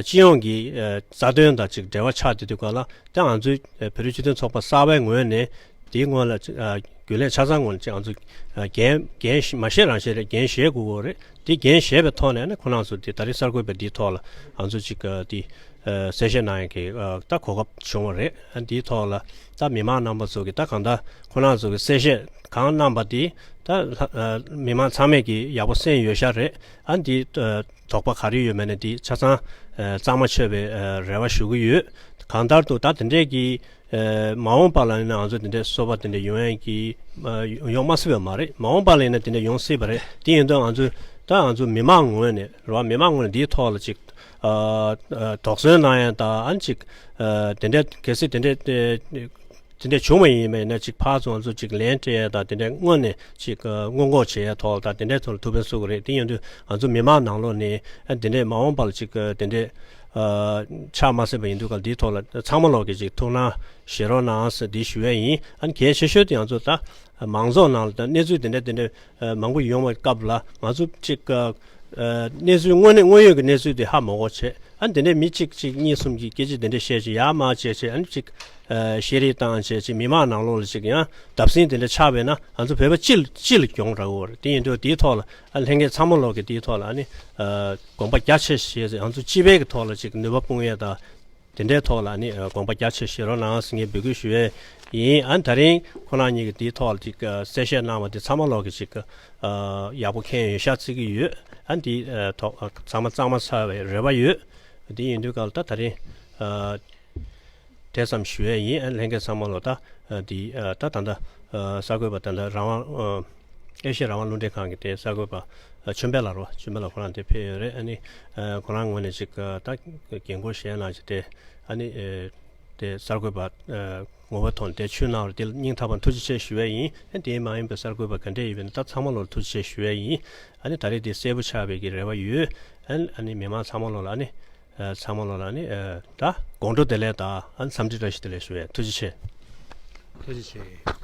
སྤྱི་ཡོངས་ཀྱི་རྩ་དོན་དང་ཅིག་འབྲེལ་བ་ཆགས་བསྡད་དུས་སྒང་ལ་ད་ང་ཚོའི་བོད་རིགས་སྤྱི་མཐུན་ཚོགས་པ་གསར་པའི་ངོས་ནས་དེའི་སྔོན་ལ་རྒྱུན་ལས་ཆ་ཚང་ངོས་ནས་ཅིག་ང་ཚོ་འགན་འགན་མ་བཞེས་རང་བཞེས་རེད། འགན་བཞེས་དགོས་ཀྱི་ཡོད་རེད། དེ་འགན་བཞེས་པའི་ཐོག་ནས་ནི་ཁོ་རང་ཚོ་དེ་ད་རེས་གསར་འགོད་པ་འདིའི་ཐོག་ལ་ང་ཚོ་ཅིག་དེ་གསལ་བཤད་གནང་ཡག་གི་ད་གོ་སྐབས་བྱུང་བ་རེད། ཨ་འདིའི་ཐོག་ལ་ད་མི་མང་རྣམ་པ་ཚོ་གི་ད་གང་ལྟར་ཁོ་རང་ཚོ་གི་གསལ་བཤད་གང་གནང་པ་དེ་ད་མི་མང་ཚང་མས་ཀྱི་ཡག་པོ་གསན་ཡོད་ཤག་རེད། ཨ་འདི་དོགས་པ་ག་རེ་ཡོད་མེད་ནས་འདི་ཆ་ཚང་གཙང་མ་ཆོད་པའི་རེ་བ་ཞུ་གི་ཡོད། གང་ལྟར་དུ་ད་དེ་འདྲས་ཀྱི་མ་འོངས་པ་ལ་ཡིན་ན་ང་ཚོ་དེ་འདྲས་སོ་པ་དེ་འདྲས་ཡོང་ཡག་གི་ཡོང་མ་སྲིད་པ་མ་རེད། མ་འོངས་པ་ལ་ཡིན་ན་དེ་འདྲས་ཡོང་སྲིད་པ་རེད། དེ་ཡིན་དུས་ང་ཚོས་ད་ང་ཚོ་མི་མང་ངོས་ནས་རེད་བ། མི་མང་ངོས་ནས་འདིའི་ཐོག་ལ་ཅིག་དོགས་ཟོན་གནང་ཡག་དང་ཨ་ནི་ཅིག་དེ་འདྲས་གལ་སྲིད་དེ་འདྲས་དེ་འདྲས་བྱུང་བ་ཡིན་པ་ཡིན་ན་ཅིག་ཕར་ཚུར་ང་ཚོ་ཅིག་ལན་སྤྲད་ཡག་དང་དེ་འདྲས་སྔོན་ནས་ཅིག་སྔོན་འགོག་བྱེད་ཡག་ཐོག་ལ་དང་དེ་འདྲས་ཐོག་ལ་ཐུགས་ཕན་གསོས་ཀྱི་རེད། དེ་ཡིན་དུས་ང་ཚོ་མི་མང་ནང་ལོགས་ནས་ཨ་དེ་འདྲས་མ་འོངས་པ་ལ་ཅིག་དེ་འདྲས་ཆགས་མ་སྲིད་པ་ཡིན་དུས་ག་ལ་འདིའི་ཐོག་ལ་ཚང་མ་ལོག་གིས་ཅིག་ཐུགས་སྣང་བཞེས་རོགས་གནང་ཟེར་འདི་ཞུ་ཡག་ཡིན། ཨ་ནི་གལ་ཆེ་ཤོས་དེ་ང་ཚོ་ད་མང་ཚོགས་ནང་ལ་ད་གནས་ཚུལ་དེ་འདྲས་དེ་འདྲས་མང་པོ་ཡོང་བའི་སྐབས་ལ་ང་ཚོ་ཅིག་གནས་ཚུལ་དངོས་གནས་དངོས་ཡོད་ཀྱི་གནས་ཚུལ་དེ་ཧ་མ་གོ་བྱས། ཨ་ནི་དེ་འདྲས་མི་གཅིག་གཅིག་གཉིས་གསུམ་གྱིས་སྐད་ཆ་དེ་འདྲས་བཤད་བྱས་ཡར་མར་བྱས་བྱས། ཨ་ནི་ཅིག་ཤེས་རིག་བཏང་བྱས་བྱས་མི་མང་ནང་ལོགས་ལ་ཅིག་ཡང་བརྡབ་གསིག་དེ་འདྲས་ཆགས་པས་ན་ང་ཚོ་བོད་པ་སྤྱི་ལ་སྤྱི་ལ་གྱོང་རག་གི་ཡོད་རེད། དེ་ཡིན་དུས་དེའི་ཐོག་ལ་ཨ་ལྷན་རྒྱས་ཚང་མ་ལོག་གིས་དེའི་ཐོག་ལ་ཨ་ནི་དགོངས་པ་རྒྱ་ཆེ་བཞེས་བྱས་ང་ཚོ་སྤྱི་པའི་གི་ཐོག་ལ་ཅིག་ནུས་པ་སྤུངས་ཡས་དང་། དེ་འདྲའི་ཐོག་ལ་ནི་དགོངས་པ་རྒྱ་ཆེ་བཞེས་རོགས་གནང་ཟེར་ངས་འབོད་སྐུལ་ཞུ་ཡས་ཡིན། ཨ་ནི་ད་རིང་ཁོ་རང་གཉིས་ཀྱིས་དེའི་ཐོག་ལ་ཅིག་གསལ་བཤད་གནང་བ་དེ་ཚང་མ་ལོག་གིས་ཅིག་ཡག་པོ་མཁྱེན་ཡོད་ཤག་བརྩི་གི་ཡོད། ཨ་ནི་དེའི་ཐོག་ཚང་མ་གཙང་མ་ཚར་བའི་རེ་བ་ཡོད། དེ་ཡིན་དུས་ག་ལ་ད་ད་རིང་དེ་ཙམ་ཞུ་ཡས་ཡིན། ཨ་ནི་ལྷན་རྒྱས་ཚང་མ་ལོག་ད་དེ་ད་ད་ལྟ་གསར་འགོད་པ་ད་ལྟ་རང་དབང་ཨེ་ཤེ་ཡ་རང་དབང་རླུང་འཕྲིན་ཁང་གི་དེ་གསར་འགོད་པ་ཆོས་འཕེལ་ལགས་རེད་བ། ཆོས་འཕེལ་ལགས་ཁོ་རང་དེ་ཕེབས་ཡོད་རེད། ཨ་ནི་ཁོ་རང་ངོས་ནས་ཅིག་ད་འགན་འཁུར་བཞེས་གནང་བྱས་ཏེ་ཨ་ནི་དེ་གསར་འགོད་པ་ངོ་བོ་ཐོག་ནས་དེ་ཆུད་གནང་བར་དེ་ལ་སྙིང་ཐག་པ་ཐུགས་རྗེ་ཆེ་ཞུ་ཡས་ཡིན། ཨ་ནི་དེ་མ་ཡིན་པའི་གསར་འགོད་པ་ག་འདྲས་ཡིན་པའི་ད་ཚང་མ་ལོག་ལ་ཐུགས་རྗེ་ཆེ་ཞུ་ཡས་ཡིན། ཨ་ནི་ད་རེས་དེ་གསལ་པོ་ཆགས་པའི་གི་རེ་བ་ཡོད། ཨ་ནི་ཨ་ནི་མི་མང་ཚང་མ་ལོག་ལ་ཨ་ནི་ཚང་མ་ལོག་ལ་ཨ་ནི་ད་དགོང་དྲོ་བདེ་ལེགས་དང་ཨ་ནི་འཚམས་འདྲི་བཀྲ་ཤིས་བདེ་ལེགས་ཞུ་ཡས། ཐུགས་རྗེ་ཆེ། ཐུགས་རྗེ་ཆེ།